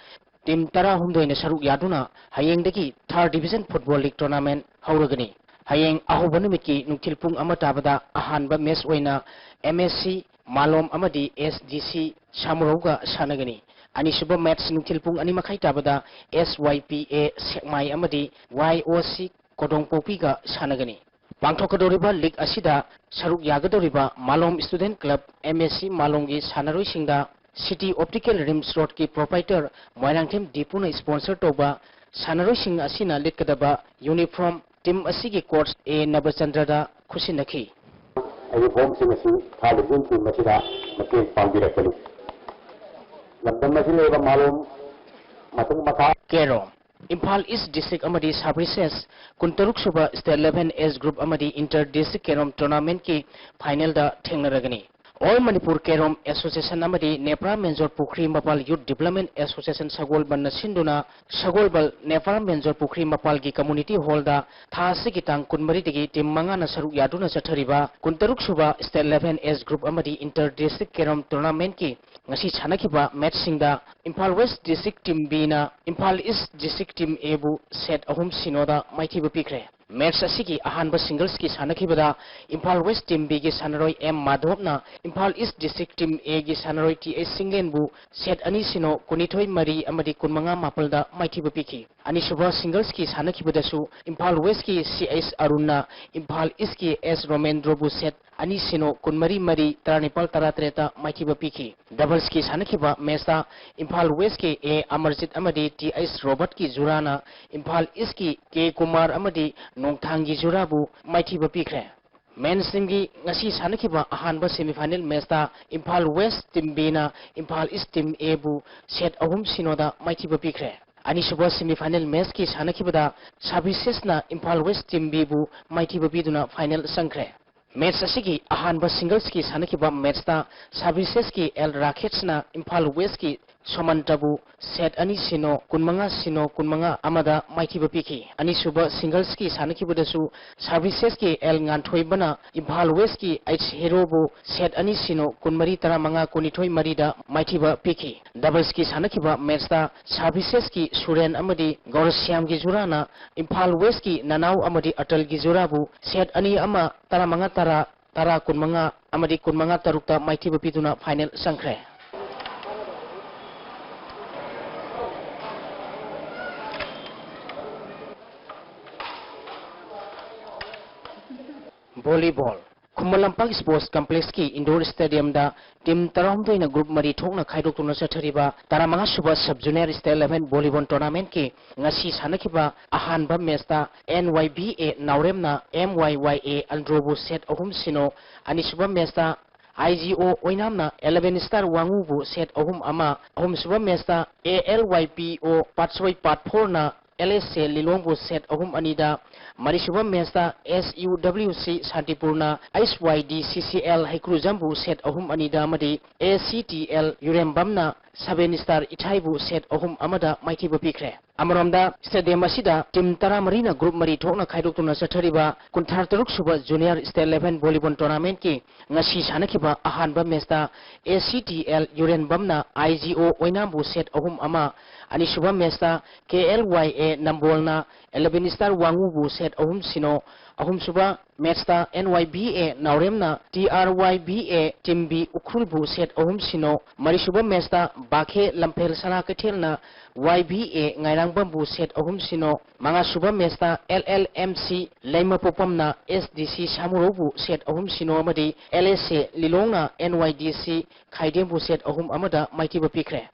ꯇꯤꯝ ꯇꯔꯥꯍꯨꯝꯗꯣꯏꯅ ꯁꯔꯨꯛ ꯌꯥꯗꯨꯅ ꯍꯌꯦꯡꯗꯒꯤ ꯊꯥꯔꯠ ꯗꯤꯕꯤꯖꯟ ꯐꯨꯠꯕꯣꯜ ꯂꯤꯒ ꯇꯣꯔꯅꯥꯃꯦꯟ ꯍꯧꯔꯒꯅꯤ꯫ ꯍꯌꯦꯡ ꯑꯍꯧꯕ ꯅꯨꯃꯤꯠꯀꯤ ꯅꯨꯡꯊꯤꯜ ꯄꯨꯡ ꯑꯃ ꯇꯥꯕꯗ ꯑꯍꯥꯟꯕ ꯃꯦꯠꯆ ꯑꯣꯏꯅ ꯑꯦꯝ ꯑꯦꯁ ꯁꯤ ꯃꯥꯂꯣꯝ ꯑꯃꯗꯤ ꯑꯦꯁ ꯗꯤ ꯁꯤ ꯁꯥꯃꯨꯔꯧꯒ ꯁꯥꯟꯅꯒꯅꯤ꯫ ꯑꯅꯤꯁꯨꯕ ꯃꯦꯠꯆ ꯅꯨꯡꯊꯤꯜ ꯄꯨꯡ ꯑꯅꯤ ꯃꯈꯥꯏ ꯇꯥꯕꯗ ꯑꯦꯁ ꯋꯥꯏ ꯄꯤ ꯑꯦ ꯁꯦꯛꯃꯥꯏ ꯑꯃꯗꯤ ꯋꯥꯏ ꯑꯣ ꯁꯤ ꯀꯣꯗꯣꯡꯄꯣꯛꯄꯤꯒ ꯁꯥꯟꯅꯒꯅꯤ꯫ ꯄꯥꯡꯊꯣꯛꯀꯗꯧꯔꯤꯕ ꯂꯤꯒ ꯑꯁꯤꯗ ꯁꯔꯨꯛ ꯌꯥꯒꯗꯧꯔꯤꯕ Malom student club, M S C ꯃꯥꯂꯣꯝꯒꯤ ꯁꯥꯟꯅꯔꯣꯏꯁꯤꯡꯗ ꯁꯤꯇꯤ ꯑꯣꯞꯇꯤꯀꯦꯜ ꯔꯤꯝꯁ ꯔꯣꯗꯀꯤ ꯄ꯭ꯔꯣꯄꯥꯏꯇꯔ ꯃꯣꯏꯔꯥꯡꯊꯦꯝ ꯗꯤꯄꯨꯅ ꯁ꯭ꯄꯣꯟꯁꯔ ꯇꯧꯕ ꯁꯥꯟꯅꯔꯣꯏꯁꯤꯡ ꯑꯁꯤꯅ ꯂꯤꯠꯀꯗꯕ ꯌꯨꯅꯤꯐꯣꯔꯝ ꯇꯤꯝ ꯑꯁꯤꯒꯤ ꯀꯣꯆ ꯑꯦ ꯅꯕꯆꯟꯗ꯭ꯔꯗ ꯈꯨꯠꯁꯤꯟꯅꯈꯤ꯫ ꯑꯩꯒꯤ ꯐꯣꯔꯝꯁꯤꯡ ꯑꯁꯤ ꯊꯥꯔꯠ ꯗꯤꯕꯤꯖꯟ ꯇꯤꯝ ꯑꯁꯤꯗ ꯃꯇꯦꯡ ꯄꯥꯡꯕꯤꯔꯛꯄꯅꯤ꯫ ꯂꯝꯗꯝ ꯑꯁꯤꯗ ꯂꯩꯕ ꯃꯥꯂꯣꯝ ꯃꯊꯪ ꯃꯈꯥ ꯀꯦꯔꯣꯝ, ꯏꯝꯐꯥꯜ ꯏꯁ ꯗꯤꯁꯇ꯭ꯔꯤꯛ ꯑꯃꯗꯤ ꯁꯕ ꯔꯤꯁꯦꯁ ꯀꯨꯟꯇꯔꯨꯛ ꯁꯨꯕ ꯁ꯭ꯇꯦꯠ ꯂꯦꯚꯦꯜ ꯑꯦꯖ ꯒ꯭ꯔꯨꯞ ꯑꯃꯗꯤ ꯏꯟꯇꯔ ꯗꯤꯁꯇ꯭ꯔꯤꯛ ꯀꯦꯔꯣꯝ ꯇꯣꯔꯅꯥꯃꯦꯟꯠꯀꯤ ꯐꯥꯏꯅꯦꯜꯗ ꯊꯦꯡꯅꯔꯒꯅꯤ꯫ ꯑꯣꯜ ꯃꯅꯤꯄꯨꯔ ꯀꯦꯔꯣꯝ ꯑꯦꯁꯣꯁꯤꯌꯦꯁꯟ ꯑꯃꯗꯤ ꯅꯦꯄ꯭ꯔꯥ ꯃꯦꯟꯖꯣꯔ ꯄꯨꯈ꯭ꯔꯤ ꯃꯄꯥꯜ ꯌꯨꯠ ꯗꯤꯕ꯭ꯂꯞꯃꯦꯟ ꯑꯦꯁꯣꯁꯤꯌꯦꯁꯟ ꯁꯒꯣꯜꯕꯟꯅ ꯁꯤꯟꯗꯨꯅ ꯁꯒꯣꯜꯕꯜ ꯅꯦꯄ꯭ꯔꯥ ꯃꯦꯟꯖꯣꯔ ꯄꯨꯈ꯭ꯔꯤ ꯃꯄꯥꯜꯒꯤ ꯀꯝꯃꯨꯅꯤꯇꯤ ꯍꯣꯜꯗ ꯊꯥ ꯑꯁꯤꯒꯤ ꯇꯥꯡ ꯀꯨꯟꯃꯔꯤꯗꯒꯤ ꯇꯤꯝ ꯃꯉꯥꯅ ꯁꯔꯨꯛ ꯌꯥꯗꯨꯅ ꯆꯠꯊꯔꯤꯕ ꯀꯨꯟꯇꯔꯨꯛ ꯁꯨꯕ ꯁ꯭ꯇꯦꯠ ꯂꯦꯚꯦꯜ ꯑꯦꯖ ꯒ꯭ꯔꯨꯞ ꯑꯃꯗꯤ ꯏꯟꯇꯔ ꯗꯤꯁꯇ꯭ꯔꯤꯛ ꯀꯦꯔꯣꯝ ꯇꯣꯔꯅꯥꯃꯦꯟꯠꯀꯤ ꯉꯁꯤ ꯁꯥꯟꯅꯈꯤꯕ ꯃꯦꯠꯆꯁꯤꯡꯗ ꯏꯝꯐꯥꯜ ꯋꯦꯁ ꯗꯤꯁꯇ꯭ꯔꯤꯛ ꯇꯤꯝ ꯕꯤꯅ ꯏꯝꯐꯥꯜ ꯏꯁ ꯗꯤꯁꯇ꯭ꯔꯤꯛ ꯇꯤꯝ ꯑꯦꯕꯨ ꯁꯦꯠ ꯑꯍꯨꯝ ꯁꯤꯅꯣꯗ ꯃꯥꯏꯊꯤꯕ ꯄꯤꯈ꯭ꯔꯦ꯫ ꯃꯦꯠꯆ ꯑꯁꯤꯒꯤ ꯑꯍꯥꯟꯕ ꯁꯤꯡꯒꯜꯁꯀꯤ ꯁꯥꯟꯅꯈꯤꯕꯗ ꯏꯝꯐꯥꯜ ꯋꯦꯁ ꯇꯤꯝ ꯕꯤꯒꯤ ꯁꯥꯟꯅꯔꯣꯏ ꯑꯦꯝ ꯃꯥꯙꯣꯞꯅ ꯏꯝꯐꯥꯜ ꯏꯁ ꯗꯤꯁꯇ꯭ꯔꯤꯛ ꯇꯤꯝ ꯑꯦꯒꯤ ꯁꯥꯟꯅꯔꯣꯏ ꯇꯤ ꯑꯩꯆ ꯁꯤꯡꯂꯦꯟꯕꯨ ꯁꯦꯠ ꯑꯅꯤ ꯁꯤꯅꯣ, ꯀꯨꯟꯅꯤꯊꯣꯏ ꯃꯔꯤ ꯑꯃꯗꯤ ꯀꯨꯟꯃꯉꯥ ꯃꯥꯄꯜꯗ ꯃꯥꯏꯊꯤꯕ ꯄꯤꯈꯤ꯫ ꯑꯅꯤꯁꯨꯕ ꯁꯤꯡꯒꯜꯁꯀꯤ ꯁꯥꯟꯅꯈꯤꯕꯗꯁꯨ ꯏꯝꯐꯥꯜ ꯋꯦꯁꯀꯤ ꯁꯤ ꯑꯩꯆ ꯑꯔꯨꯟꯅ ꯏꯝꯐꯥꯜ ꯏꯁꯀꯤ ꯑꯦꯁ ꯔꯣꯃꯦꯟꯗ꯭ꯔꯣꯕꯨ ꯁꯦꯠ ꯑꯅꯤ ꯁꯤꯅꯣ, ꯀꯨꯟꯃꯔꯤ ꯃꯔꯤ, ꯇꯔꯥꯅꯤꯄꯥꯜ ꯇꯔꯥꯇꯔꯦꯠꯇ ꯃꯥꯏꯊꯤꯕ ꯄꯤꯈꯤ꯫ ꯗꯕꯜꯁꯀꯤ ꯁꯥꯟꯅꯈꯤꯕ ꯃꯦꯆꯇ ꯏꯝꯐꯥꯜ ꯋꯦꯁꯀꯤ ꯑꯦ ꯑꯃꯔꯖꯤꯠ ꯑꯃꯗꯤ ꯇꯤ ꯑꯩꯆ ꯔꯣꯕꯔꯠꯀꯤ ꯖꯨꯔꯥꯅ ꯏꯝꯐꯥꯜ ꯏꯁꯀꯤ ꯀꯦ ꯀꯨꯃꯥꯔ ꯑꯃꯗꯤ ꯅꯣꯡꯊꯥꯡꯒꯤ ꯖꯨꯔꯥꯕꯨ ꯃꯥꯏꯊꯤꯕ ꯄꯤꯈ꯭ꯔꯦ꯫ ꯃꯦꯟꯁ ꯇꯤꯝꯒꯤ ꯉꯁꯤ ꯁꯥꯟꯅꯈꯤꯕ ꯑꯍꯥꯟꯕ ꯁꯦꯃꯤꯐꯥꯏꯅꯦꯜ ꯃꯦꯆꯇ ꯏꯝꯐꯥꯜ ꯋꯦꯁ ꯇꯤꯝ ꯕꯤꯅ ꯏꯝꯐꯥꯜ ꯏꯁ ꯇꯤꯝ ꯑꯦꯕꯨ ꯁꯦꯠ ꯑꯍꯨꯝ ꯁꯤꯅꯣꯗ ꯃꯥꯏꯊꯤꯕ ꯄꯤꯈ꯭ꯔꯦ꯫ ꯑꯅꯤꯁꯨꯕ ꯁꯦꯃꯤꯐꯥꯏꯅꯦꯜ ꯃꯦꯆꯀꯤ ꯁꯥꯟꯅꯈꯤꯕꯗ ꯁꯕ ꯔꯤꯁꯦꯁꯅ ꯏꯝꯐꯥꯜ ꯋꯦꯁ ꯇꯤꯝ ꯕꯤꯕꯨ ꯃꯥꯏꯊꯤꯕ ꯄꯤꯗꯨꯅ ꯐꯥꯏꯅꯦꯜ ꯆꯪꯈ꯭ꯔꯦ꯫ ꯃꯦꯆ ꯑꯁꯤꯒꯤ ꯑꯍꯥꯟꯕ ꯁꯤꯡꯒꯜꯁꯀꯤ ꯁꯥꯟꯅꯈꯤꯕ ꯃꯦꯆꯇ ꯁꯕ ꯔꯤꯁꯦꯁꯀꯤ ꯑꯦꯜ ꯔꯥꯈꯦꯠꯁꯅ ꯏꯝꯐꯥꯜ ꯋꯦꯁꯀꯤ ꯁꯣꯃꯟꯇꯕꯨ set ꯑꯅꯤ ꯁꯤꯅꯣ, ꯀꯨꯟꯃꯉꯥ ꯁꯤꯅꯣ, ꯀꯨꯟꯃꯉꯥ ꯑꯃꯗ ꯃꯥꯏꯊꯤꯕ ꯄꯤꯈꯤ꯫ ꯑꯅꯤꯁꯨꯕ singlesꯀꯤ ꯁꯥꯟꯅꯈꯤꯕꯗꯁꯨ servicesꯀꯤ ꯑꯦꯜ ꯉꯥꯟꯊꯣꯏꯕꯅ ꯏꯝꯐꯥꯜ Westꯀꯤ ꯑꯩꯆ ꯍꯦꯔꯣꯕꯨ set ꯑꯅꯤ ꯁꯤꯅꯣ, ꯀꯨꯟꯃꯔꯤ ꯇꯔꯥꯃꯉꯥ, ꯀꯨꯟꯅꯤꯊꯣꯏ ꯃꯔꯤꯗ ꯃꯥꯏꯊꯤꯕ ꯄꯤꯈꯤ꯫ Doublesꯀꯤ ꯁꯥꯟꯅꯈꯤꯕ matchꯇ servicesꯀꯤ ꯁꯨꯔꯦꯟ ꯑꯃꯗꯤ ꯒꯧꯔꯁ꯭ꯌꯥꯝꯒꯤ ꯖꯨꯔꯥꯅ ꯏꯝꯐꯥꯜ Westꯀꯤ ꯅꯅꯥꯎ ꯑꯃꯗꯤ ꯑꯇꯜꯒꯤ ꯖꯨꯔꯥꯕꯨ set ꯑꯅꯤ ꯑꯃ, ꯇꯔꯥꯃꯉꯥ ꯇꯔꯥ, ꯇꯔꯥ ꯀꯨꯟꯃꯉꯥ ꯑꯃꯗꯤ ꯀꯨꯟꯃꯉꯥ ꯇꯔꯨꯛꯇ ꯃꯥꯏꯊꯤꯕ ꯄꯤꯗꯨꯅ final ꯆꯪꯈ꯭ꯔꯦ꯫ Volleyball. Khuman Lampak Sports Complexꯀꯤ indoor stadiumꯗ team ꯇꯔꯥꯍꯨꯝꯗꯣꯏꯅ group ꯃꯔꯤ ꯊꯣꯛꯅ ꯈꯥꯏꯗꯣꯛꯇꯨꯅ ꯆꯠꯊꯔꯤꯕ ꯇꯔꯥꯃꯉꯥ ꯁꯨꯕ sub junior state eleven volleyball tournamentꯀꯤ ꯉꯁꯤ ꯁꯥꯟꯅꯈꯤꯕ ꯑꯍꯥꯟꯕ matchꯇ N Y B A ꯅꯥꯎꯔꯦꯝꯅ M Y Y A ꯑꯟꯗ꯭ꯔꯣꯕꯨ set ꯑꯍꯨꯝ ꯁꯤꯅꯣ, ꯑꯅꯤꯁꯨꯕ matchꯇ I G O ꯑꯣꯏꯅꯥꯝꯅ eleven star ꯋꯥꯉꯨꯕꯨ set ꯑꯍꯨꯝ ꯑꯃ, ꯑꯍꯨꯝꯁꯨꯕ matchꯇ A L Y P O Patsoi Part fourꯅ L S A ꯂꯤꯂꯣꯡꯕꯨ set ꯑꯍꯨꯝ ꯑꯅꯤꯗ, ꯃꯔꯤꯁꯨꯕ matchꯇ S U W C ꯁꯥꯟꯇꯤꯄꯨꯔꯅ H Y D C C L ꯍꯩꯀ꯭ꯔꯨꯖꯝꯕꯨ set ꯑꯍꯨꯝ ꯑꯅꯤꯗ ꯑꯃꯗꯤ A C T L ꯌꯨꯔꯦꯝꯕꯝꯅ seven star ꯏꯊꯥꯏꯕꯨ set ꯑꯍꯨꯝ ꯑꯃꯗ ꯃꯥꯏꯊꯤꯕ ꯄꯤꯈ꯭ꯔꯦ꯫ ꯑꯃꯔꯣꯝꯗ, stadium ꯑꯁꯤꯗ team ꯇꯔꯥꯃꯔꯤꯅ group ꯃꯔꯤ ꯊꯣꯛꯅ ꯈꯥꯏꯗꯣꯛꯇꯨꯅ ꯆꯠꯊꯔꯤꯕ ꯀꯨꯟꯊ꯭ꯔꯥ ꯇꯔꯨꯛ ꯁꯨꯕ junior state eleven volleyball tournamentꯀꯤ ꯉꯁꯤ ꯁꯥꯟꯅꯈꯤꯕ ꯑꯍꯥꯟꯕ matchꯇ A C T L ꯌꯨꯔꯦꯟꯕꯝꯅ I G O ꯑꯣꯏꯅꯥꯝꯕꯨ set ꯑꯍꯨꯝ ꯑꯃ, ꯑꯅꯤꯁꯨꯕ matchꯇ K L Y A ꯅꯝꯕꯣꯜꯅ eleven star ꯋꯥꯉꯨꯕꯨ set ꯑꯍꯨꯝ ꯁꯤꯅꯣ, ꯑꯍꯨꯝꯁꯨꯕ matchꯇ N Y B A ꯅꯥꯎꯔꯦꯝꯅ T R Y B A ꯇꯤꯝꯕꯤ ꯎꯈ꯭ꯔꯨꯜꯕꯨ set ꯑꯍꯨꯝ ꯁꯤꯅꯣ, ꯃꯔꯤꯁꯨꯕ matchꯇ ꯕꯥꯈꯦ ꯂꯝꯐꯦꯜ ꯁꯅꯥ ꯀꯩꯊꯦꯜꯅ Y B A ꯉꯥꯏꯔꯥꯡꯕꯝꯕꯨ set ꯑꯍꯨꯝ ꯁꯤꯅꯣ, ꯃꯉꯥꯁꯨꯕ matchꯇ L L M C ꯂꯩꯃꯄꯣꯛꯄꯝꯅ S D C ꯁꯥꯃꯨꯔꯧꯕꯨ set ꯑꯍꯨꯝ ꯁꯤꯅꯣ ꯑꯃꯗꯤ L S A ꯂꯤꯂꯣꯡꯅ N Y D C ꯈꯥꯏꯗꯦꯝꯕꯨ set ꯑꯍꯨꯝ ꯑꯃꯗ ꯃꯥꯏꯊꯤꯕ ꯄꯤꯈ꯭ꯔꯦ꯫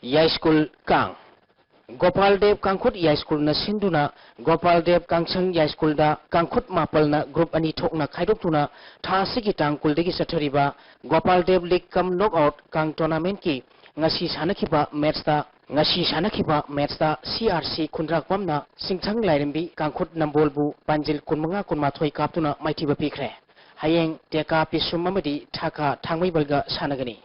ꯌꯥꯏꯁ꯭ꯀꯨꯜ ꯀꯥꯡ꯫ ꯒꯣꯄꯥꯜ ꯗꯦꯕ ꯀꯥꯡꯈꯨꯠ ꯌꯥꯏꯁ꯭ꯀꯨꯜꯅ ꯁꯤꯟꯗꯨꯅ ꯒꯣꯄꯥꯜ ꯗꯦꯕ ꯀꯥꯡꯁꯪ ꯌꯥꯏꯁ꯭ꯀꯨꯜꯗ ꯀꯥꯡꯈꯨꯠ ꯃꯥꯄꯜꯅ group ꯑꯅꯤ ꯊꯣꯛꯅ ꯈꯥꯏꯗꯣꯛꯇꯨꯅ ꯊꯥ ꯑꯁꯤꯒꯤ ꯇꯥꯡ ꯀꯨꯟꯗꯒꯤ ꯆꯠꯊꯔꯤꯕ ꯒꯣꯄꯥꯜ ꯗꯦꯕ league cum knock out ꯀꯥꯡ tournamentꯀꯤ ꯉꯁꯤ ꯁꯥꯟꯅꯈꯤꯕ matchꯇ ꯉꯁꯤ ꯁꯥꯟꯅꯈꯤꯕ ꯃꯦꯠꯁꯇ ꯁꯤ ꯑꯥꯔ ꯁꯤ ꯈꯨꯟꯗ꯭ꯔꯥꯛꯄꯝꯅ ꯁꯤꯡꯊꯪ ꯂꯥꯏꯔꯦꯝꯕꯤ ꯀꯥꯡꯈꯨꯠ ꯅꯝꯕꯣꯜꯕꯨ ꯄꯥꯟꯖꯤꯜ ꯀꯨꯟꯃꯉꯥ ꯀꯨꯟꯃꯥꯊꯣꯏ ꯀꯥꯞꯇꯨꯅ ꯃꯥꯏꯊꯤꯕ ꯄꯤꯈ꯭ꯔꯦ꯫ ꯍꯌꯦꯡ ꯇꯦꯀꯥ ꯄꯤꯁꯨꯝ ꯑꯃꯗꯤ ꯊꯥꯀꯥ ꯊꯥꯡꯃꯩꯕꯜꯒ ꯁꯥꯟꯅꯒꯅꯤ꯫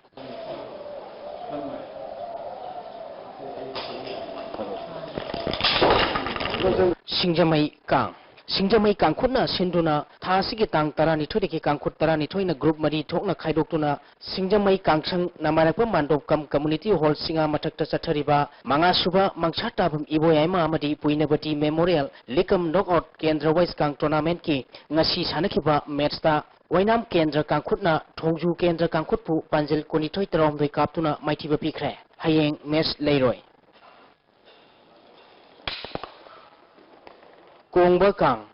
ꯁꯤꯡꯖꯃꯩ ꯀꯥꯡ꯫ ꯁꯤꯡꯖꯃꯩ ꯀꯥꯡꯈꯨꯠꯅ ꯁꯤꯟꯗꯨꯅ ꯊꯥ ꯑꯁꯤꯒꯤ ꯇꯥꯡ ꯇꯔꯥꯅꯤꯊꯣꯏꯗꯒꯤ ꯀꯥꯡꯈꯨꯠ ꯇꯔꯥꯅꯤꯊꯣꯏꯅ ꯒ꯭ꯔꯨꯞ ꯃꯔꯤ ꯊꯣꯛꯅ ꯈꯥꯏꯗꯣꯛꯇꯨꯅ ꯁꯤꯡꯖꯃꯩ ꯀꯥꯡꯁꯪ ꯅꯃꯥꯏꯔꯛꯄ ꯃꯥꯟꯗꯣꯞ ꯀꯝ ꯀꯝꯃꯨꯅꯤꯇꯤ ꯍꯣꯜ ꯁꯤꯡꯉꯥ ꯃꯊꯛꯇ ꯆꯠꯊꯔꯤꯕ ꯃꯉꯥꯁꯨꯕ ꯃꯪꯁꯥ ꯇꯥꯕꯝ ꯏꯕꯣꯌꯥꯏꯃ ꯑꯃꯗꯤ ꯄꯨꯏꯅꯕꯇꯤ ꯃꯦꯃꯣꯔꯤꯌꯦꯜ ꯂꯤꯛ ꯀꯝ ꯅꯣꯛ ꯑꯥꯎꯠ ꯀꯦꯟꯗ꯭ꯔ ꯋꯥꯏꯁ ꯀꯥꯡ ꯇꯣꯔꯅꯥꯃꯦꯟꯠꯀꯤ ꯉꯁꯤ ꯁꯥꯟꯅꯈꯤꯕ ꯃꯦꯠꯁꯇ ꯑꯣꯏꯅꯥꯝ ꯀꯦꯟꯗ꯭ꯔ ꯀꯥꯡꯈꯨꯠꯅ ꯊꯣꯡꯖꯨ ꯀꯦꯟꯗ꯭ꯔ ꯀꯥꯡꯈꯨꯠꯄꯨ ꯄꯥꯟꯖꯤꯜ ꯀꯨꯟꯅꯤꯊꯣꯏ ꯇꯔꯥꯍꯨꯝꯗꯣꯏ ꯀꯥꯞꯇꯨꯅ ꯃꯥꯏꯊꯤꯕ ꯄꯤꯈ꯭ꯔꯦ꯫ ꯍꯌꯦꯡ ꯃꯦꯠꯁ ꯂꯩꯔꯣꯏ꯫ ꯀꯣꯡꯕ ꯀꯥꯡ꯫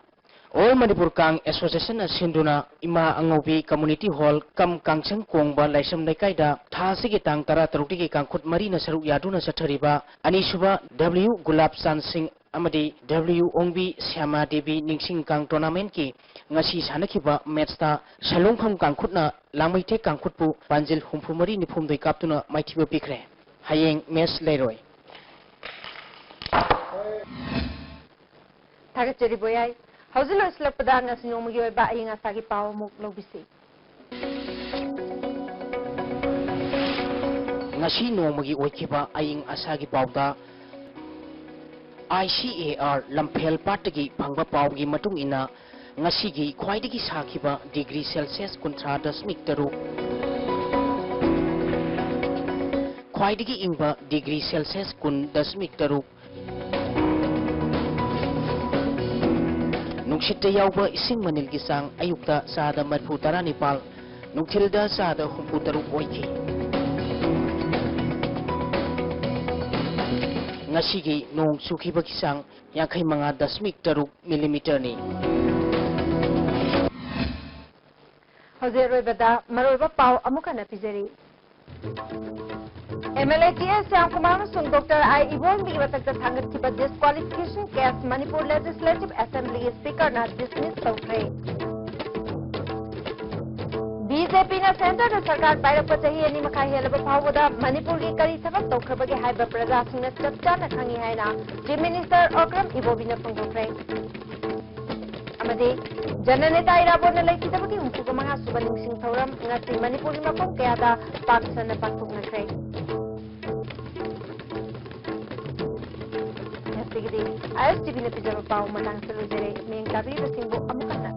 ꯑꯣꯜ ꯃꯅꯤꯄꯨꯔ ꯀꯥꯡ ꯑꯦꯁꯣꯁꯤꯌꯦꯁꯟꯅ ꯁꯤꯟꯗꯨꯅ ꯏꯃꯥ ꯑꯉꯧꯕꯤ ꯀꯝꯃꯨꯅꯤꯇꯤ ꯍꯣꯜ ꯀꯝ ꯀꯥꯡꯁꯪ ꯀꯣꯡꯕ ꯂꯥꯏꯁ꯭ꯔꯝ ꯂꯩꯀꯥꯏꯗ ꯊꯥ ꯑꯁꯤꯒꯤ ꯇꯥꯡ ꯇꯔꯥꯇꯔꯨꯛꯇꯒꯤ ꯀꯥꯡꯈꯨꯠ ꯃꯔꯤꯅ ꯁꯔꯨꯛ ꯌꯥꯗꯨꯅ ꯆꯠꯊꯔꯤꯕ ꯑꯅꯤꯁꯨꯕ ꯗꯕ꯭ꯂꯤꯎ ꯒꯨꯂꯥꯞ ꯆꯥꯟ ꯁꯤꯡ ꯑꯃꯗꯤ ꯗꯕ꯭ꯂꯤꯎ ꯑꯣꯡꯕꯤ ꯁ꯭ꯌꯥꯃꯥ ꯗꯦꯕꯤ ꯅꯤꯡꯁꯤꯡ ꯀꯥꯡ ꯇꯣꯔꯅꯥꯃꯦꯟꯠꯀꯤ ꯉꯁꯤ ꯁꯥꯟꯅꯈꯤꯕ ꯃꯦꯠꯁꯇ ꯁꯂꯣꯡꯐꯝ ꯀꯥꯡꯈꯨꯠꯅ ꯂꯥꯡꯃꯩꯊꯦꯛ ꯀꯥꯡꯈꯨꯠꯄꯨ ꯄꯥꯟꯖꯤꯜ ꯍꯨꯝꯐꯨ ꯃꯔꯤ ꯅꯤꯐꯨꯍꯨꯝꯗꯣꯏ ꯀꯥꯞꯇꯨꯅ ꯃꯥꯏꯊꯤꯕ ꯄꯤꯈ꯭ꯔꯦ꯫ ꯍꯌꯦꯡ ꯃꯦꯠꯁ ꯂꯩꯔꯣꯏ꯫ ꯊꯥꯒꯠꯆꯔꯤ ꯕꯣꯌꯥꯏ꯫ ꯍꯧꯖꯤꯛ ꯂꯣꯏꯁꯤꯜꯂꯛꯄꯗ ꯉꯁꯤ ꯅꯣꯡꯃꯒꯤ ꯑꯣꯏꯕ ꯑꯏꯪ ꯑꯁꯥꯒꯤ ꯄꯥꯎ ꯑꯃꯨꯛ ꯂꯧꯕꯤꯁꯤ꯫ ꯉꯁꯤ ꯅꯣꯡꯃꯒꯤ ꯑꯣꯏꯈꯤꯕ ꯑꯏꯪ ꯑꯁꯥꯒꯤ ꯄꯥꯎꯗ, ꯑꯥꯏ ꯁꯤ ꯑꯦ ꯑꯥꯔ ꯂꯝꯐꯦꯜ ꯄꯥꯠꯇꯒꯤ ꯐꯪꯕ ꯄꯥꯎꯒꯤ ꯃꯇꯨꯡ ꯏꯟꯅ, ꯉꯁꯤꯒꯤ ꯈ꯭ꯋꯥꯏꯗꯒꯤ ꯁꯥꯈꯤꯕ ꯗꯤꯒ꯭ꯔꯤ ꯁꯦꯜꯁꯤꯌꯁ ꯀꯨꯟꯊ꯭ꯔꯥ ꯗꯁꯃꯤꯛ ꯇꯔꯨꯛ, ꯈ꯭ꯋꯥꯏꯗꯒꯤ ꯏꯪꯕ ꯗꯤꯒ꯭ꯔꯤ ꯁꯦꯜꯁꯤꯌꯁ ꯀꯨꯟ ꯗꯁꯃꯤꯛ ꯇꯔꯨꯛ, ꯅꯨꯡꯁꯤꯠꯇ ꯌꯥꯎꯕ ꯏꯁꯤꯡ ꯃꯅꯤꯜꯒꯤ ꯆꯥꯡ ꯑꯌꯨꯛꯇ ꯆꯥꯗ ꯃꯔꯤꯐꯨ ꯇꯔꯥꯅꯤꯄꯥꯜ, ꯅꯨꯡꯊꯤꯜꯗ ꯆꯥꯗ ꯍꯨꯝꯐꯨ ꯇꯔꯨꯛ ꯑꯣꯏꯈꯤ꯫ ꯉꯁꯤꯒꯤ ꯅꯣꯡ ꯆꯨꯈꯤꯕꯒꯤ ꯆꯥꯡ ꯌꯥꯡꯈꯩ ꯃꯉꯥ ꯗꯁꯃꯤꯛ ꯇꯔꯨꯛ ꯃꯤꯂꯤꯃꯤꯇꯔꯅꯤ꯫ ꯍꯧꯖꯤꯛ ꯑꯔꯣꯏꯕꯗ ꯃꯔꯨꯑꯣꯏꯕ ꯄꯥꯎ ꯑꯃꯨꯛ ꯍꯟꯅ ꯄꯤꯖꯔꯤ꯫ M L A T S Shyamkumar ꯑꯃꯁꯨꯡ ꯗꯣꯛꯇꯔ ꯑꯥꯏ ꯏꯕꯣꯟꯕꯤꯒꯤ ꯃꯊꯛꯇ ꯊꯥꯡꯒꯠꯈꯤꯕ ꯗꯤꯁꯀ꯭ꯋꯥꯂꯤꯐꯤꯀꯦꯁꯟ ꯀꯦꯁ ꯃꯅꯤꯄꯨꯔ ꯂꯦꯖꯤꯁꯂꯦꯇꯤꯚ ꯑꯦꯁꯦꯝꯕ꯭ꯂꯤꯒꯤ ꯁ꯭ꯄꯤꯀꯔꯅ ꯗꯤꯁꯃꯤꯁ ꯇꯧꯈ꯭ꯔꯦ꯫ ꯕꯤ ꯕꯤ ꯖꯦ ꯄꯤꯅ ꯁꯦꯟꯇꯔꯗ ꯁꯔꯀꯥꯔ ꯄꯥꯏꯔꯛꯄ ꯆꯍꯤ ꯑꯅꯤ ꯃꯈꯥꯏ ꯍꯦꯜꯂꯕ ꯐꯥꯎꯕꯗ ꯃꯅꯤꯄꯨꯔꯒꯤ ꯀꯔꯤ ꯊꯕꯛ ꯇꯧꯈ꯭ꯔꯕꯒꯦ ꯍꯥꯏꯕ ꯄ꯭ꯔꯖꯥꯁꯤꯡꯅ ꯆꯞ ꯆꯥꯅ ꯈꯪꯏ ꯍꯥꯏꯅ ꯆꯤꯐ ꯃꯤꯅꯤꯁꯇꯔ ꯑꯣꯀ꯭ꯔꯝ ꯏꯕꯣꯕꯤꯅ ꯐꯣꯡꯗꯣꯛꯈ꯭ꯔꯦ꯫ ꯑꯃꯗꯤ ꯖꯅꯅꯦꯇꯥ ꯏꯔꯥꯕꯣꯠꯅ ꯂꯩꯈꯤꯗꯕꯒꯤ ꯍꯨꯝꯐꯨꯒ ꯃꯉꯥ ꯁꯨꯕ ꯅꯤꯡꯁꯤꯡ ꯊꯧꯔꯝ ꯉꯁꯤ ꯃꯅꯤꯄꯨꯔꯒꯤ ꯃꯐꯝ ꯀꯌꯥꯗ ꯄꯥꯛ ꯁꯟꯅ ꯄꯥꯡꯊꯣꯛꯅꯈ꯭ꯔꯦ꯫ ꯉꯁꯤꯒꯤꯗꯤ ꯑꯥꯏ ꯑꯦꯁ ꯇꯤ ꯚꯤꯅ ꯄꯤꯖꯕ ꯄꯥꯎ ꯃꯇꯥꯡꯁꯤꯗ ꯂꯣꯏꯖꯔꯦ꯫ ꯃꯤꯠꯌꯦꯡ ꯇꯥꯕꯤꯔꯤꯕꯁꯤꯡꯕꯨ ꯑꯃꯨꯛ ꯍꯟꯅ